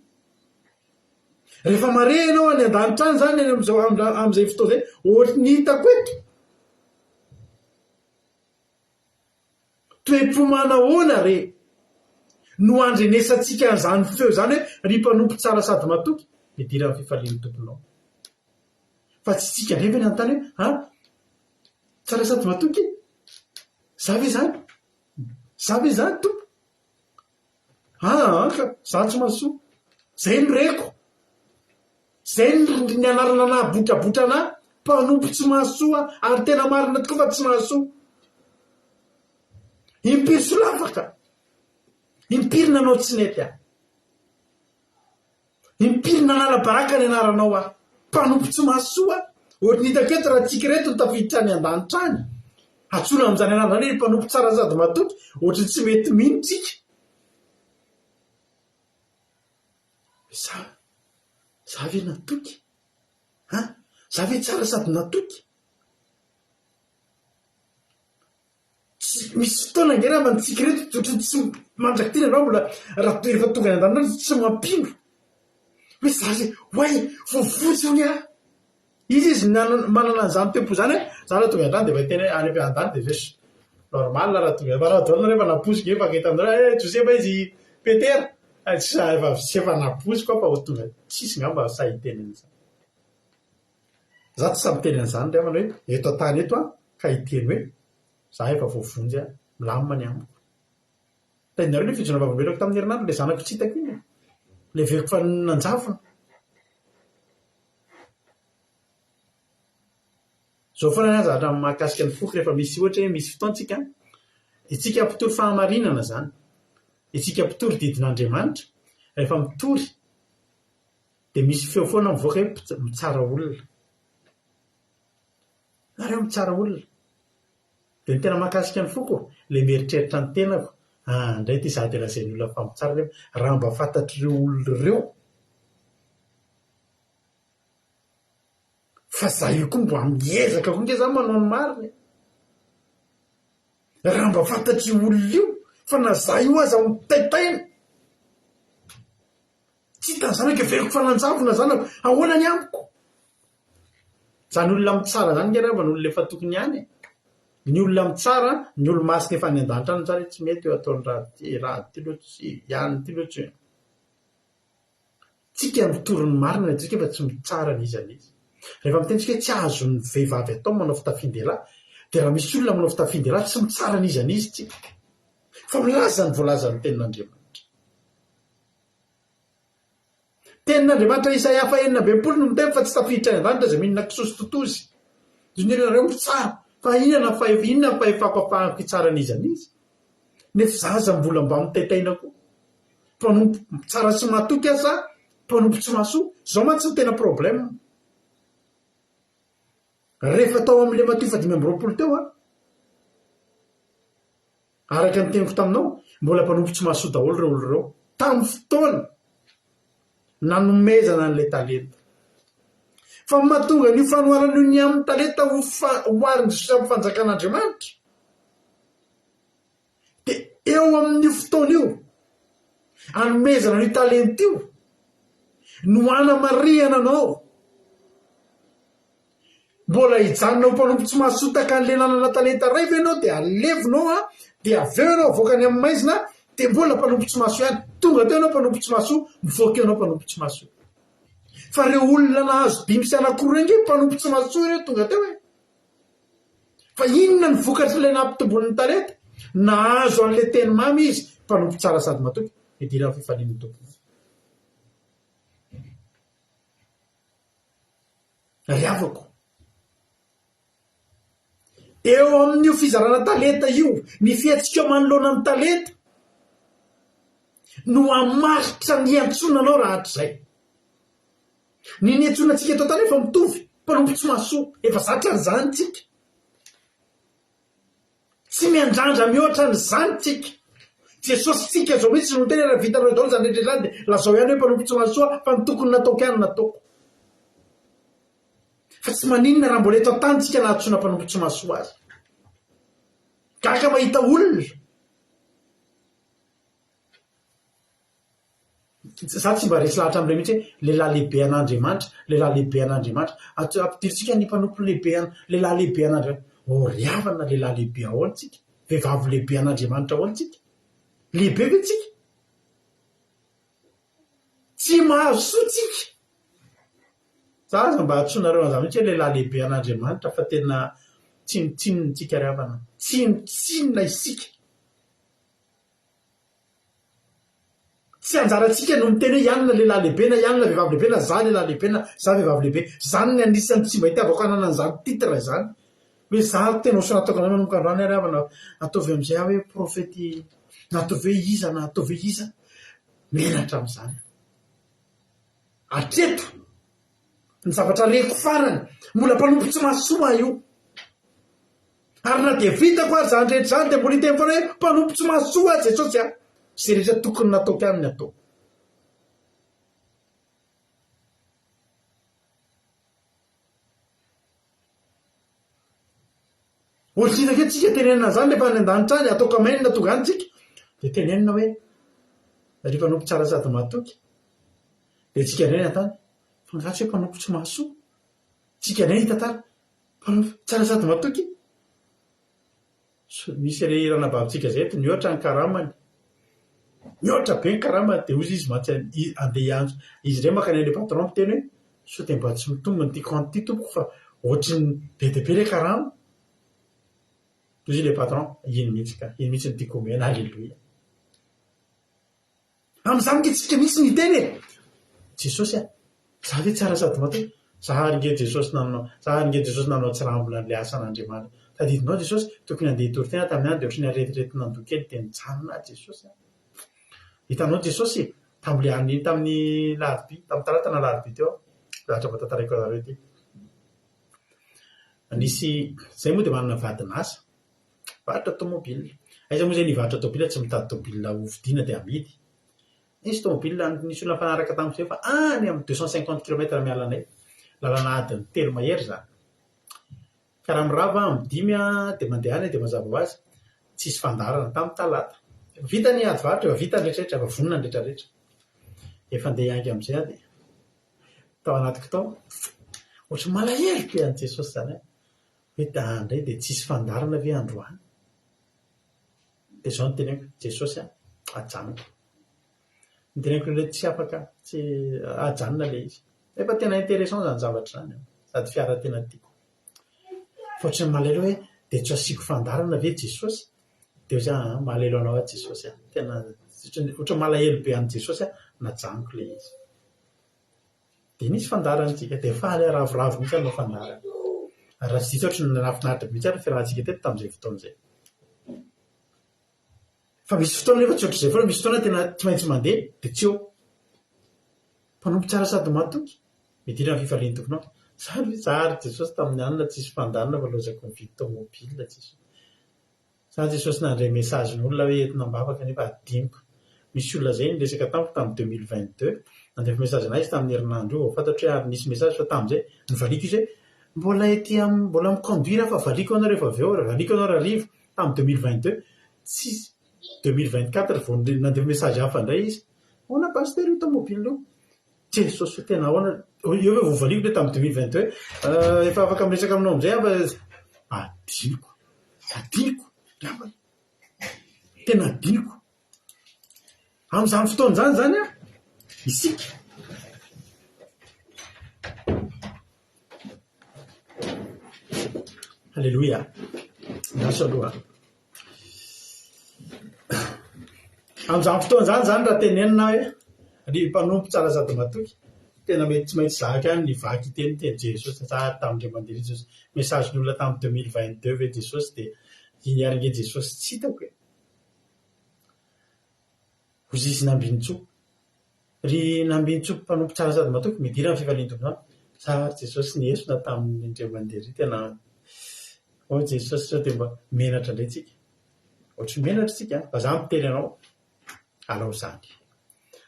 Rehefa mare ianao any an-danitra any izany any amin'izao amin'izay fotoana izay, ohatry ny hitako eto. Toe-po manahoana re no andrenesantsika an'izany feo izany hoe ry mpanompo tsara sady matoky, midira amin'ny fifalian'ny Tomponao. Fa tsy isika indray ve ny hanontany hoe, ha? Tsara sady matoky? Za ve izany? Za ve izany Tompo? Aa ka, za tsy mahasoa. Zay no reko. Zay no nianarana nahabotrabotra anah, mpanompo tsy mahasoa ary tena marina tokoa fa tsy mahasoa. Impiry solafaka, impiry nanao tsy nety aho. Impiry nanala baraka ny anaranao aho. Mpanompo tsy mahasoa. Ohatry ny hitako eto raha tsika ireto no tafiditra any an-danitra any. Antsoina amin'izany anarana izany hoe mpanompo tsara sady matoky. Ohatry ny tsy mety mino tsika. Za, za ve natoky? An? Za ve tsara sady natoky? Tsy misy fotoana ange raha mantsika ireto dia ohatran'ny tsy mandrak'ity ianao mbola raha rehefa tonga any an-danitra any tsy mampino hoe za ve oay voavonjy hono aho. Iza izy nanana manana an'izany toe-po izany hoe za raha tonga any an-trano dia efa hiteny hoe any an-danitra dia zay normal raha tonga fa raha daholo nareo efa nampoiziko efa hita aminareo hoe Josefa izy Petera tsy efa tsy efa nampoiziko aho fa ho tonga tsisy ngamba sahy hiteny an'izany. Za tsy sahy miteny an'izany ry havana hoe eto an-tany eto aho ka hiteny hoe za efa voavonjy aho, milamina ny amiko. Tadidinareo ilay fijoroana vavolombeloko tamin'ny herinandro, ilay zanako tsy hitako iny e? Ilay heveriko fa nanjavona. Izao foana ny ahy zavatra mahakasika ny foko rehefa misy ohatra hoe misy fotoantsika, isika mpitory fahamarinana izany, isika mpitory didin'Andriamanitra, rehefa mitory Dia misy feo foana mivoaka hoe mitsara olona. Nareo mitsara olona. Dia ny tena mahakasika ny foko, ilay mieritreritra ny tenako, ah indray ity za dia lazain'ny olona fa mitsara nefa raha mba fantatr'ireo olona ireo fa za io koa mba miezaka koa nge za manao ny marina e. Raha mba fantatr'io olona io fa na za io aza mitaitaina. Tsy hita ny zanako, heveriko fa nanjavona zanako, ahoana ny amiko? Zany olona mitsara zany nge ravana olona efa tokony any e. Ny olona mitsara, ny olo-masina efa any an-danitra any mitsara hoe tsy mety io ataon'i rad rad ity loatra sy i anona ity loatra. Tsika mitory ny marina tsika fa tsy mitsara n'iza n'iza. Rehefa miteny tsika hoe tsy azon'ny vehivavy atao ny manao fitafian-dehilahy dia raha misy olona manao fitafian-dehilahy tsy mitsara n'iza n'iza tsika fa milaza ny voalazan'ny tenin'Andriamanitra. Tenin'Andriamanitra Isaia faha 66 no miteny fa tsy tafiditra any an-danitra izay mihinana kisoa sy totozy. Indrindra nareo mpitsara fa inona ny inona ny fahefako afahako hitsara n'iza n'iza? Nefa za aza mbola mba mitaintaina koa. Mpanompo tsara sy matoky aho sa mpanompo tsy mahasoa? Zao mantsy no tena problème. Rehefa tao amin'ilay Matio faha 25 teo an, araka ny teniko taminao, mbola mpanompo tsy mahasoa daholo ireo olona ireo tamin'ny fotoana nanomezana an'ilay talenta. Fa ny mahatonga an'io fanoharana io ny amin'ny talenta ho oharin'i Jesosy amin'ny fanjakan'Andriamanitra, Dia eo amin'io fotoana io, anomezana an'io talenta io, no anamarihana anao. Mbola hijanona ho mpanompo tsy mahasotaka an'ilay nanana talenta iray ve ianao dia alevina ao an, dia avy eo ianao avoaka any amin'ny maizina dia mbola mpanompo tsy mahasoa ihany. Tonga teo ianao mpanompo tsy mahasoa, mivoaka eo ianao mpanompo tsy mahasoa. Fa ireo olona nahazo dimy sy anankiroa ireo ange mpanompo tsy mahasoa ireo tonga teo e. Fa inona ny vokatr'ilay nampitomboany ny talenta? Nahazo an'ilay teny mamy izy, mpanompo tsara sady matoky, midira amin'ny fifalian'ny tompony. Ry havako, eo amin'io fizarana talenta io, ny fihetsikao manoloana ny talenta no hamaritra ny hiantsoana anao rahatrizay. Ny niantsoana antsika eto an-tany efa mitovy, mpanompo tsy mahasoa, efa zatra an'izany tsika. Tsy miandrandra mihoatra an'izany tsika. Jesosy tsika izao mihitsy no niteny raha vitanareo daholo izany rehetra izany dia lazao ihany hoe mpanompo tsy mahasoa fa ny tokony nataoko ihany no nataoko. Fa tsy maninona raha mbola eto an-tany tsika nahatsoina mpanompo tsy mahasoa azy. Gaga mahita olona. Za tsy mba resy lahatra amin'ilay mihitsy hoe lehilahy lehibe an'Andriamanitra, lehilahy lehibe an'Andriamanitra. Ampidirintsika ny mpanompo lehibe an, lehilahy lehibe an'Andriamanitra. Oh ry havana, lehilahy lehibe ahoana tsika? Vehivavy lehibe an'Andriamanitra ahoana tsika? Lehibe ve tsika? Tsy mahazo soa tsika. Za aza mba antsoinareo an'izany mihitsy hoe lehilahy lehibe an'Andriamanitra fa tena tsinontsinona tsika ry havana. Tsinontsinona isika. Tsy anjarantsika no miteny hoe ianona lehilahy lehibe na ianona vehivavy lehibe na za lehilahy lehibe na za vehivavy lehibe. Zany ny anisan'ny tsy mba itiavako hanana an'izany titre izany. Hoe za tena ho soratako anareo manomboka androany ary havana ataovy amin'izay aho hoe profety na ataovy hoe iza na ataovy hoe iza. Menatra amin'izany aho. Hatreto ny zavatra reko farany, mbola mpanompo tsy mahasoa aho io. Ary na dia vitako ary izany rehetra izany dia mbola hiteny foana hoe mpanompo tsy mahasoa aho Jesosy a! Izay rehetra tokony nataoko ihany ny ataoko. Ohatrinona ve tsika tenenina an'izany rehefa any an-danitra any, ataoko amen tonga any tsika, dia tenenina hoe ry mpanompo tsara sady mahatoky, dia tsika indray ny an-tany, fa angaha tsy hoe mpanompo tsy mahasoa? Tsika indray hitantara, Mpanompo tsara sady matoky. Misy ry ranabavintsika izay eto, mihoatra ny karamany. Mihoatra be ny karamany dia hozy izy mantsy andeha hiantso. Izy indray mankany amin'ilay patron miteny hoe sao dia mba tsy mitombina ity compte ity tompoko fa ohatry ny be dia be ilay karama. Hozy ilay patron, iny mihitsy ka, iny mihitsy no tiako omena, alléluia. Amin'izany nge tsika mihitsy no hiteny e! Jesosy a! Za ve tsara sady matoky? Za ary nge Jesosy nanao, za ary nge Jesosy nanao tsirambina an'ilay asan'Andriamanitra. Tadidinao Jesosy? Tokony handeha hitory tena tamin'ny andro dia ohatran'ny aretin'aretina andoha kely dia nijanona aho Jesosy a! Hitanao Jesosy? Tamin'ilay alina iny tamin'ny larobia, tamin'ny talata na alarobia teo aho, zavatra vao tantaraiko anareo ity. Nisy, zay moa dia manana vadin'asa. Mpivarotra tomobile. Aiza moa izay ny hivarotra tomobile tsy mitady tomobile ho vidiana dia amidy. Nisy tomobile nisy olona nifanaraka tamiko izay fa any amin'ny 250 kilomètre miala anay. Lalana adiny telo mahery izany. Ka raha mirava aho amin'ny dimy dia mandeha any dia mazava ho azy tsisy fandaharana tamin'ny talata. Efa vita ny ady varotra, efa vita ny rehetrarehetra, efa vonona ny rehetrarehetra. Efa andeha hiainga amin'izay aho dia tao anatiko tao ohatran'ny malahelo be an'i Jesosy izany aho. Hoe da indray dia tsisy fandaharana ve androany? Dia izao no teneniko, Jesosy a, ajanoko. Ny teneniko indray tsy afaka, tsy ajanona ilay izy. Nefa tena intéressant izany zavatra izany an, sady fiara tena tiako. Fa ohatran'ny malahelo hoe dia tsy asiako fandaharana ve Jesosy? Dia hoy aho, aa malahelo anao aho Jesosy a, tena ohatran'ny malahelo be an'i Jesosy aho, najanoko ilay izy. Dia nisy fandaharantsika, dia faly aho ravoravo mihitsy aho nanao fandaharana. Ary raha tsy diso aho ohatran'ny nahafinaritra be mihitsy ary ny fiarahantsika teto tamin'izay fotoana izay. Fa misy fotoana nefa tsy ohatr'izay foana, misy fotoana tena tsy maintsy mandeha dia tsy eo. Mpanompo tsara sady mahatoky, midira amin'ny fifalian'ny Tomponao. Za ve za ary Jesosy tamin'ny alina tsisy fandaharana fa lozako mividy tomobile Jesosy. Za Jesosy nandray message n'olona hoe entina am-bavaka nefa adinoko. Misy olona zay niresaka tamiko tamin'ny 2022, nandefa message anah izy tamin'ny herinandro io vao fantatro hoe ary nisy message fa tamin'izay novaliako izy hoe mbola ety am mbola mi-conduire aho fa valiako anao rehefa avy eo, valiako anao rahariva, tamin'ny 2022, tsisy 2024 vao nandefa message hafa indray izy, ahoana pasitera io tomobile io? Jesosy o tena ahoana, eo ve vao valiako le tamin'ny 2022 hoe efa afaka miresaka aminao amin'izay aho fa adinoko. Adinoko, angambany. Tena adinoko. Amin'izany fotoana izany izany an, isika Aleloia. Miasa aloha. Amin'izany fotoana izany izany raha tenenina hoe ry mpanompo tsara sady matoky, tena mety tsy maintsy zahako ihany ny vaky teny teny Jesosy sa ary tamin'indray mandeha ry Jesosy message ny olona tamin'ny 2022 ve Jesosy dia iny ary ange Jesosy tsy hitako e! Hoy izy Nambinintsoa, ry Nambinintsoa mpanompo tsara sady matoky, midira amin'ny fifalian'ny Tomponao. Sa ary Jesosy niesona tamin'ny indray mandeha ry tena Oh Jesosy sao dia mba menatra indray tsika. Ohatry ny menatra isika fa za miteny anao alao izany.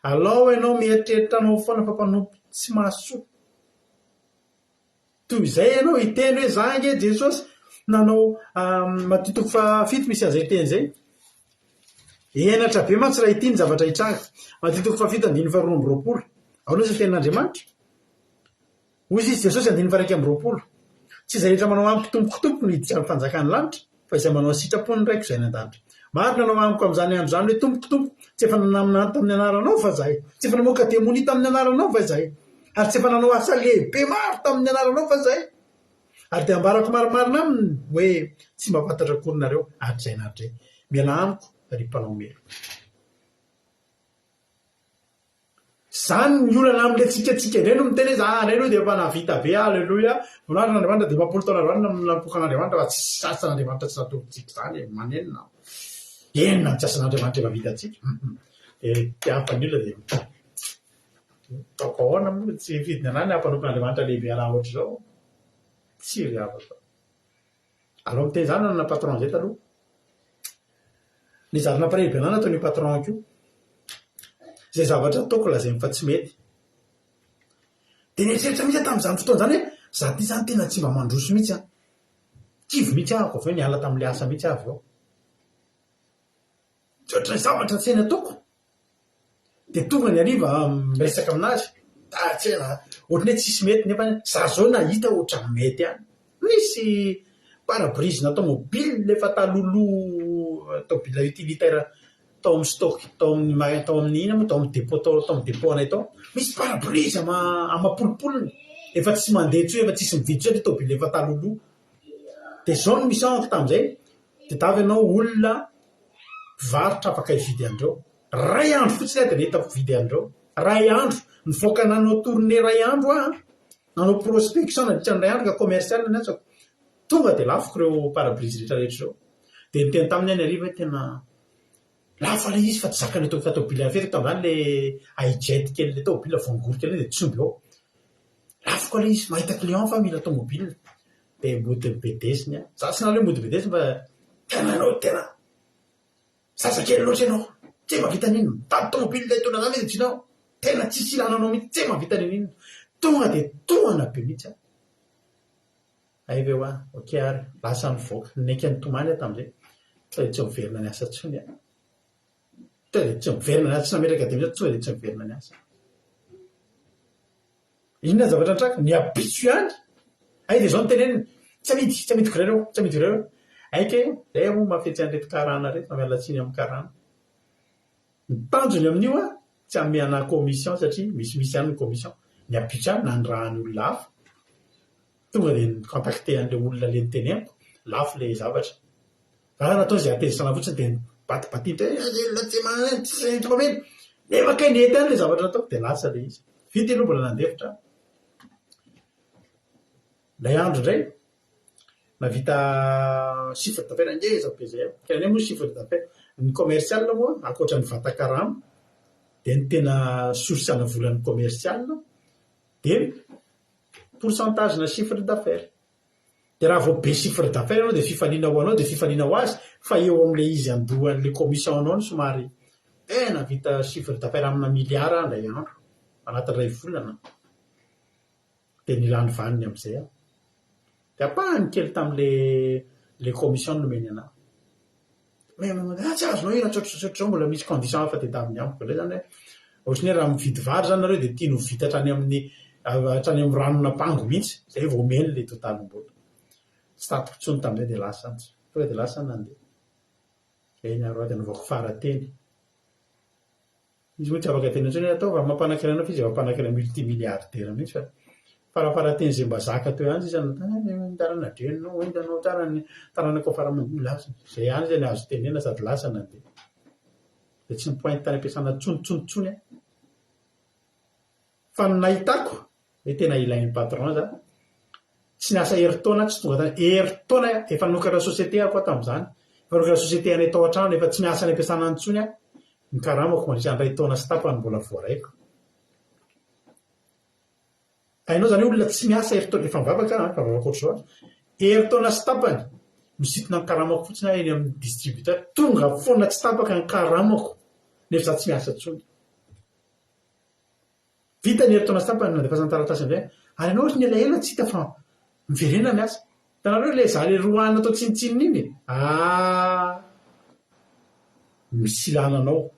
Alao ianao mieritreritra anao foana fa mpanompo tsy mahasoa. Toy izay ianao hiteny hoe za ange Jesosy nanao Matio toko fahafito misy an'izay teny izay. Henatra be mantsy raha ity ny zavatra hitranga. Matio toko fahafito andininy faharoa amby roapolo. Ahoana izay tenin'Andriamanitra? Hoy izy Jesosy andininy faha 21, Tsy izay rehetra manao amiko Tompoko Tompoko no hiditra amin'ny fanjakan'ny lanitra, fa izay manao ny sitrapon'ny Raiko izay any an-danitra. Maro no nanao amiko amin'izany andro izany hoe, Tompoko, Tompoko, tsy efa nanaminany tamin'ny anaranao va izahay? Tsy efa namoaka demonia tamin'ny anaranao va izahay? Ary tsy efa nanao asa lehibe maro tamin'ny anaranao va izahay? Ary dia ambarako marimarina aminy hoe, Tsy mba fantatro akory nareo hatrizay na hatrizay. Mialà amiko, ry mpanao meloka. Zany ny olana amle tsika tsika indray no miteny hoe za indray aloha dia efa nahavita be aleloia voninahitra an'Andriamanitra 50 taona androany nanompoka an'Andriamanitra fa tsy asan'Andriamanitra tsy natorontsika izany e manenina aho inona no tsy asan'Andriamanitra efa vitantsika dia te hafa ny olona dia ataoko ahoana moa tsy fidiny anah ny hampanompo an'Andriamanitra lehibe anah ohatr'izao tsy ry havako Aleo miteny zany nanana patron zay taloha. Ny zavatra nampalahelo be anah nataon'io patron-ko io. Izay zavatra ataoko lazainy fa tsy mety. Dia nieritreritra mihitsy aho tamin'izany fotoana izany hoe za ty zany tena tsy mba mandroso mihitsy an. Kivy mihitsy aho avy eo niala tamin'ilay asa mihitsy aho avy eo. Tsy ohatran'ny zavatra tsy hainy ataoko. Dia tonga ny hariva miresaka aminazy, ah tsy hay ohatran'ny hoe tsisy mety nefa za zao nahita ohatran'ny mety ihany. Nisy pare-brise na tomobile efa talohaloha tomobile utilitaire tao amin'ny stock tao amin'ny ma- tao amin'ny inona moa tao amin'ny depot tao tao amin'ny depot anay tao. Misy pare-brise ama- amam-polopolony efa tsy mandeha intsony efa tsisy mividy intsony satria tomobile efa talohaloha. Dia izao ny mission-ko tamin'izay, tadiavo ianao olona mpivarotra afaka hividy an'ireo. Ray andro fotsiny aho dia nahita mpividy an'ireo. Ray andro. Nivoaka nanao tournée ray andro aho an. Nanao prospection nandritra ny ray andro ka commercial ny asako. Tonga dia lafoko ireo pare-brise rehetra rehetra ireo. Dia niteny taminy aho ny hariva hoe tena lafo ilay izy fa tsy zakan'ilay tompona tômôbila fefy tamin'izany ilay iJet kely ilay tômôbila voangory kely iny dia tsy omby ao. Lafoko ilay izy, mahita client fa mila tômôbila. Dia mody nibedesiny aho. Za tsy nahaleo mody bedesiny fa tena ianao tena zazakely loatra ianao. Tsy mahavita n'inona. Mitady tomobile hitondra anah mihitsy ianao. Tena tsisy ilana anao mihitsy. Tsy mahavita n'inon'inona. Tonga dia tohana be mihitsy aho. Hay ve hoa, ok ary. Lasa nivoaka. Niaiky nitomany aho tamin'izay. Tonga dia tsy miverina niasa intsony aho. Tonga dia tsy miverina niasa. Tsy nametraka démission, tonga dia tsy miverina niasa. Inona ny zavatra nitranga? Ny ampitso ihany, hay dia izao no teneniny, Tsy amidy, tsy amidiko indray ireo, tsy amidiko indray ireo. Aika e, izay moa mahafetsy an'ireto karana ireto fa miala tsiny amin'ny karana. Ny tanjony amin'io an, tsy hanome anà commission satria misimisy ihany ny commission. Ny ampitso ihany nanirahany olona hafa, tonga dia ni-contacter an'ilay olona ilay noteneniko, lafo ilay zavatra. Za zany natao izay hatezitra fotsiny dia nibatibatiny teo hoe eh, olona tsy mahay, tsy tsy mamely. Nefa kay nety ihany ilay zavatra nataoko dia lasa ilay izy. Vita aloha mbola nandefitra aho. Ilay andro indray, nahavita chiffre d'affaires ngeza be izay aho. Ka ny ahy moa chiffre d'affaires, ny commercial moa ankoatra ny vatan-karama dia ny tena source ana volan'ny commercial dia pourcentage-na chiffre d'affaires. Dia raha vao be chiffre d'affaires ianao dia fifaliana ho anao dia fifaliana ho azy fa eo amin'ilay izy handoa an'ilay commission anao no somary eh nahavita chiffre d'affaires amina milliard aho indray andro anatin'ny iray volana. Dia nilany vaniny amin'izay aho. Dia ampahany kely tamin'ilay ilay commission no nomeny an'ahy. Ah, tsy azonao io raha tsy ohatr'izao sy ohatr'izao, mbola misy condition hafa tadiaviny amiko indray izany hoe, ohatran'ny hoe raha mividy vary izany nareo dia tiany ho vita hatrany amin'ny hatrany amin'ny ranon'ampango mihitsy, izay vao omeny ilay totalim-bola. Tsy tantiko intsony tamin'izay dia lasa aho. Tonga dia lasa aho nandeha. Eny ary hoa dia nanaovako fara-teny. Izy moa tsy afaka teny intsony hoe ataovy amin'ny maha mpanankarena anao fa izy efa mpanankarena multi-milliardaire mihitsy fa farafaharateny izay mba zaka teo ihany sisa no ny taranadreninao, entanao tsara ny taranakao fara aman-dimby lasa. Izay ihany izay ny azo tenenina sady lasa nandeha. Dia tsy ni-pointe tany am-piasana intsony intsony intsony aho. Fa ny nahitako hoe tena ilain'ny patron za, tsy niasa herintaona tsy tonga tany, herintaona efa nanokatra société aho koa tamin'izany, efa nanokatra société anay tao an-trano, efa tsy miasa any am-piasana intsony aho, ny karamako mandritra ny iray taona sy tapany mbola voaraiko. Hainao izany hoe olona tsy miasa herintaona, efa mivavaka aho an, efa mivavaka ohatr'izao aho, herintaona sy tapany misintona ny karamako fotsiny aho eny amin'ny distributeur, tonga foana tsy tapaka ny karamako nefa za tsy miasa intsony. Vita ny herintaona sy tapany nandefasana taratasy indray ary ianao ohatry ny elaela tsy hita fa miverena miasa. Hitanareo ilay za le roahina atao tsinontsinona iny e! Aah! Misy ilana anao.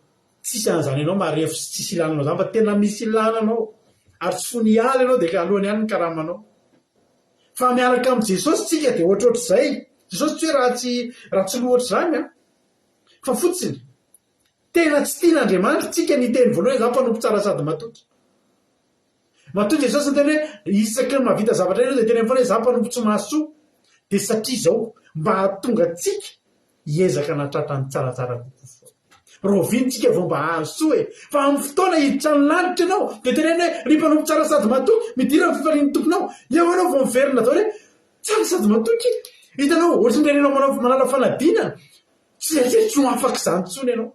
Tsisy an'izany ianao marefo sy tsisy ilana anao izany fa tena misy ilana anao. Ary tsy fony hiala ianao dia alohany ihany ny karamanao. Fa miaraka amin'i Jesosy tsika dia ohatrohatr'izay. Jesosy tsy hoe ratsy ratsy loha ohatr'izany an! Fa fotsiny. Tena tsy tian'Andriamanitra tsika ny hiteny voalohany hoe za mpanompo tsara sady matoky. Matoa Jesosy niteny hoe isaky ny mahavita zavatra ianao dia teneno foana hoe za mpanompo tsy mahasoa dia satria izao mba hahatonga antsika hiezaka hanatratra ny tsaratsara kokoa foana. Rahoviana tsika vao mba hahasoa e? Fa amin'ny fotoana hiditra ny lanitra ianao dia teneno hoe ry mpanompo tsara sady matoky midira amin'ny fifalian'ny tomponao. Eo ianao vao miverina daholo hoe tsara sady matoky. Hitanao ohatran'ny ireny ianao manao manala fanadinana Tsy satria tsy ho afaka izany intsony ianao,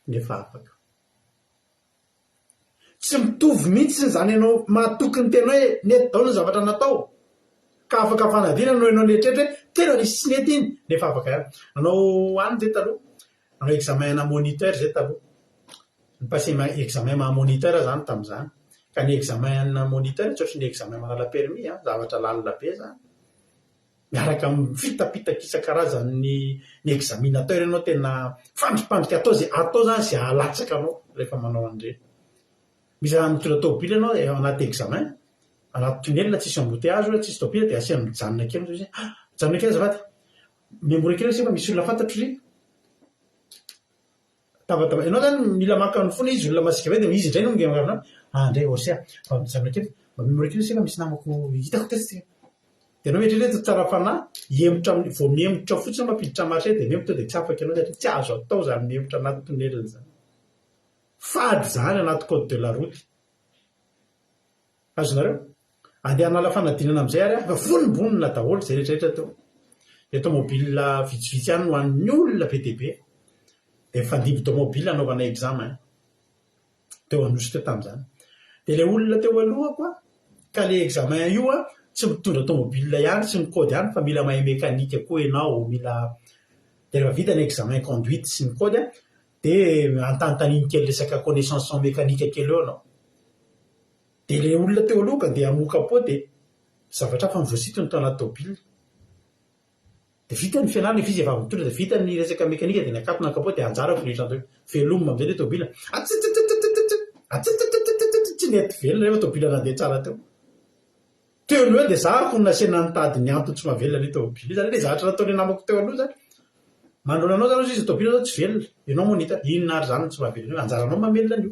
nefa afaka. Tsy mitovy mihitsy izany ianao mahatoky ny tena hoe nety daholo ny zavatra natao, ka afaka fanadinana noho ianao nieritreritra hoe tena nisy tsy nety iny, nefa afaka ihany. Nanao any ve taloha? Nanao examen ana moniteur zay taloha. Ni-passer examen maha moniteur zany tamin'izany. Ka ny examen ana moniteur tsy ohatran'ny examen manala permis an, zavatra lalina be zany. Miaraka amin'ny fitapitaka isan-karazany ny ny examinateur ianao tena fandripandrika atao izay atao izany izay hahalatsaka anao rehefa manao an'ireny. Misy raha mitondra tômôbila ianao ao anaty examen, anaty tunnel tsisy embouteillage ohatra, tsisy tômôbila dia asiana mijanona kely izy hoe ah! mijanona kely azafady, mihamora kely aho fa misy olona fantatro iry. Tabataba, ianao zany mila maka ny fony izy olona masiaka be dia izy indray no miangavy anao, ah ndray ose ah, mba mijanona kely, mba mihamora kely ose fa misy namako hitako tetsy. Dia ianao mieritreritra hoe tsara fanahy, hihemotra amin'ny, vao mihemotra fotsiny mampiditra marché dia mihemotra dia tsy afaka ianao satria tsy azo atao izany mihemotra anaty tunnel izany. Fady izany anaty code de la route. Azonareo? Andeha hanala fanadinana amin'izay ary aho, fa vonombonona daholo izay rehetra rehetra teo. Dia tomobile vitsivitsy ihany no an'ny olona be dia be. Dia mifandimby tomobile hanaovana examen. Teo Anosy teo tamin'izany. Dia ilay olona teo alohako an, ka ilay examen io an, tsy mitondra tomobile ihany sy ny code ihany fa mila mahay mécanique koa ianao, mila, dia rehefa vita ny examen conduite sy ny code an, dia antanintaniany kely resaka connaissance en mécanique kely eo ianao. Dia ilay olona teo aloha ka dia hamoa capot dia zavatra hafa no voasintony tao anaty tôbila. Dia vita ny fianarana efa izy efa avy nitondra dia vita ny resaka mekanika dia nakatona ny capot dia anjarako ny hiditra an-tôbila. Velomina amin'izay ilay tôbila. Atsititititititi! Atsitititititi! Tsy nety velona nefa tôbila nandeha tsara teo. Teo no eo dia za ko nasiana nitady ny antony tsy mahavelona an'io tômôbila io. Zany hoe le zavatra nataon'ilay namako teo aloha zany, manoloana anao zany ozy izy tômôbila zao tsy velona, ianao moa no hita, inona ary zany no tsy mahavelona an'io, anjaranao mamelona an'io.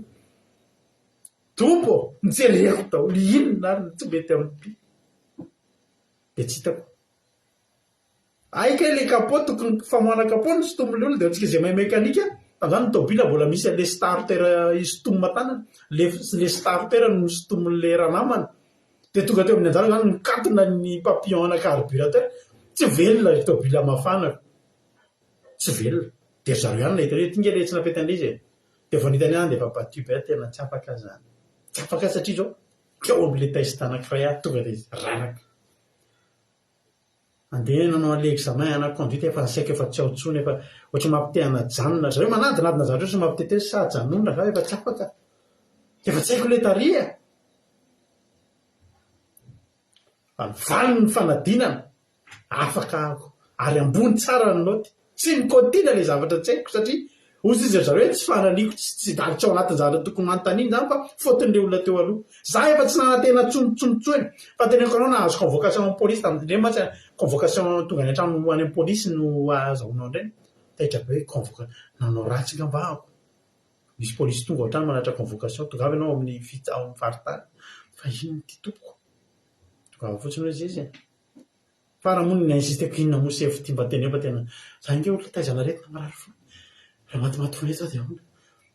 Tompo ô, nojereko daholo, inona ary no tsy mety amin'ity? Dia tsy hitako. Hay kay le capot tokony famoahana capot no sintomin'ilay olona dia antsika izay mahay mekanika tamin'izany ny tôbila mbola misy an'ilay starter hisintomina tanana, le le starter no nosintomin'ilay ranamana dia tonga teo amin'ny anjarany izany nikatona ny papillon ana carburateur, tsy velona ilay tôbila mafana, tsy velona, dia ry zareo ihany nahita hoe ity nge ilay tsy nampety an'ilay izy e, dia vao nahita an'ilay aho dia efa battu be aho tena tsy afaka aho izany, tsy afaka aho satria izao teo amin'ilay test anankiray aho tonga dia raraka. Andeha nanao an'ilay examen ana conduite efa saika efa tsy ao intsony efa ohatry ny mampite hanajanona ry zareo manadinadina zavatra ohatry ny mampitete sa ajanona va efa tsy afaka efa tsy haiko ilay tary e! Fa ny valin'ny fanadinana afaka aho ary ambony tsara ny naoty Tsy nikaotiana ilay zavatra tsy haiko satria hozy izy ry zareo hoe tsy fananiako, tsy tsy ary tsy ao anatin'ny zavatra tokony hanontaniana izany fa faute-n'ilay olona teo aloha. Za efa tsy nanantena intsony intsony intsony fa teneniko anao nahazo convocation amin'ny polisy tamin'ireny mantsy convocation tonga any an-trano any amin'ny polisy no ahazahoanao an'ireny. Taitra be hoe convoca- nanao ratsy angamba aho. Misy polisy tonga ao an-trano manatitra convocation, tongava ianao ao amin'ny fits- ao amin'ny faritany. Fa inona ity tompoko? Tongava fotsiny hoy izy e. Fa raha moa ny ni-insisteko inona moa sefo ty mba teneno fa tena za ange olona taizana aretina marary fo raha matimaty foana eto za dia ahoana?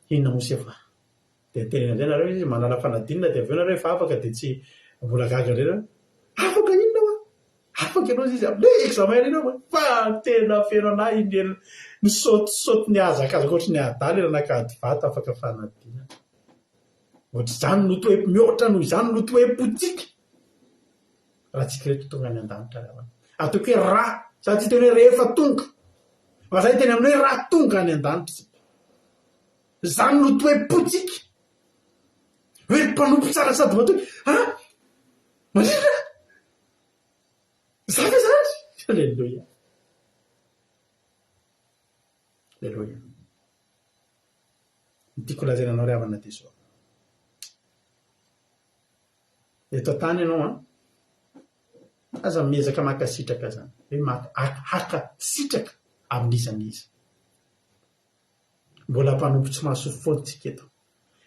Inona moa sefo a? Dia nitenena indray nareo izy manala fanadinana dia avy eo nareo efa afaka dia tsy mbola gaga indray nareo afaka inona hoa? Afaka ianao izy amin'ilay examen iny aho fa tena feno anah iny ela nisaotisaoty nihazakazaka ohatry ny adala ela nakady vato afaka fanadinana. Ohatr'izany no toe mihoatra noho izany no toe-pontsika. Raha tsika rehetra tonga any an-danitra ry havana. Ataoko hoe raha, za tsy hiteny hoe rehefa tonga. Fa za hiteny amin'ny hoe raha tonga any an-danitra isika. Izany no toe-pontsika. Hoe ry mpanompo tsara sady matoky. Ha? Maninona? Za ve zany? Alléluia. Alléluia. Ny tiako lazaina anao ry havana dia izao. Eto an-tany ianao an, aza miezaka maka sitraka zany, hoe maka haka sitraka amin'iza n'iza. Mbola mpanompo tsy mahasoa foana tsika eto.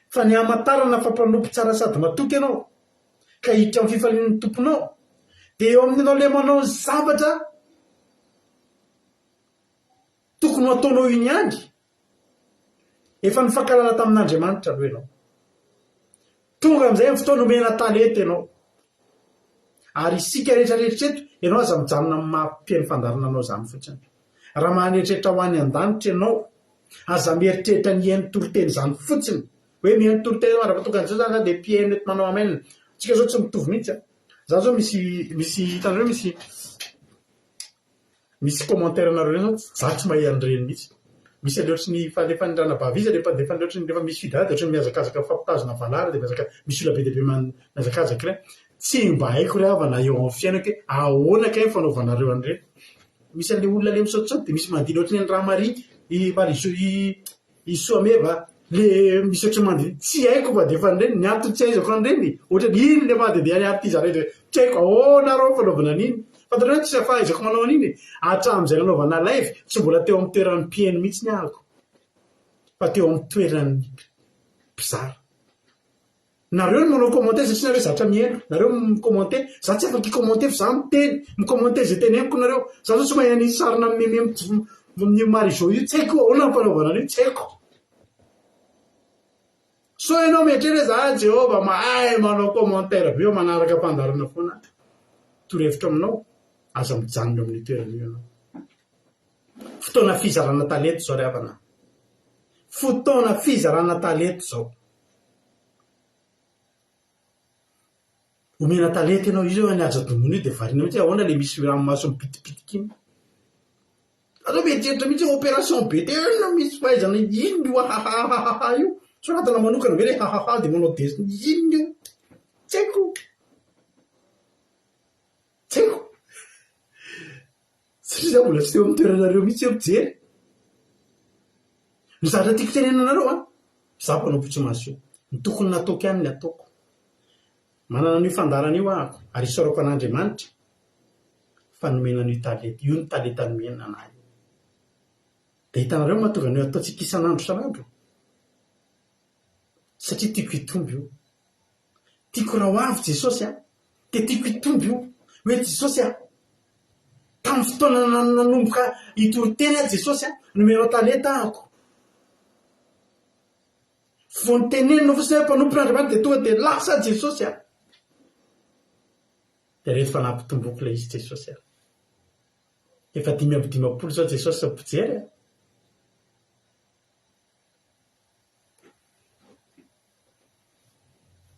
Fa ny hamantarana fa mpanompo tsara sady matoky ianao, ka hiditra amin'ny fifalian'ny Tomponao, dia eo amin'ny ianao ilay manao ny zavatra tokony ho ataonao iny ihany, Efa nifankahalala tamin'Andriamanitra aloha ianao. Tonga amin'izay ny fotoana omena talenta ianao. Ary isika rehetra rehetra eto, ianao aza mijanona amin'ny maha mpiheno fandaharana anao izany fotsiny. Raha maneritreritra ho any an-danitra ianao, aza mieritreritra ny hihaino toriteny izany fotsiny. Hoe mihaino toriteny mandra-paha tonga an'izao izany za dia mpiheno eto manao amen. Tsika izao tsy mitovy mihitsy an. Za izao misy misy hitanareo misy Misy commentaire nareo ireny zany za tsy mahay an'ireny mihitsy. Misy an'ilay ohatry ny falefan'ny ranabavy izy ilay mpandefa an'ilay ohatry ny rehefa misy fidirana dia ohatry ny mihazakazaka mifampitazona valala dia mihazaka misy olona be dia be mihazakazaka ireny. Tsy mba haiko ry havana eo amin'ny fiainako hoe ahoana kay ny fanaovanareo an'ireny. Misy an'ilay olona ilay misaotisaoty dia misy mandihy ohatry ny an'i Ramaria, i Marizo, i I Soameva le misy ohatry ny mandihy tsy haiko fa defa an'ireny ny antony tsy ahaizako an'ireny ohatry ny iny le maha-dehibe an'i Artiza rehetra tsy haiko ahoana arô ny fanaovana an'iny fantatrareo hoe tsy fahaizako manao an'iny e hatramin'izay nanaovana live tsy mbola teo amin'ny toeran'ny mpihaino mihitsy ny ahako fa teo amin'ny toeran'ny mpizara Nareo no manao commentaire satria nareo zatra mihaino, nareo mi-commenter, za tsy afaka hi-commenter fa za miteny, mi-commenter izay teneniko nareo, za zao tsy mahay an'iny sarina meme amin'io Marie Jo io, tsy haiko ahoana ny fanaovana an'io, tsy haiko. Sao ianao mieritreritra hoe za Jehovah mahay manao commentaire be manaraka fandaharana foana, torohevitra aminao, aza mijanona eo amin'io toerana io ianao. Fotoana fizarana talenta izao ry havana, fotoana fizarana talenta izao. Omena talenta ianao, io zao ny aza domoina io dia variana mihitsy hoe ahoana ilay misy ranomaso mipitipitika iny. Aleo mieritreritra mihitsy hoe opération be tena misy fahaizana inona io hahahahaha io. Soratana manokana ve ilay hahaha dia manao dessin inona io? Tsy haiko. Tsy haiko. Satria za mbola tsy teo amin'ny toeranareo mihitsy eo mijery. Ny zavatra tiako tenenina anareo an, za mpanompo tsy mahasoa. Ny tokony nataoko ihany ny ataoko. Manana an'io fandaharana io aho ary isaorako an'Andriamanitra fa nomena an'io talenta io ny talenta nomena anah io. Dia hitanareo ny mahatonga an'io ataontsika isan'andro isan'andro? Satria tiako hitombo io. Tiako raha ho avy Jesosy a, dia tiako hitombo io. Hoe Jesosy a, tamin'ny fotoana nanomboka hitory teny aho Jesosy a, nomenao talenta ahako. Vao nitenenina fotsiny hoe mpanompon'Andriamanitra dia tonga dia lasa Jesosy a. Dia reto fa nampitomboko ilay izy Jesosy a. Efa 55 izao Jesosy mpijery a.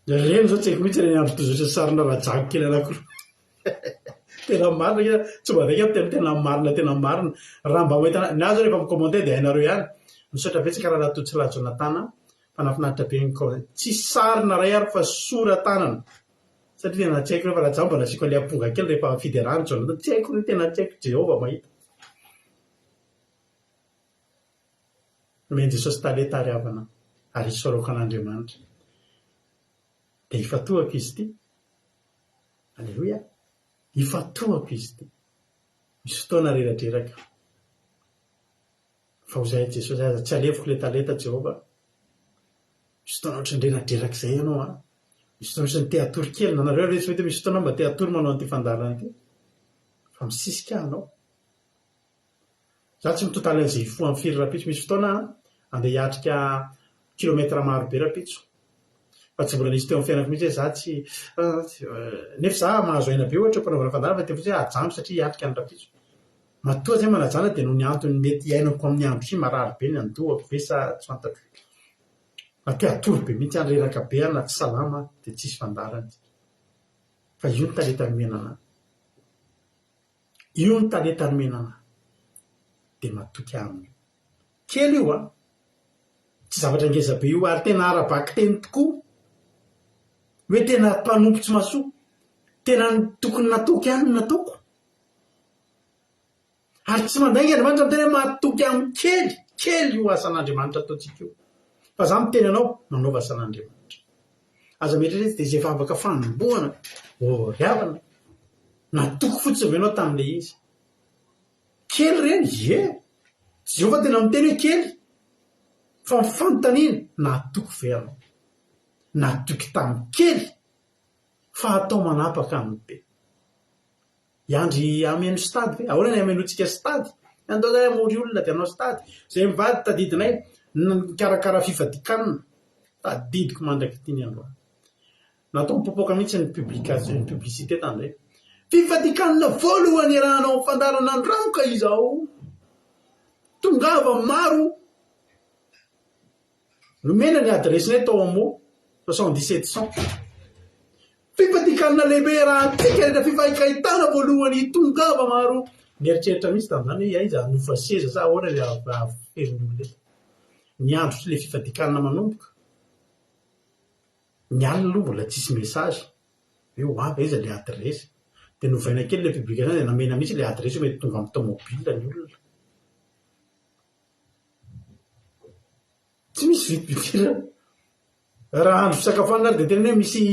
Ireny izao tsy haiko mihitsy ireny andro toy izao sarina rajako kely anankiroa. Tena marina akia, tsy mba vaika miteny tena marina tena marina. Raha mba ho entina, ny ahy izao rehefa mi-commenter dia hainareo ihany. Misaotra betsaka Rahalahy Totsilahy Jonathan a, fa nahafinaritra be ny comment. Tsisy sarina iray ary fa sora-tanana. Satria tena tsy haiko ireo fa raha izaho mba nasiako an'ilay amponga kely rehefa fiderana Jonathan, tsy haiko ireo, tena tsy haiko, Jehovah mahita. Nomen'i Jesosy talenta ary havana ary isaorako an'Andriamanitra. Dia ifantohako izy ity. Aleloia! Ifantohako izy ity. Misy fotoana reradreraka. Fa ho izay Jesosy aza tsy aleviko ilay talenta Jehovah. Misy fotoana ohatran'ny reradreraka izay ianao an. Misy fotoana ohatran'ny te hatory kely. Na nareo ve tsy mety hoe misy fotoana mba te hatory manao an'ity fandaharana ity. Fa misisika aho anao. Za tsy mitotaly an'izay hifoha amin'ny firy rahampitso. Misy fotoana aho andeha hiatrika kilomètre maro be rahampitso. Fa tsy mbola nisy teo amin'ny fiainako mihitsy hoe za tsy nefa za mahazo aina be ohatra eo am-panaovana fandaharana fa teo fotsiny hoe ajanoko satria hiatrika ny rahampitso. Matoa zay manajana dia noho ny antony mety hiainako amin'ny andro ity marary be ny andohako ve sa tsy fantatro. Na te hatory be mihitsy aho, reraka be aho na tsy salama aho dia tsisy fandaharana. Fa io ny talenta nomena anah. Io ny talenta nomena anah. Dia matoky ahy amin'io. Kely io an! Tsy zavatra ngeza be io ary tena ara-bakiteny tokoa. Hoe tena mpanompo tsy mahasoa. Tena ny tokony nataoko ihany no nataoko. Ary tsy mandainga Andriamanitra miteny hoe matoky amin'ny kely. Kely io asan'Andriamanitra ataontsika io. Fa za miteny anao, manaova asan'Andriamanitra. Aza mieritreritra dia izay vavaka fanombohana. Oh ry havana. Natoky fotsiny ve ianao tamin'ilay izy? Kely ireny? Ie! Jehovah tena miteny hoe kely. Fa ny fanontaniana, natoky ve ianao? Natoky tamin'ny kely, fa atao manapaka amin'ny be. Hiandry hameno stade ve? Ahoana ny hamenoantsika stade? Andao izany hamory olona dia hanao stade. Izay mivady tadidinay, nikarakara fifadian-kanina. Tadidiko mandrak'ity ny androany. Natao mipoapoaka mihitsy ny publication, ny publicité tamin'izay. Fifadikanina voalohany iarahanao amin'ny fandaharana Andranoka izao. Tongava maro. Nomena ny adiresinay tao Hameau 77 cent. Fifadikanina lehibe iarahantsika rehetra fifankahitana voalohany tongava maro. Nieritreritra mihitsy tamin'izany hoe aiza hanofa seza sa ahoana ilay hahafery ny olona eto. Ny andro ilay fifadikanina manomboka. Ny alina aloha mbola tsisy message hoe ho avy aiza ilay adiresy. Dia novaina kely ilay publication dia namena mihitsy ilay adiresy hoe mety tonga amin'ny tomobile ny olona. Tsy misy vidim-pidirana. Raha andro fisakafoanana ary dia tena hoe misy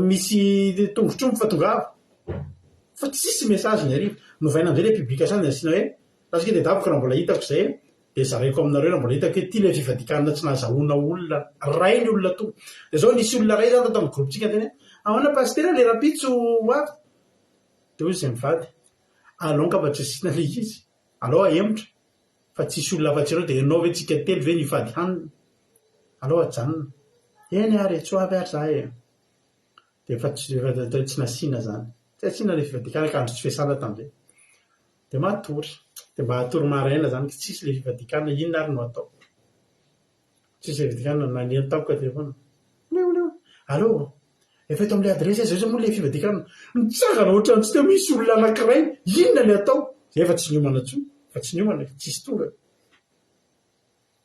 misy tongotr'omby fa tongava. Fa tsisy message ny hariva. Novaina amin'izay ilay publication dia nasiana hoe lasa kely dia daviko raha mbola hitako izay. Dia zaraiko aminareo raha mbola hitako hoe ity ilay fivadikanana tsy nahazahoana olona ray ny olona tonga. Dia izao nisy olona iray izany tato amin'ny groupe-tsika niteny hoe ahoana pasitera ilay rahampitso ho avy? Dia hoy izy mivady, alao angamba tsy asiana ilay izy, alao ahemotra fa tsisy olona afa-tsy ireo dia ianao ve tsika telo ve no hifady hanina? Alao ajanona. Eny ary e, tsy ho avy ary za e. Dia efa tsy efa tsy nasiana izany. Tsy asiana ilay fivadikanana ka andro tsy fiasana tamin'izay. Dia matory. Dia mba hatory maraina izany ka tsisy ilay fivadikanana, inona ary no atao? Tsisy ilay fivadikanana, naneno tampoka ny telefaonina. Leo leo. Allô? Efa eto amin'ilay adiresy aiza aiza moa ilay fivadikanana? Nitsangana ohatran'ny tsy teo misy olona anankiray, inona ny atao? Izay efa tsy niomana intsony, efa tsy niomana e, tsisy tonga.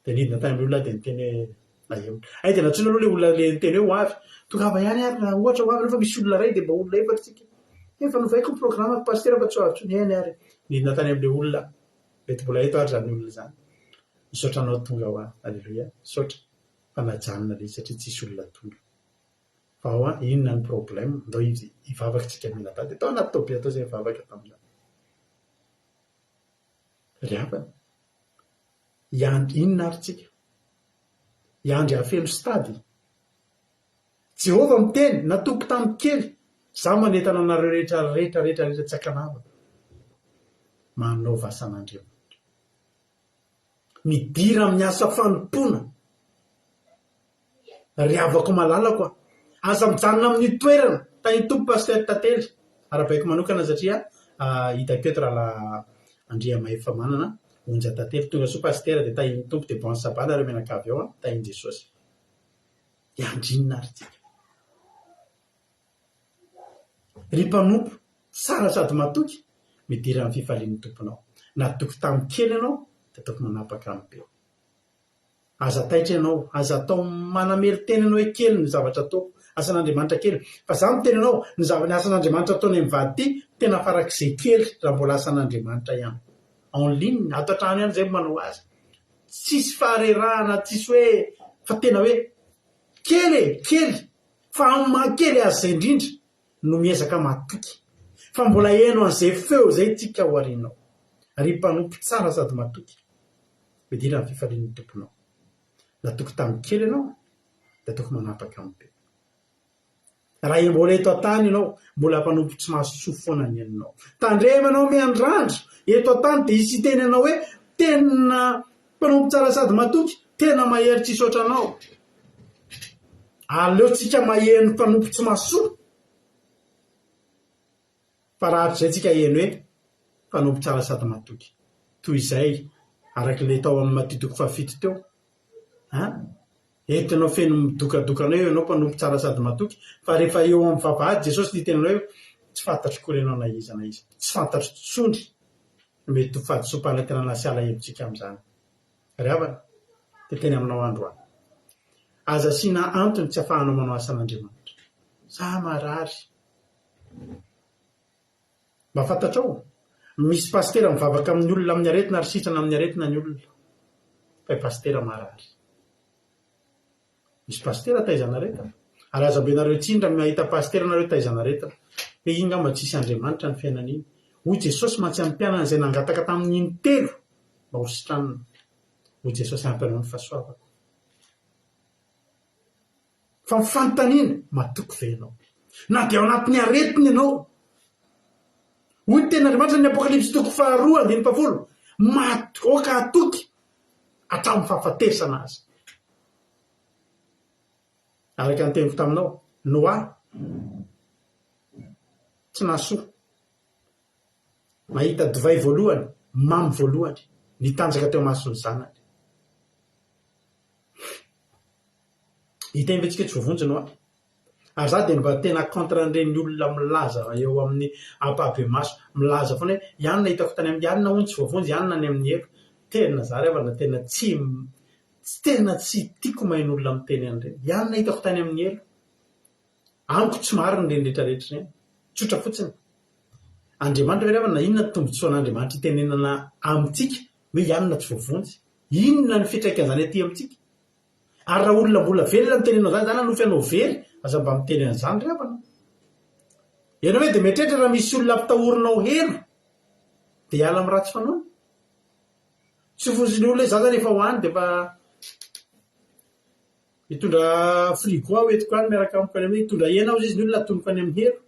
Dia nidina tany amin'ilay olona aho dia niteny hoe nahemotra. Hay dia nantsoina aloha ilay olona ilay niteny hoe ho avy. Tongava ihany ary raha ohatra ho avy ianao fa misy olona iray dia mba olona efatra isika. Efa novaiko ny programme-ko pasitera fa tsy ho avy intsony. Eny ary. Nidina tany amin'ilay olona aho. Mety mbola eto ary izany olona izany. Misaotra anao tonga ho ahy. Aleloia. Misaotra fa najanona ilay izy satria tsisy olona tonga. Fa ao an, inona ny problème? Ndao hivavaka tsika mianadahy. Dia tao anaty tôbila tao izay nivavaka tamin'izany. Ry havana, hiandry inona ary tsika? Hiandry hahafeno stade? Jehovah miteny, natoky tamin'ny kely, Izaho manentana anareo rehetra rehetra rehetra rehetra tsy ankanavaka. Manaova asan'Andriamanitra. Midira amin'ny asa fanompoana. Ry havako malalako a! Aza mijanona amin'io toerana. Tahin'ny Tompo Pasteur Tantely. Arahabaiko manokana satria hitako eto Rahalahy Andriamahefamanana Onja Tantely. Tonga soa Pasitera dia tahin'ny Tompo dia bon sabbat nareo mianakavy ao a! Tahin'i Jesosy. Hiandry inona ary tsika? Ry mpanompo tsara sady matoky, midira amin'ny fifalian'ny Tomponao. Natoky tamin'ny kely ianao dia ataoko manapaka amin'ny be. Aza taitra ianao, aza atao manamelo-tena ianao hoe kely ny zavatra ataoko, asan'Andriamanitra kely. Fa za miteny anao, ny zava ny asan'Andriamanitra ataonay mivady ity, tena farak'izay kely raha mbola asan'Andriamanitra ihany. En ligne, ato an-trano ihany zay manao azy. Tsisy faharerahana, tsisy hoe, fa tena hoe kely e, kely. Fa amin'ny maha kely azy izay indrindra no miezaka matoky. Fa mbola heno an'izay feo izay tsika ao aoriana ao. Ry mpanompo tsara sady matoky, midira amin'ny fifalian'ny Tomponao. Natoky tamin'ny kely ianao, dia ataoko manapaka amin'ny be. Raha mbola eto an-tany ianao, mbola mpanompo tsy mahasoa foana ny henonao. Tandremo ianao miandrandra eto an-tany dia hisy hiteny anao hoe, tena mpanompo tsara sady matoky, tena mahery tsisy ohatranao. Aleontsika maheno mpanompo tsy mahasoa fa raha hatrizay tsika heno hoe mpanompo tsara sady matoky. Toy izay araka ilay tao amin'ny Matio toko fahafito teo. An? Eto ianao feno midokadoka anao eo ianao mpanompo tsara sady matoky fa rehefa eo amin'ny vavahady Jesosy niteny anao hoe tsy fantatro kory ianao na iza na iza. Tsy fantatro tsony no mety ho fahadisoam-panantenana sy alahelontsika amin'izany. Ry havana, dia teny aminao androany. Aza asiana antony tsy afahanao manao asan'Andriamanitra. Za marary. Mba fantatrao? Misy pasitera mivavaka amin'ny olona amin'ny aretina ary sitrana amin'ny aretina ny olona. Fa i pasitera marary. Misy pasitera taizana aretina. Ary aza ambenareo tsiny raha mahita pasitera nareo taizana aretina. Hoe iny ngamba tsisy Andriamanitra ny fiainana iny. Hoy Jesosy mantsy amin'ny mpianany izay nangataka taminy intelo mba ho sitranina. Hoy Jesosy ampy anao ny fahasoavako. Fa ny fanontaniana, matoky ve ianao? Na dia ao anatin'ny aretina ianao. Hoy ny tenin'Andriamanitra ny Apokalypsy toko faharoa andininy fahafolo, Mat, aoka hatoky hatramin'ny fahafatesana aza. Araka ny teniko taminao, Noa tsy nahasoa. Nahita divay voalohany, mamy voalohany, nitanjaka teo imason'ny zanany. Hiteny ve tsika hoe tsy voavonjy Noa? Ary za dia mba tena contre an'ireny olona milaza eo amin'ny ampahibemaso, milaza foana hoe i anona hitako tany amin'ny, i anona hono tsy voavonjy, i anona any amin'ny helo. Tena za ry havana tena tsy, tena tsy tiako maheno olona miteny an'ireny. I anona hitako tany amin'ny helo. Amiko tsy marina ireny rehetra rehetra ireny. Tsotra fotsiny. Andriamanitra ve ry havana, inona ny tombotsoan'Andriamanitra itenenana amintsika hoe i anona tsy voavonjy? Inona ny fiantraikan'izany aty amintsika? Ary raha olona mbola velona no tenenao izany, izany hanofy anao very, aza mba miteny an'izany ry havana. Ianao ve dia mieritreritra raha misy olona ampitahorinao helo dia hiala amin'ny ratsy fanaony? Tsy fozin'ny olona hoe za zany efa ho any dia efa hitondra frigo aho entiko any miaraka amiko any amin'ny, hitondra hena aho hozy izy ny olona atonoko any amin'ny helo.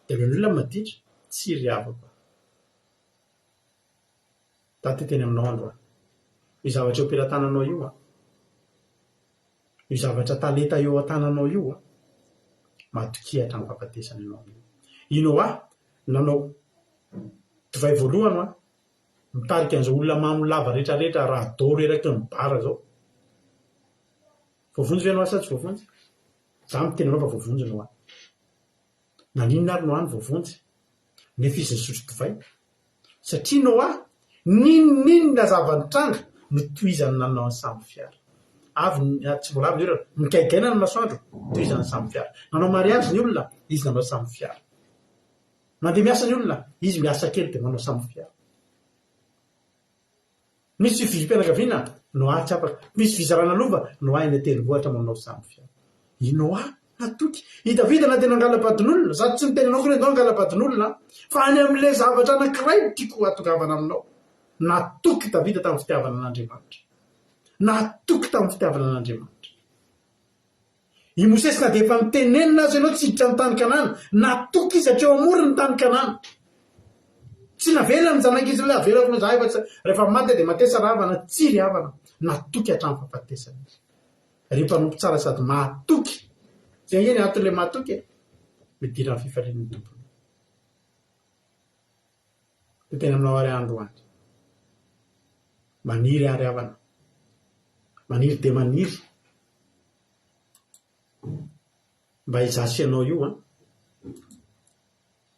Dia aleon'ny olona maditra. Tsy ry havako a. Daty teny aminao androany. Io zavatra eo am-pelatananao io an. Io zavatra talenta eo an-tananao io an. Matokia hatramin'ny fahafatesana ianao amin'io. I Noa nanao divay voalohany hoa, mitarika an'izao olona mamo lava rehetrarehetra radoro eraky ny bar izao. Voavonjy ve Noa sa tsy voavonjy? Za miteny anao fa voavonjy Noa. Naninona ary Noa no voavonjy nefa izy nisotro divay? Satria Noa, n'inon'inona zava-nitranga, notohizany nanao ny sambo fiara. Avy ny, tsy mbola avy ny orana, nigaigaina ny masoandro, tohizany ny sambo fiara. Nanao mariazy ny olona, izy nanao sambo fiara. Mandeha miasa ny olona, izy miasa kely dia manao sambo fiara. Misy fivoriam-pianakaviana, Noa tsy afaka. Misy fizarana lova, Noa eny an-tendrombohitra manao sambo fiara. I Noa? Natoky. I Davida na dia nangala-badin'olona, za tsy miteny anao akory hoe ndao hangala-badin'olona an, fa any amin'ilay zavatra anankiray no tiako hahatongavana aminao. Natoky Davida tamin'ny fitiavana an'Andriamanitra. Natoky tamin'ny fitiavana an'Andriamanitra. I Mosesy na dia efa nitenenina aza ianao tsy hiditra ny tany Kanana, natoky izy hatreo amorony ny tany Kanana. Tsy navelany ny zanak'izy ireo hoe avelako anao izahay fa tsy rehefa maty aho dia matesa rahavana, tsia ry havana, natoky hatramin'ny fahafatesana izy. Ry mpanompo tsara sady mahatoky, izay ange ny anton'ilay mahatoky e, midira amin'ny fifalian'ny tompony. Dia teny aminao ary aho androany. Maniry aho ry havana. Maniry dia maniry. Mba izaho sy ianao io an,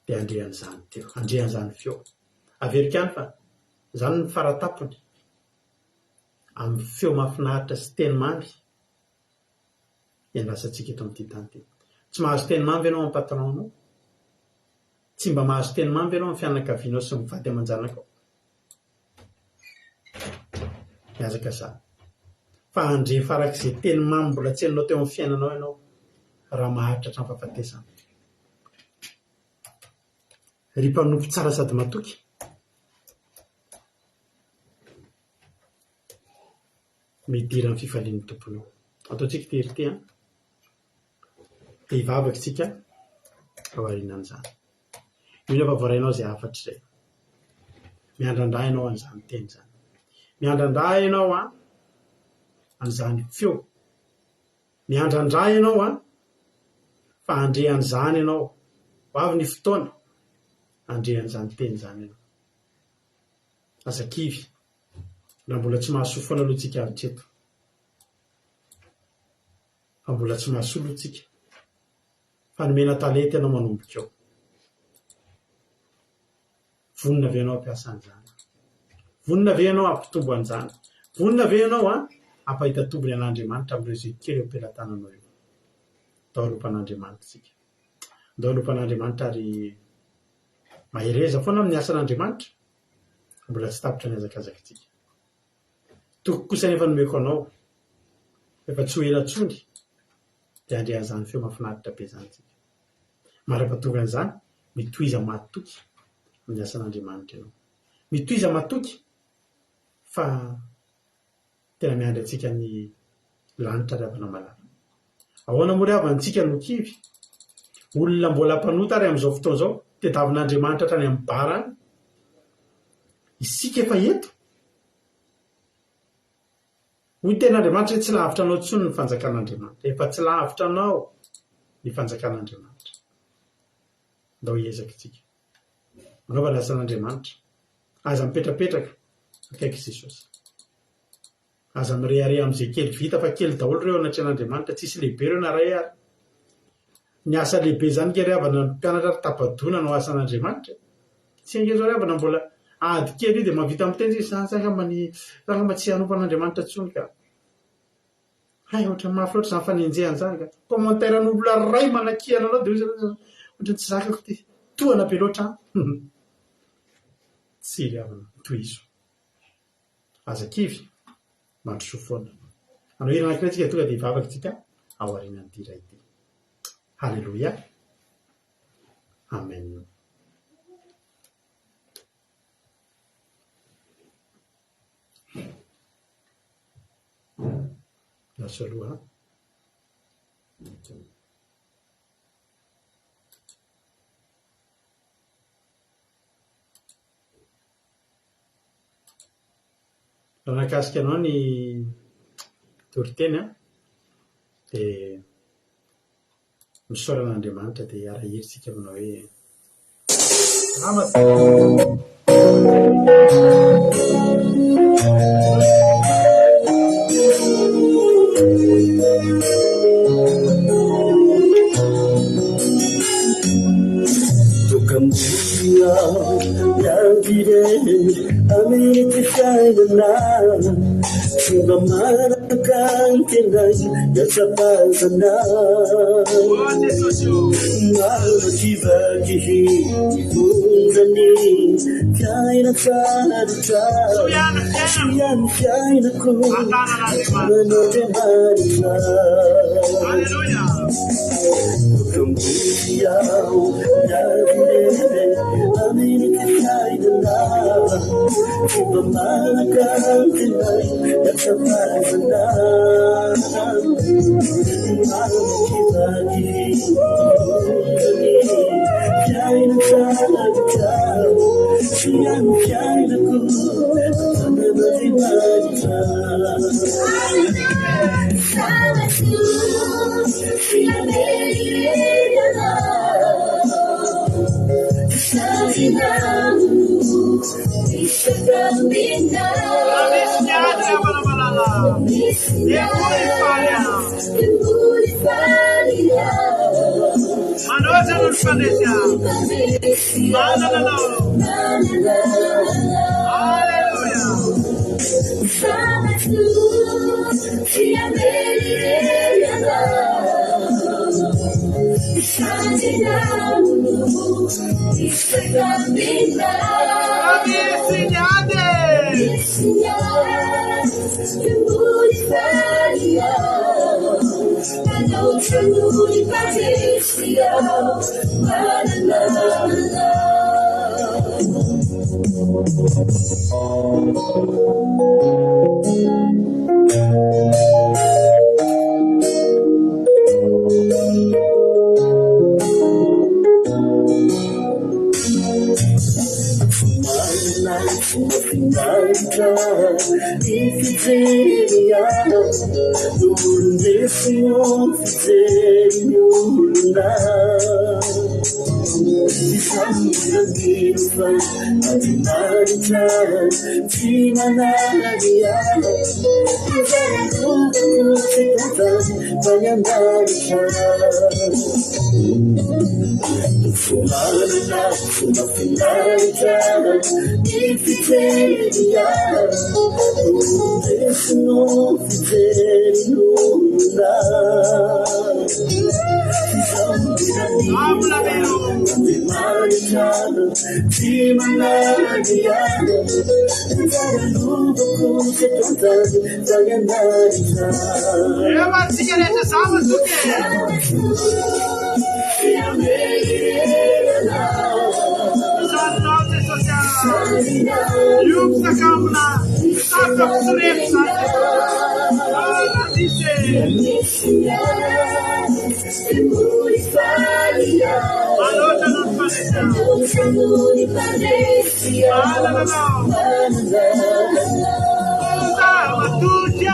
dia handre an'izany teo, handre an'izany feo. Averiko ihany fa izany no faratapony amin'ny feo mahafinaritra sy teny mamy iandrasantsika eto amin'ity tany ity. Tsy mahazo teny mamy ve ianao amin'ny patron-nao? Tsy mba mahazo teny mamy ve ianao amin'ny fianakavianao sy ny vady aman-janakao? Mihazakazaha. Fa handre farak'izay teny mamy mbola tsy henonao teo amin'ny fiainanao ianao raha maharitra hatramin'ny fahafatesana. Ry mpanompo tsara sady matoky, midira amin'ny fifalian'ny Tomponao. Ataontsika ity hery ity an. Dia hivavaka isika ao aorianan'izany. Mino aho fa voarainao izay hafatra izay. Miandrandra ianao an'izany teny izany. Miandrandra ianao an, an'izany feo. Miandrandra ianao an, fa handre an'izany ianao. Ho avy ny fotoana handre an'izany teny izany ianao. Aza kivy raha mbola tsy mahasoa foana aloha tsika hatreto. Fa mbola tsy mahasoa aloha tsika. Fa nomena talenta ianao manomboka eo. Vonona ve ianao hampiasa an'izany? Vonona ve ianao hampitombo an'izany? Vonona ve ianao an, hampahita tombony an'Andriamanitra amin'ireo izay kely eo am-pelatananao eo? Ndao hanompo an'Andriamanitra isika. Ndao hanompo an'Andriamanitra ary mahereza foana amin'ny asan'Andriamanitra. Mbola tsy tapitra ny hazakazakitsika. Toky kosa anefa nomeko anao, efa tsy ho ela intsony dia handre an'izany feo mahafinaritra be izany isika. Mandra-pahatonga an'izany, mitohiza matoky amin'ny asan'Andriamanitra ianao. Mitohiza matoky fa tena miandry antsika ny lanitra ry havana malala. Ahoana moa ry havana antsika no kivy? Olona mbola mpanota ary amin'izao fotoana izao, tediavin'Andriamanitra hatrany amin'ny bara any. Isika efa eto. Hoy ny tenin'Andriamanitra hoe tsy lavitra anao intsony ny fanjakan'Andriamanitra. Efa tsy lavitra anao ny fanjakan'Andriamanitra. Ndao hiezaka isika. Manaova ny asan'Andriamanitra. Aza mipetrapetraka akaiky Jesosy. Aza mirehareha amin'izay kely vita fa kely daholo ireo anatrehan'Andriamanitra. Tsisy lehibe ireo na ray ary. Ny asa lehibe izany nge ry havana ny mpianatra ary tapa-doha nanao asan'Andriamanitra e. Tsy ange zao ry havana mbola ady kely io dia mahavita miteny izy za za angamba ny za angamba tsy hanompo an'Andriamanitra intsony ka. Hay ohatran'ny mafy loatra izany fanenjehana izany ka. Commentaire an'olona iray manakihana anao dia hoy izy ohatran'ny tsy zakako ity. Tohana be loatra an. Tsia ry havana, tohizo. Aza kivy, mandrosoa foana. Hanao hira anankiray tsika tonga dia hivavaka tsika ao aorianan'ity iray ity. Haleloia. Amen. Lasa aloha. Raha nahakasika anao ny toriteny an, dia misaora an'Andriamanitra dia hiara-hira isika manao hoe Salama Mpandresy aho, miady irery amin'ity fiainana. Tsy mba manan-kantenaina na tsamazana. Mamakivaky ny fiainan-tsarotra sy ny fiainako an'Andriamanitra. Raha misy ny ady ry havana malala, dia mbola hifaly aho. Manoatra noho ny mpandresy aho. Manana anao. Aleloia. Raha misy ny ady e! Mahafinaritra ny fijery ahy no olon-dresy no fijery ny olona. Izaho mbola mino fa Andriamanitra tsy manary ahy. Izay lovako tsy tantany fa ny an-danitra. Fo manana fo mahafinaritra ny fijery ahy olon-dresy no fijery ny olona. Izaho mbola mino Andriamanitra tsy manary ahy. Anjara lovako tsy tantany fa ny an-danitra. Eo antsika rehetra zava toky e! Izany Jesosy ah! Io mpisakambina sarotra fitsorefo izany Jesosy ah! Raha misy e! Manoatra noho ny mpandresy aho. Manana anao. Za matoky e!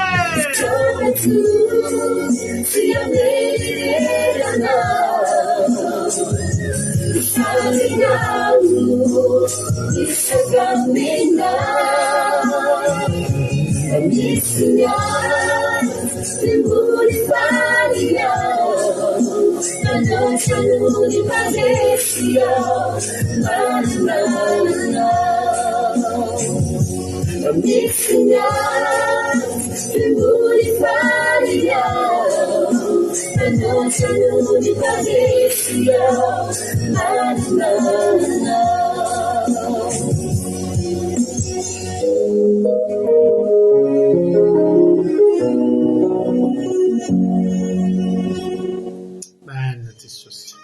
Amen Jesosy.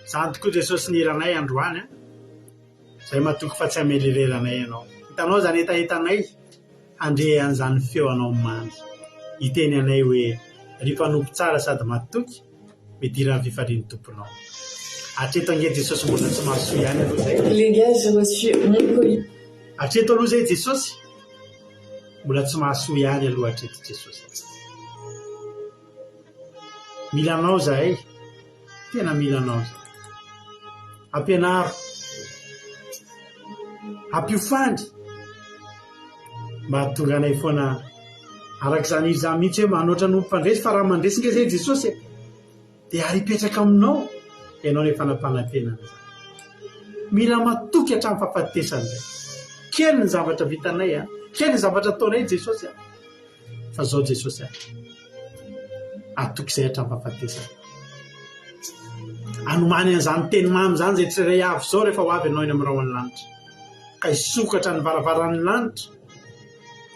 Zany tokoa Jesosy ny hiranay androany a. Zay matoky fa tsy hamely irery anay ianao. Hitanao izany hetahetanay handre an'izany feo anao mamy. Hiteny anay hoe ry mpanompo tsara sady matoky, midira amin'ny fifalian'ny Tomponao. Hatreto ange Jesosy mbola tsy mahasoa ihany aloha izay. Les gars, j'ai reçu mon colis. Hatreto aloha izay Jesosy mbola tsy mahasoa ihany aloha hatreto Jesosy. Mila anao izahay. Tena mila anao izahay. Ampianaro. Ampiofandry. Mba hahatonga anay foana araka izany hira izany mihitsy hoe manoatra noho ny mpandresy fa raha mandresy nge izay Jesosy e. Dia ary hipetraka aminao ianao ilay fanampanantenana izany. Mila matoky hatramin'ny fahafatesana izay. Kely ny zavatra vitanay a. Kely ny zavatra ataonay Jesosy a. Fa zao Jesosy a. Atoky izay hatramin'ny fahafatesana. Anomany an'izany teny mamy izany izay tsirairay avy izao rehefa ho avy ianao eny amin'ny rahon'ny lanitra. Ka hisokatra ny varavaran'ny lanitra.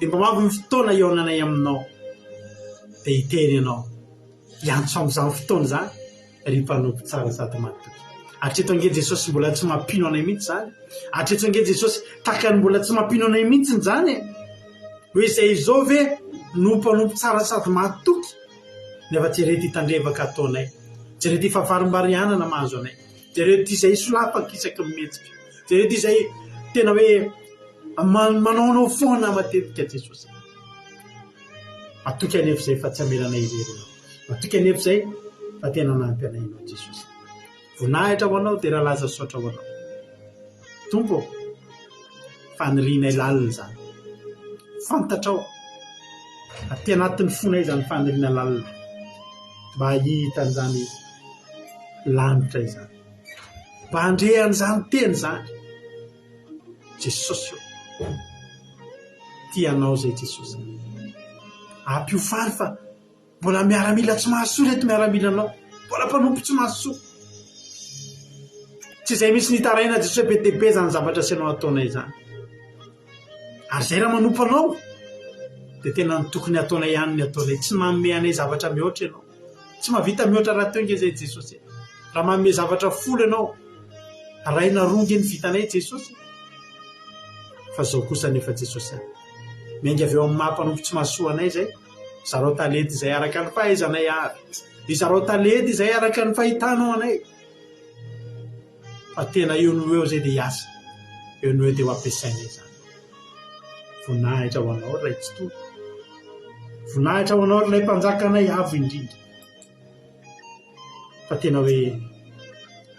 Dia mba ho avy ny fotoana hihaonanay aminao. Dia hiteny ianao. Hiantso amin'izany fotoana izany. Ry mpanompo tsara sady mahatoky. Hatreto ange Jesosy mbola tsy mampino anay mihitsy izany. Hatreto ange Jesosy takany mbola tsy mampino anay mihitsy izany e. Hoe izay izao ve no mpanompo tsara sady mahatoky? Nefa jereo ity tandrevaka ataonay. Jereo ity fahavarimbarianana mahazo anay. Jereo ity izay solafaka isaky ny mihetsika. Jereo ity izay tena hoe manaonao foana matetika Jesosy. Matoky anefa izay fa tsy hamela anay irery Ianao. Matoky anefa izay fa tena hanampy anay Ianao Jesosy. Voninahitra ho Anao, dera laza saotra ho Anao. Tompo ô, fanirianay lalina izany. Fantatrao aty anatin'ny fonay izany faniriana lalina mba hahita an'izany lanitra izany. Mba handre an'izany teny izany. Jesosy ô. Tia anao izay Jesosy. Ampio faly fa mbola miaramila tsy mahasoa ireto miaramilanao. Mbola mpanompo tsy mahasoa. Tsy izay mihitsy nitaraina Jesosy hoe be dia be izany zavatra asainao ataonay izany. Ary izay raha manompo anao dia tena ny tokony hataonay ihany ny ataonay. Tsy manome anay zavatra mihoatra ianao. Tsy mahavita mihoatra rahateo nge izay Jesosy e. Raha manome zavatra folo ianao, iray na roa nge ny vitanay Jesosy e. Fa izao kosa anefa Jesosy a. Miainga avy eo amin'ny maha mpanompo tsy mahasoa anay izay, zarao talenta izay araka ny fahaizanay avy. Izarao talenta izay araka ny fahitanao anay. Fa tena eo no eo izay dia hiasa, eo no eo dia ho ampiasainay izany. Voninahitra ho anao ry Ray Tsitoha. Voninahitra ho anao ry Ilay Mpanjakanay Avo Indrindra. Fa tena hoe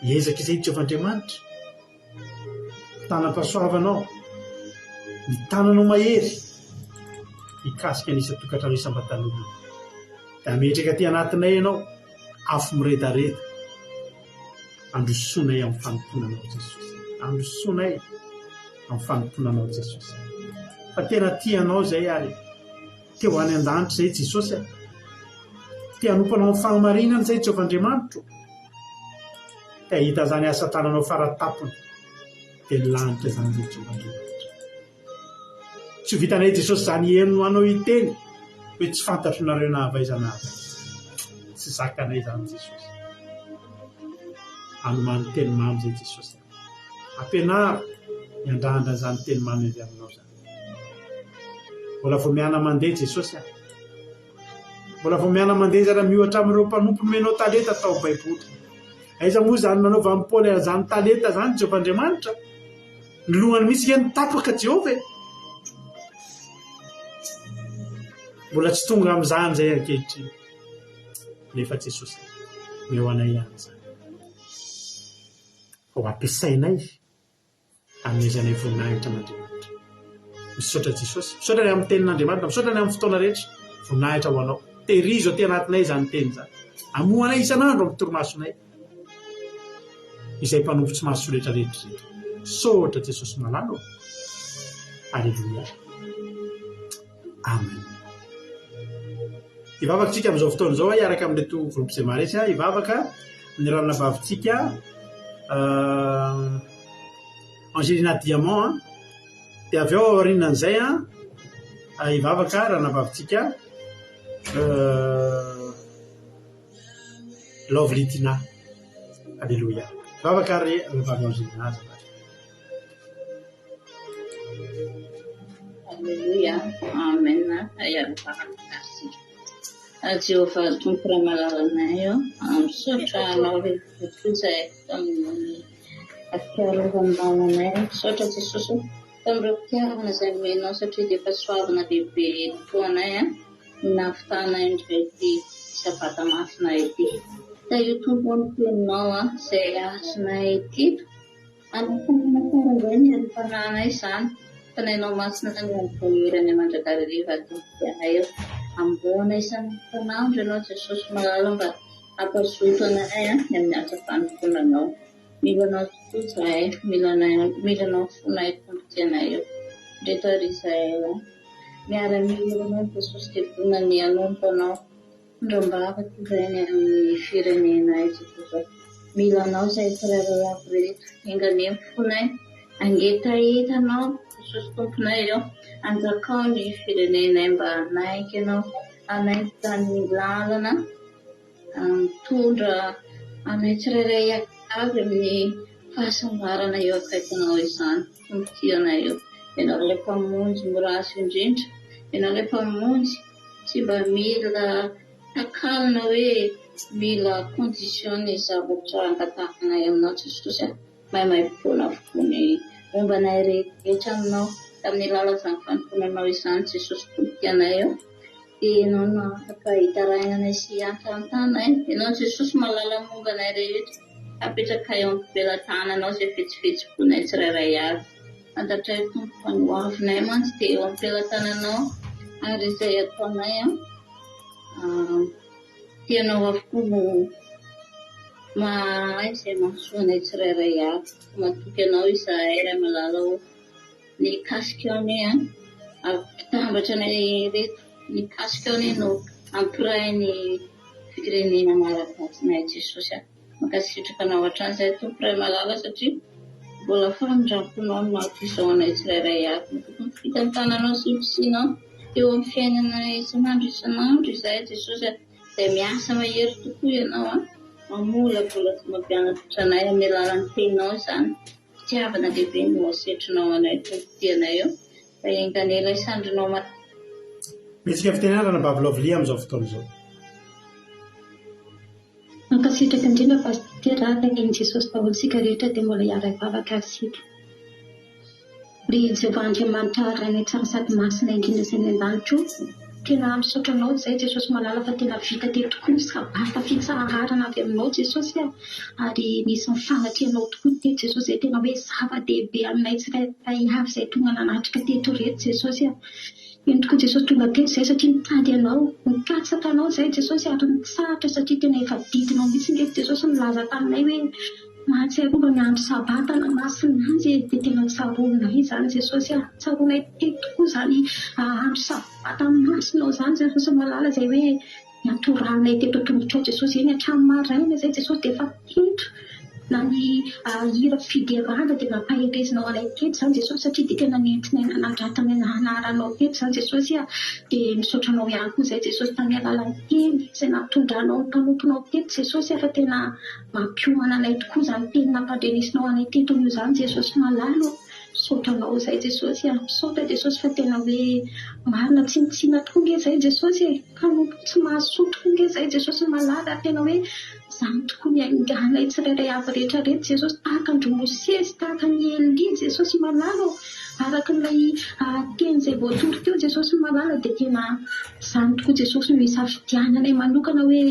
hiezaka izay Jehovah Andriamanitra. Tanam-pahasoavanao, ny tananao mahery hikasika ny isan-tokantrano isam-batan'olona. Dia hametraka aty anatinay ianao afo miredareda. Androsoanay amin'ny fanompoana anao Jesosy. Androsoanay amin'ny fanompoana anao Jesosy. Fa tena tia anao izay ary te ho any an-danitra izay Jesosy a. Te hanompo anao amin'ny fahamarinana izay Jehovah Andriamanitro. Te hahita izany asa tananao fara-tampony dia ny lanitra izany izay Jehovah Andriamanitra. Tsy ho vitanay Jesosy izany heno anao hiteny hoe tsy fantatro nareo na avy aiza na avy aiza. Tsy zakanay izany Jesosy. Anomano teny mamy izay Jesosy. Ampianaro miandrandra izany teny mamy avy aminao izany. Mbola vao miana mandeha Jesosy a. Mbola vao miana mandeha izy raha miohatra amin'ireo mpanompo nomenao talenta tao Baiboly. Aiza moa izany nanaovan'i Paoly an'izany talenta izany Jehovah Andriamanitra? Ny lohany mihitsy nge no tapaka Jehovah e! Mbola tsy tonga amin'izany izay ankehitriny. Nefa Jesosy, omeo anay ihany izany. Fa ho ampiasainay hanomezanay voninahitra an'Andriamanitra. Misaotra Jesosy. Misaotra ny amin'ny tenin'Andriamanitra. Misaotra ny amin'ny fotoana rehetra. Voninahitra ho anao. Tehirizo aty anatinay izany teny izany. Amoha anay isan'andro amin'ny torimasonay. Izay mpanompo tsy mahasoa rehetra rehetra izay. Misaotra Jesosy malala ô. Aleloia. Amen. Hivavaka tsika amin'izao fotoana izao hiaraka amin'ireto groupe izay maharesy hivavaka ny ranabavitsika Angelina Diamant dia avy eo aorianan'izay hivavaka ranabavitsika Lovely Tina. Aleloia. Vavaka ary ranabavy Angelina azafady. Aleloia. Amen. Jehovah Tompo Ray malalanay ô, misaotra Anao ry Tompo izahay tamin'ny fiarovanao anay. Misaotra Jesosy ô tamin'ireo fitiavana izay nomenao satria dia fahasoavana lehibe tokoa anay an. Ny nahavitana indray ity sabata masina ity. Tahio Tompo ô ny teninao an, izay azonay teto. Anisan'ny tsara indray ny herim-panahinay izany. Fanahinao Masina no voahery mandrakariva Tompo anay eo. Amboana isan'andro Ianao Jesosy malala mba hampazoto anay ny amin'ny asa fanompoana Anao. Mila Anao tokoa izahay, mila mila Anao ny fonay Tompo tianay eo. Indreto ary izahay miara-mila Anao Jesosy dia vonona ny hanompo Anao. Tondram-bavaka izahay ny amin'ny firenenay Jehovah. Mila Anao izahay tsirairay avy ireto. Enga anie ny fonay hangetaheta Anao Jesosy Tomponay ô. Anjakao ny firenenay mba hanaiky Anao, hanaiky izany lalana mitondra. anay tsirairay avy amin'ny fahasambarana eo akaikinao izany, Tompo tianay o. Ianao ilay Mpamonjy mora azo indrindra, Ianao ilay Mpamonjy tsy mba mila takalona hoe mila condition ny zavatra angatahanay aminao Jesosy a. Maimaimpoana avokoa ny momba anay rehetra aminao tamin'ny alalan'izany fanompoana anao izany Jesosy Tompo tianay o. Dia Ianao no afaka hitarainanay sy hiantraantanay. Ianao Jesosy mahalala ny momba anay rehetra. Apetrakay eo am-pelatananao izay fetsifetsim-ponay tsirairay avy. Fantatray Tompo fa ny hoavinay mantsy dia eo am-pelatananao ary izay ataonay tianao avokoa no mahay izay mahasoa anay tsirairay avy. Matoky Anao izahay Ray malala ô. Ny kasikao anie an, ampitambatra anay ireto, ny kasikao anie no hampiray ny firenena malagasinay Jesosy a. Mankasitraka anao hatrany izahay Tompo Ray malala satria mbola famindramponao no maha-toy izao anay tsirairay avy. Matoky ny fitantananao sy ny fisianao eo amin'ny fiainanay isan'andro isan'andro izahay Jesosy a. Izay miasa mahery tokoa ianao an, mamolavola sy mampianatra anay amin'ny alalan'ny teninao izany. Fitiavana lehibe no asetrinao anay Tompo tianay o, fa enga anie ilay sandrinao ma. Mihetsika fitenenana Ranabavy Lovely amin'izao fotoana izao. Mankasitraka indrindra Pasitera a, tahian'i Jesosy daholo isika rehetra dia mbola hiara-hivavaka ary isika. Ry Jehovah Andriamanitra Rainay tsara sady masina indrindra izay any an-danitra o, tena misaotra Anao izahay Jesosy malala fa tena vita teto tokoa ny sabata fitsaharana avy aminao Jesosy a, ary nisy ny fanatrehanao tokoa teto Jesosy izay tena hoe zava-dehibe aminay tsirairay avy izay tonga nanatrika teto ireto Jesosy a. Eny tokoa Jesosy tonga teto izahay satria nitady Anao, nikatsaka Anao izahay Jesosy ary nitsahatra satria tena efa didinao mihitsy nge Jesosy nilaza taminay hoe Mahatsiarova ny andro sabata hanamasina azy e, dia tena tsaroanay izany Jesosy a, tsaroanay teto tokoa izany andro sabata masinao izany Jesosy malala izay hoe niantoranay teto an-tongotrao Jesosy, eny hatramin'ny maraina izay Jesosy dia efa teto, na ny hira fiderana dia nampaherezinao anay teto izany Jesosy satria dia tena nentinay nanandratanay nanaranao teto izany Jesosy a, dia misaotra anao ihany koa izay Jesosy tamin'ny alalan'ny teny izay nampitondranao ny mpanomponao teto Jesosy a, fa tena Mampiomana anay tokoa izany teny nampandrenesinao anay teto anio izany Jesosy malala ô! Misaotra anao izay Jesosy a! Misaotra Jesosy fa tena hoe marina tsinontsinona tokoa nge izay Jesosy e! Mpanompo tsy mahasoa tokoa nge izay Jesosy malala ary tena hoe izany tokoa ny hainganay tsirairay avy rehetra reto Jesosy tahaka an-dry Mosesy, tahaka an'i Elia Jesosy malala ô! Araka ilay teny izay voatory teo Jesosy malala dia tena izany tokoa Jesosy no isafidiananay manokana hoe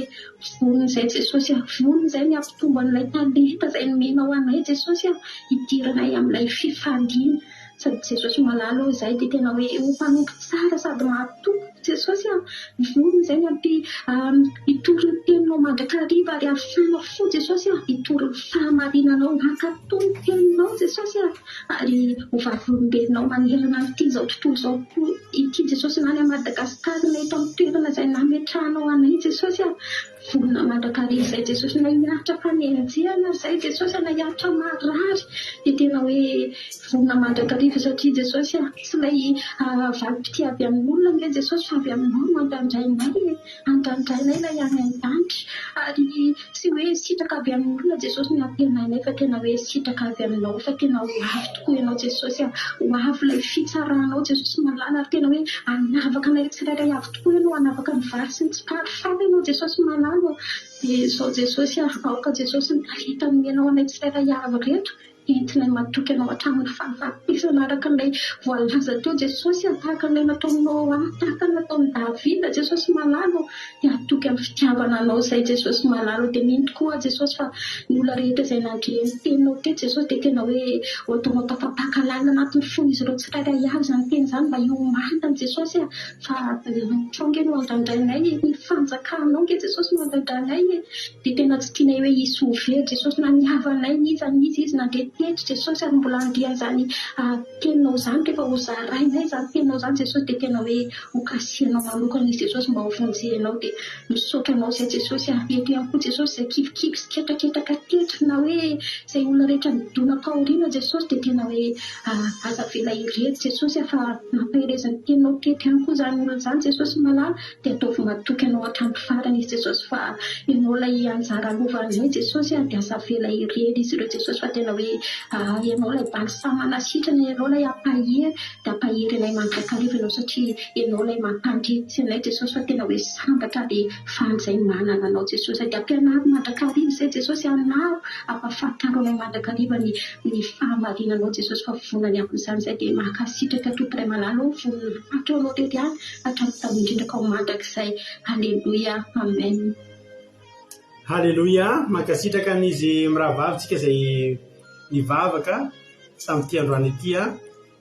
Vonona izay Jesosy a! Vonona izay ny hampitombo an'ilay talenta izay nomenao anay Jesosy a! Hidiranay amin'ilay fifaliana. Sady Jesosy malala ô izahay dia tena hoe ho mpanompo tsara sady mahatoky Jesosy a! Vonona izay ny hampi hitory ny teninao mandrakariva ary hafana fo Jesosy a! Hitory ny fahamarinanao, hankatò ny teninao Jesosy a! Ary ho vavolombelonao manerana an'ity izao tontolo izao koa ity Jesosy na any Madagascar na eto amin'ny toerana izay nametrahanao anay Jesosy a! Vonona mandrakariva izay Jesosy na hiaritra fanenjehana ary izay Jesosy a na hiaritra marary dia tena hoe vonona mandrakariva satria Jesosy a tsy ilay valim-pitia avy amin'olona ange Jesosy fa avy aminao no andrandrainay e! Andrandrainay ilay any an-danitra ary tsy hoe sitraka avy amin'ny olona Jesosy no antenainay fa tena hoe sitraka avy aminao fa tena ho avy tokoa ianao Jesosy a! Ho avy ilay fitsaranao Jesosy malala ary tena hoe hanavaka anay tsirairay avy tokoa ianao, hanavaka ny vary sy ny tsiparifary ianao Jesosy malala ô! Dia izao Jesosy a! Aoka Jesosy ny talenta nomenao anay tsirairay avy ireto Entinay matoky Anao hatramin'ny fahafatesana araka ilay voalaza teo Jesosy a, tahaka ilay nataon'i Noa, tahaka ny nataon'i Davida Jesosy malala ô, dia hatoky amin'ny fitiavana Anao izay Jesosy malala ô, dia mino tokoa aho Jesosy fa ny olona rehetra izay nandre ny teninao teto Jesosy dia tena hoe ho ataonao tafapaka lalina anatin'ny fon'izy ireo tsirairay avy izany teny izany mba hiomanany Jesosy a, fa ny lanitrao ange no andrandrainay e, ny fanjakanao ange Jesosy no andrandrainay e. Dia tena tsy tianay hoe hisy ho very Jesosy na ny havanay n'iza n'iza izy nandre teto Jesosy ary mbola handre an'izany teninao izany rehefa ho zarainay izany teninao izany Jesosy dia tena hoe ho kasihanao manokana izy Jesosy mba ho vonjenao dia misaotra anao izay Jesosy a! Eto ihany koa Jesosy izay kivikivy sy ketraketraka teto na hoe izay olona rehetra nidonam-pahoriana Jesosy dia tena hoe aza avela irery Jesosy a! Fa nampaherezan'ny teninao teto ihany koa izany olona izany Jesosy malala Dia ataovy matoky anao hatramin'ny farany izy Jesosy fa ianao ilay anjara lovanay Jesosy a, dia aza avela irery izy ireo Jesosy fa tena hoe ianao ilay balsama nasitrana, ianao ilay hampahery, dia hampahery anay mandrakariva ianao satria ianao ilay mampandresy anay Jesosy fa tena hoe sambatra ary faly izay manana anao Jesosy a, dia ampianaro mandrakariva izay Jesosy anaro, ampahafantaro anay mandrakariva ny ny fahamarinanao Jesosy fa vonona ny amin'izany izay dia mankasitraka Tompo Ray malala ô, voninahitra ho anao irery ihany. Hatramin'ny taloha indrindra ka ho mandrakizay. Haleloia. Amen. Haleloia, mankasitraka an'izy mirahavavy tsika izay nivavaka tamin'ity androany ity a,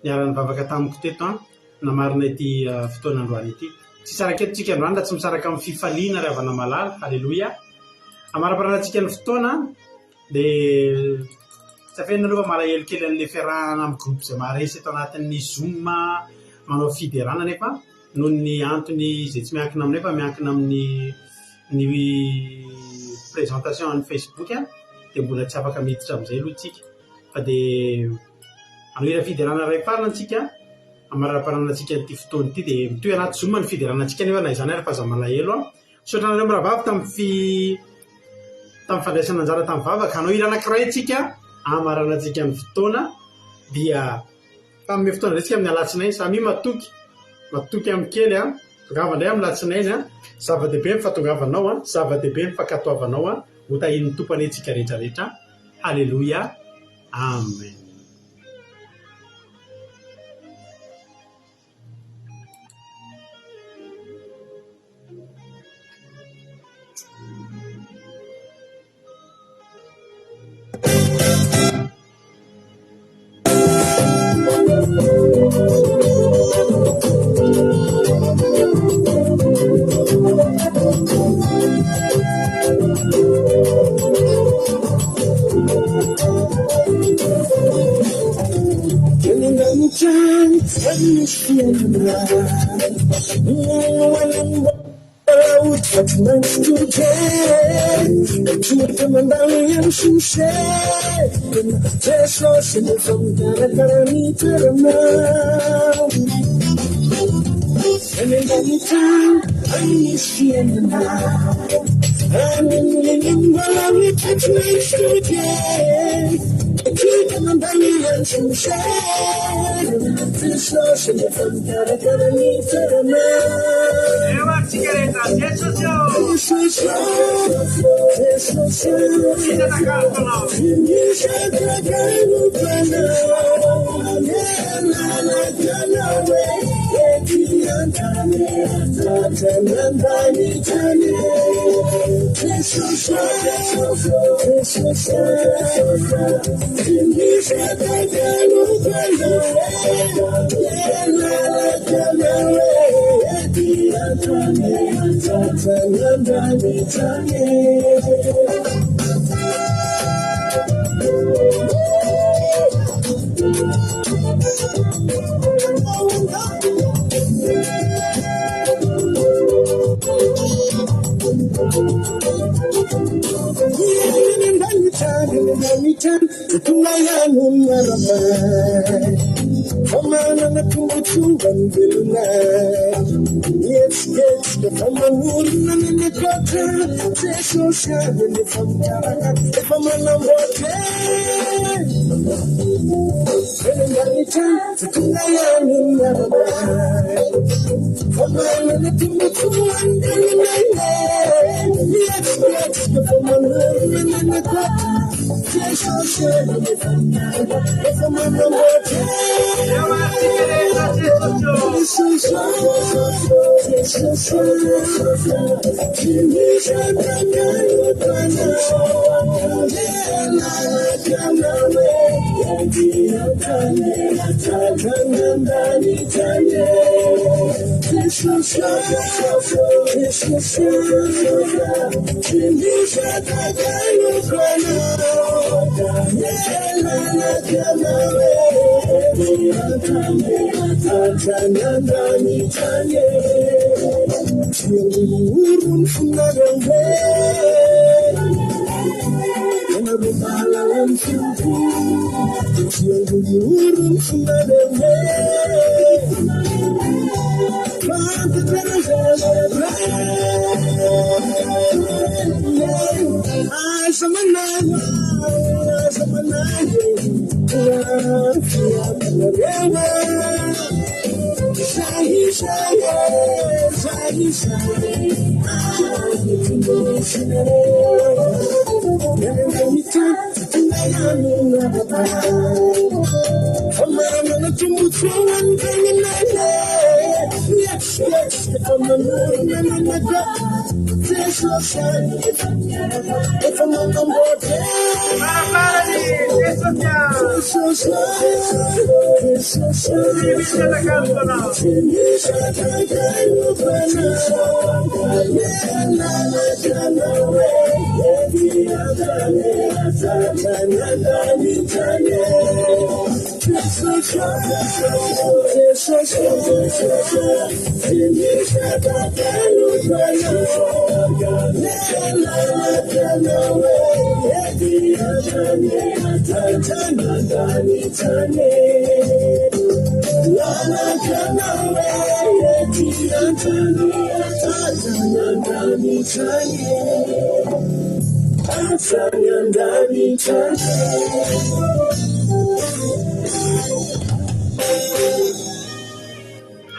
niara-nivavaka tamiko teto a, namarina ity fotoana androany ity. Tsy hisaraka eto tsika androany raha tsy misaraka amin'ny fifaliana ry havana malala. Haleloia. Amaraparanantsika ny fotoana. Dia tsy afenina aloha fa malahelo kely an'ilay fiarahana amin'ny groupe izay maharesy eto anatin'ny zoom manao fiderana nefa noho ny antony izay tsy miankina aminay fa miankina amin'ny ny présentation an'ny Facebook dia mbola tsy afaka miditra amin'izay aloha tsika fa dia hanao hira fiderana iray farany tsika hamaraparanantsika an'ity fotoana ity dia mitohy anaty zoom ny fiderana antsika nefa na izany ary fa aza malahelo an. Misaotra anareo mirahavavy tamin'ny fi tamin'ny fandraisana anjara tamin'ny vavaka. Hanao hira anankiray tsika hamaranantsika ny fotoana dia hanome fotoana indray tsika amin'ny alatsinainy. Samia matoky, matoky amin'ny kely an. Tongava indray amin'ny alatsinainy an. Zava-dehibe ny fahatongavanao an, zava-dehibe ny fankatoavanao an. Ho tahian'ny Tompo anie tsika rehetra rehetra. Haleloia. Amen.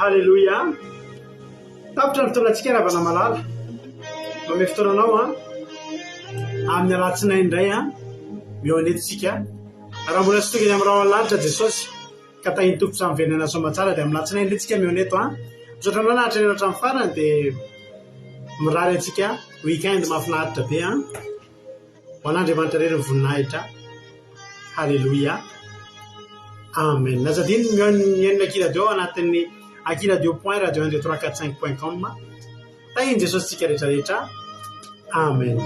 Haleloia! Tapitra ny fotoanantsika ravana malala. Manome fotoana anao an. Amin'ny alatsinainy indray an. Mihaona eto isika. Raha mbola tsy tonga eny amin'ny rahona lanitra Jesosy ka tahin'ny Tompo samy velona soamantsara dia amin'ny alatsinainy indray tsika mihaona eto an. Misaotra anao naharitra ela hatramin'ny farany dia mirary antsika week-end mahafinaritra be an. Ho an'Andriamanitra irery ny voninahitra. Haleloia. Amen. Aza adino ny mihaino ny Aky Radio ao anatin'ny akiradio point radio un deux trois quatre cinq point com. Tahin'i Jesosy tsika rehetra rehetra. Amen.